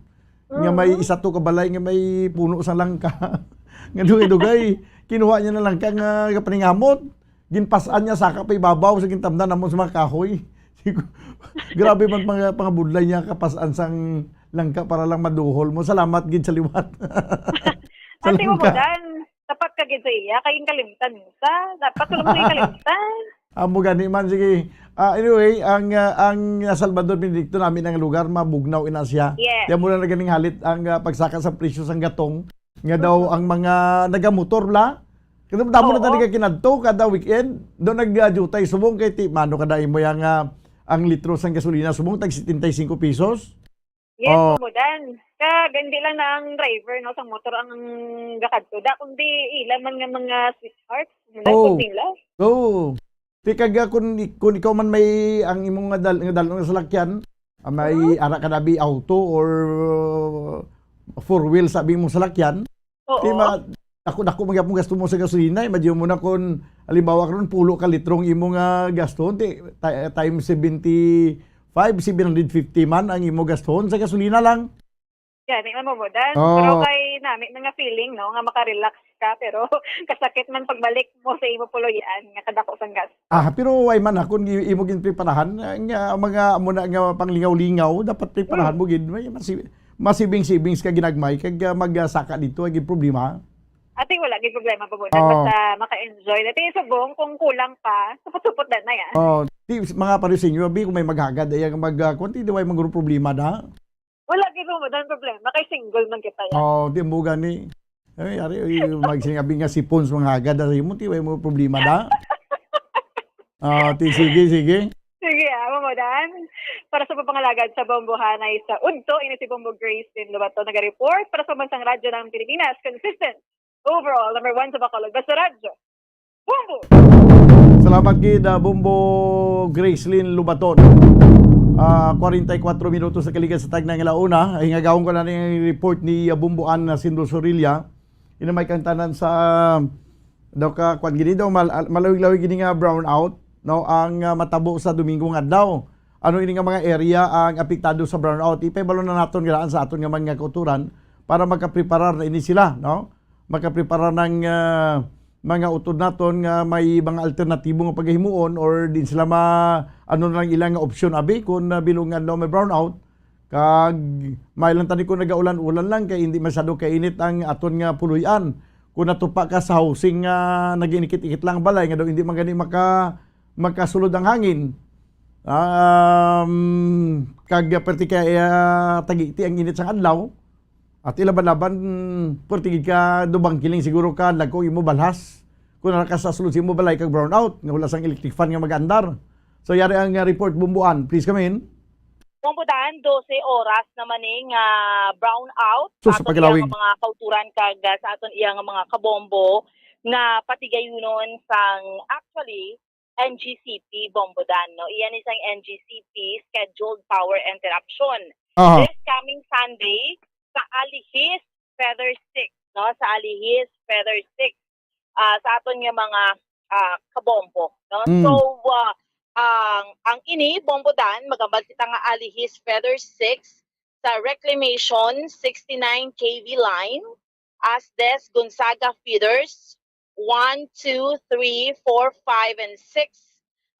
Nga may isa to ka balay nga may puno sang langka. Nga dugay-dugay, kinuha niya na langka nga kapaningamot. Ginpas-an niya saka pa ibabaw sa gintamdan namon sa mga kahoy. Grabe man pang-, pangabudlay niya kapas-an sang langka para lang maduhol mo. Salamat gid sa liwat. Sa langka. Ate mo, Dan, tapat ka gid sa iya, kay kalimtan mo sa, dapat wala mo kalimtan. Amo gani man, sige. Ah, anyway, ang, ah, ang Salvador Benedicto namin ang lugar, mabugnaw ina siya. Yes. Kaya muna na ganing halit ang, ah, pagsaka sa presyo sang gatong. Nga daw ang mga nagamotor bla, kada damo na, oo, talaga kinadto kada weekend, daw nag-adjutay subong kay ti mano kada imo yang, ah, ang litro sang gasolina subong tag setenta y cinco pesos. Yes, oh, mo, Dan. Kag hindi lang na ang driver, no, sa motor ang gakadto. Da, kundi ila man nga mga sweethearts, mga, oh, kundi nila. Oo. Ti kag, ah, kun, kun ikaw man may ang imong nga dal-, nga dal-, nga salakyan, ah, may, mhm, ara ka nabi auto or four wheel sabi mong salakyan, oo, ti ma-, dako-dako man gyapon gasto mo sa gasolina. Imagine mo na kun, halimbawa, karon pulo ka litrong imo nga gaston, ti, ti-, times seventy-five, seven hundred fifty man ang imo gaston sa gasolina lang. Gani man mo, Dan. Oh. Pero kay nami man nga feeling, no, nga makarelax ka, pero kasakit man pagbalik mo sa imo puloy-an nga kadako sang gas. Ah, pero way man, ah, kung i-, imo ginpreparahan, ah, nga mga amo na nga panglingaw-lingaw, dapat preparahan, mm, mo gid. May masi-, ma-saving-savings ka ginagmay, kag, ah, magsaka dito, ay gid problema. Ate, wala gid problema pa, Dan. Oh. Basta maka-enjoy. Ate, subong, kung kulang pa, supot-supot na na yan. Oh, di, mga pare sa inyo, abi, kung may maghagad, ay ang mag, ah, kung di, di way maguro problema na. Wala gid mo, Dan, problema kay single man kita, ya. Oh, di mo gani. Ay, ari, ay, magsingabi nga sipon sa mga hagad sa imo, ti, way mo problema da. Ah, ti, sige, sige. Sige, amo mo, Dan. Para sa pagpangalagad sa bombohanay sa udto, ini si Bombo Grace Lynn Lobato nag-report para sa Bansang Radyo ng Pilipinas, consistent, overall, number one sa Bacolod. Basta Radyo. Bombo! Salamat gid, ah, Bombo Gracelyn Lubaton. Ah, kwarenta y kuwatro minutos na kaligas sa tagna nga launa. Ay, nga gawon ko na ning report ni, ah, Bombo Ann na Sindol Sorilla. Ina may kantanan sa, daw ka, kwan gini daw, mal-, malawig-lawig gini nga brownout, no? Ang, ah, matabo sa Domingo nga adlaw. Ano ini nga mga area ang apektado sa brownout? Ipahibalo na naton nga daan sa aton nga mga kauturan para makapreparar na ini sila, no? Makapreparar ng, ah, mga utod naton nga may mga alternatibo nga pagahimuon or din sila ma-, ano na lang ilang nga opsyon, abi, kung, ah, bilungan daw may brownout. Kag may lang tani kung nagaulan-ulan lang kay hindi masyado kainit ang aton nga puloy-an. Kung natupa ka sa housing nga nag-inikit-ikit lang ang balay nga daw hindi man gani maka-, makasulod ang hangin. Um, kag perti kay, ah, tagiti ang init sang adlaw. At ilaban-laban, perti gid ka dubang kiling siguro ka, dagko imo balhas. Kung nara ka sa sulod sa imo balay kag brownout, nga wala sang electric fan nga mag-andar. So, yari ang, uh, report, Bomboan. Please come in. Bombodan, dose oras naman ni nga brownout Sus, sa aton iya nga mga kauturan kag, uh, sa aton iya nga mga kabombo nga patigayunon sang, actually, N G C P, Bombodan, no? Iyan isang N G C P scheduled power interruption. Aha. This coming Sunday, sa Alihis Feather Six, no? Sa Alihis Feather Six, ah, sa aton nga mga, ah, kabombo, no? Mm. So, ah, ang, ang ini, Bombodan, magambal kita nga Alihis Feather Six sa Reclamation sixty-nine K V line, Asdes Gonzaga feeders one, two, three, four, five, and six,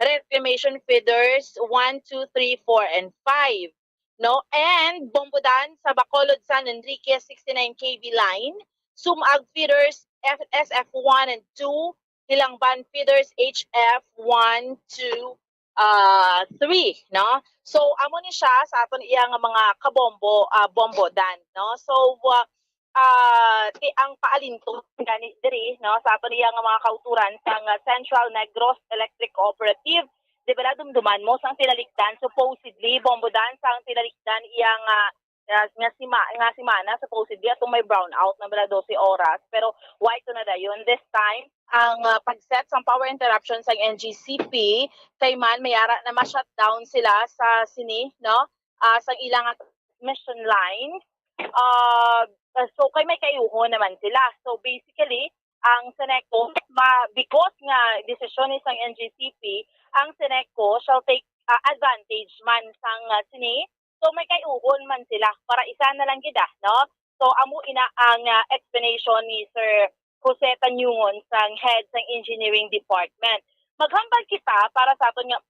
Reclamation feeders one, two, three, four, and five, no? And Bombodan sa Bacolod, San Enrique sixty-nine K V line, Sumag feeders F-, S F one and two, Hilangban feeders H F one, two, ah, three, no? So, amo ni siya sa aton iya nga mga kabombo, ah, Bombodan, no? So, ah, ah, ti-, ang paalinton gani diri, no, sa aton iya nga mga kauturan sang, ah, Central Negros Electric Cooperative, di bala dumduman mo sang tinalikdan, supposedly, Bombodan, sang tinalikdan iya nga, ah, nga sima-, nga semana, supposedly, atong may brownout na bala dose oras. Pero why to na dayon? This time, ang, ah, pag-set sang power interruption sang N G C P, kay man, may ara na ma-shutdown sila sa sini, no? Ah, sang ilang transmission line. Ah, so, kay may kaiuhon naman sila. So, basically, ang Seneco, ma-, because nga desisyon ni sang N G C P, ang Seneco shall take, ah, advantage man sang, ah, sini. So, may kaiuhon man sila para isa na lang gid, ah, no? So, amo ina ang, ah, explanation ni Sir Jose Tanyungon sang head sang engineering department. Maghambal kita para sa aton nga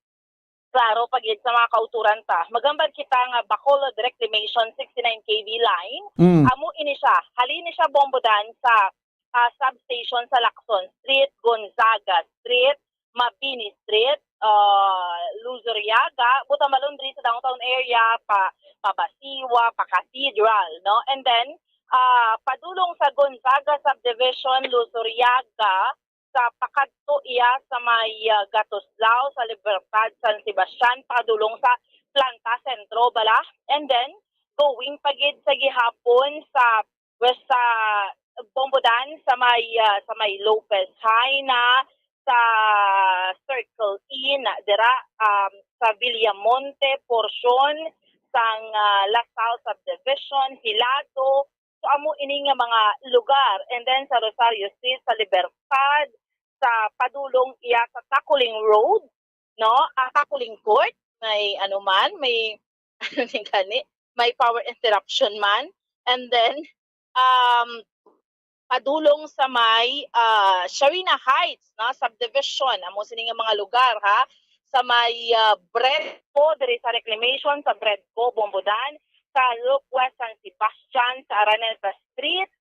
klaro pa gid sa mga kauturan ta. Maghambal kita nga Bacolod Reclamation sixty-nine K V line. Mm. Amo ini siya. Halin ni siya, Bombodan, sa, ah, substation sa Lacson Street, Gonzaga Street, Mabini Street, ah, Luzuriaga, buta malon diri sa downtown area, pa, pa Basiwa, pa Cathedral, no? And then, ah, padulong sa Gonzaga Subdivision, Luzuriaga, sa pakadto iya sa may, ah, Gatuslao, sa Libertad, San Sebastian, padulong sa Planta Centro bala. And then, going pa gid sa gihapon sa, west, sa Bombodan, sa may, ah, sa may Lopez High na, sa Circle E na dira, um, sa Villamonte portion sang, ah, La Salle Subdivision, Hilado, So, amo ini nga mga lugar. And then sa Rosario Street, sa Libertad, sa padulong iya sa Taculing Road, no? Ang Taculing Court, may ano man, may, ano ni gani, may power interruption man. And then, um, padulong sa may, ah, Sharina Heights, no? Subdivision. Amo sini nga mga lugar, ha? Sa may, ah, Bredco, diri sa Reclamation, sa Bredco, Bombodan, sa Loop West San Sebastian, sa Araneta Street.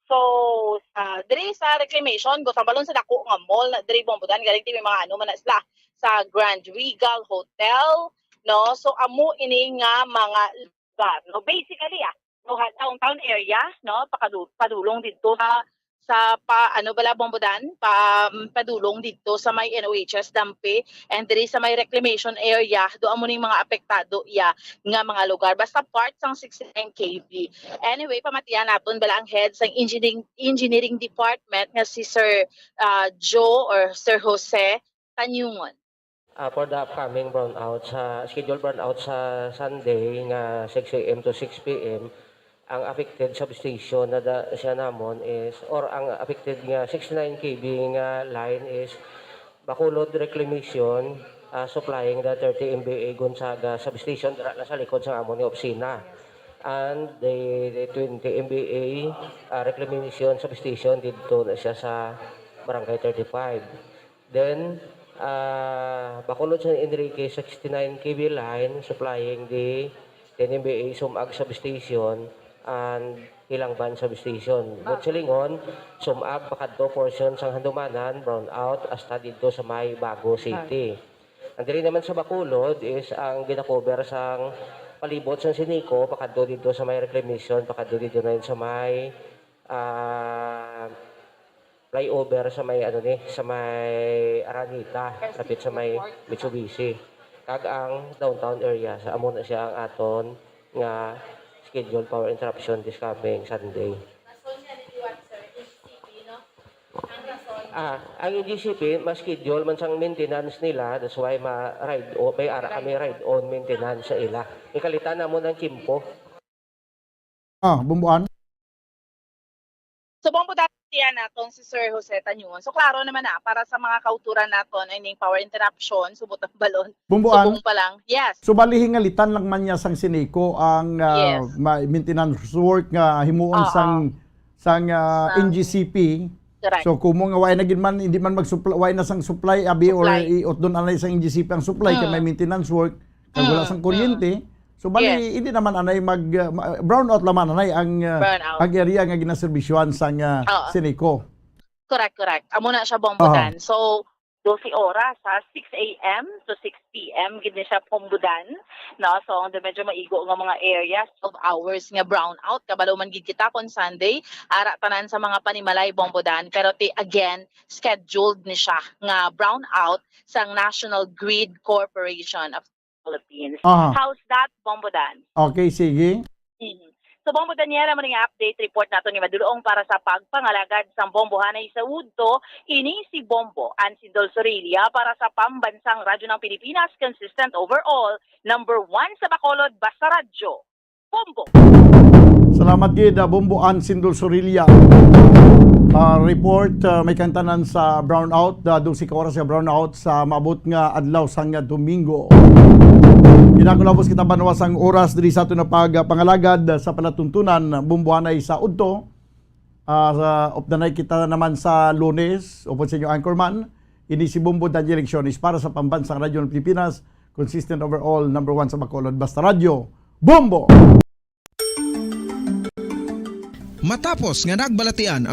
So, sa, diri sa Reclamation, go sa balon sa dako nga mall na diri Bombodan, galing ti may mga ano man na sila sa Grand Regal Hotel, no? So, amo ini nga mga lugar, no? Basically, ah, no, ha, downtown area, no? Pakadu-, padulong didto sa, sa pa, ano bala, Bombodan? Pa, padulong didto sa may N O H S Dampi and diri sa may reclamation area, do amo ning mga apektado iya nga mga lugar. Basta part sang sixty-nine K V. Anyway, pamatian naton bala ang head sang engineering, engineering department nga si Sir, ah, Joe or Sir Jose Tanyungon. Ah, for the upcoming brownout, sa scheduled brownout sa Sunday nga six A M to six P M, ang affected substation na da, siya namon is, or ang affected nga sixty-nine K V nga line is Bacolod Reclamation, ah, supplying the thirty M V A Gonzaga substation, dira na sa likod sa amon nga opisina. And the, the twenty M V A, ah, Reclamation substation didto na siya sa Barangay thirty-five. Then, ah, Bacolod San Enrique sixty-nine K V line supplying the ten M V A Sumag substation and Hilangban substation. But silingon, Sumag pakadto portion sang Handumanan, brownout, hasta didto sa may Bago City. Ang diri naman sa Bacolod is ang ginakover sang palibot sa Sinico, pakadto dito sa may reclamation, pakadto dito na yun sa may, ah, flyover sa may, ano ni, sa may Araneta, lapit sa may Mitsubishi. Kag ang downtown area, sa amo na siya ang aton nga scheduled power interruption this coming Sunday. Ah, ang N G C P, ma-schedule man sang maintenance nila, that's why ma-ride o, may ara kami ride-on maintenance sa ila. Ikalitan namo ng tiyempo. Ah, Bumbuan? So, Bombo, dati yan naton si Sir Jose Tañuon. So, klaro naman na, para sa mga kauturan naton, I mean, power interruption, subot ang balon. Bumbuan? Subong pa lang. Yes. So, bali, hingalitan lang man niya sang Sinico ang ah, Yes. ma- maintenance work nga himuon Oo. sang sang ah, Sang- N G C P. Correct. So, kung mo nga wala na gid man, hindi man mag-supply, wala na sang supply, abi, or Supply. iot doon anay sang N G C P ang supply, kay Mm. may maintenance work, kag wala Mm, sang kuryente. So, bali, Yes. hindi naman anay mag, ah, ma- brownout lang man anay ang, ah, Brownout. ang area nga ginaserbisyuhan sang ah, Oo. Sinico. Correct, correct. Amo na siya, Bombo Aha. Dan. So, dose oras, ha, six a m to six p m gid ni siya, Bombo Dan. No? So, ang medyo maigo nga mga areas of hours nga brownout. Kabalo man gid kita kon Sunday, ara tanan sa mga panimalay, Bombo Dan. Pero ti, again, scheduled ni siya nga brownout sang National Grid Corporation of Philippines. Aha. How's that, Bombo Dan? Okay, sige. Mhm. So, Bombo Daniela, mo nga update report nato ni Madulong para sa pagpangalagad sang Bombo Hanay sa Udto. Ini si Bombo Ansindol Sorilla para sa Pambansang Radyo ng Pilipinas, consistent overall, number one sa Bacolod, basta radyo. Bombo! Salamat gid, ah, Bombo Ansindol Sorilla. Ah, report, ah, may kantanan sa brownout, ah, dose ka oras sa brownout sa maabot nga adlaw sang Domingo. Ginakulabos kita banwa sang oras diri sa aton na pagpangalagad sa palatuntunan, Bombo Hanay sa Udto. Ah, sa updanay kita naman sa Lunes, upod sa inyo anchorman, ini si Bombo Daniel Lecciones para sa Pambansang Radyo ng Pilipinas, consistent overall, number one sa Bacolod, basta radyo, Bombo! Matapos nga nagbalatian ang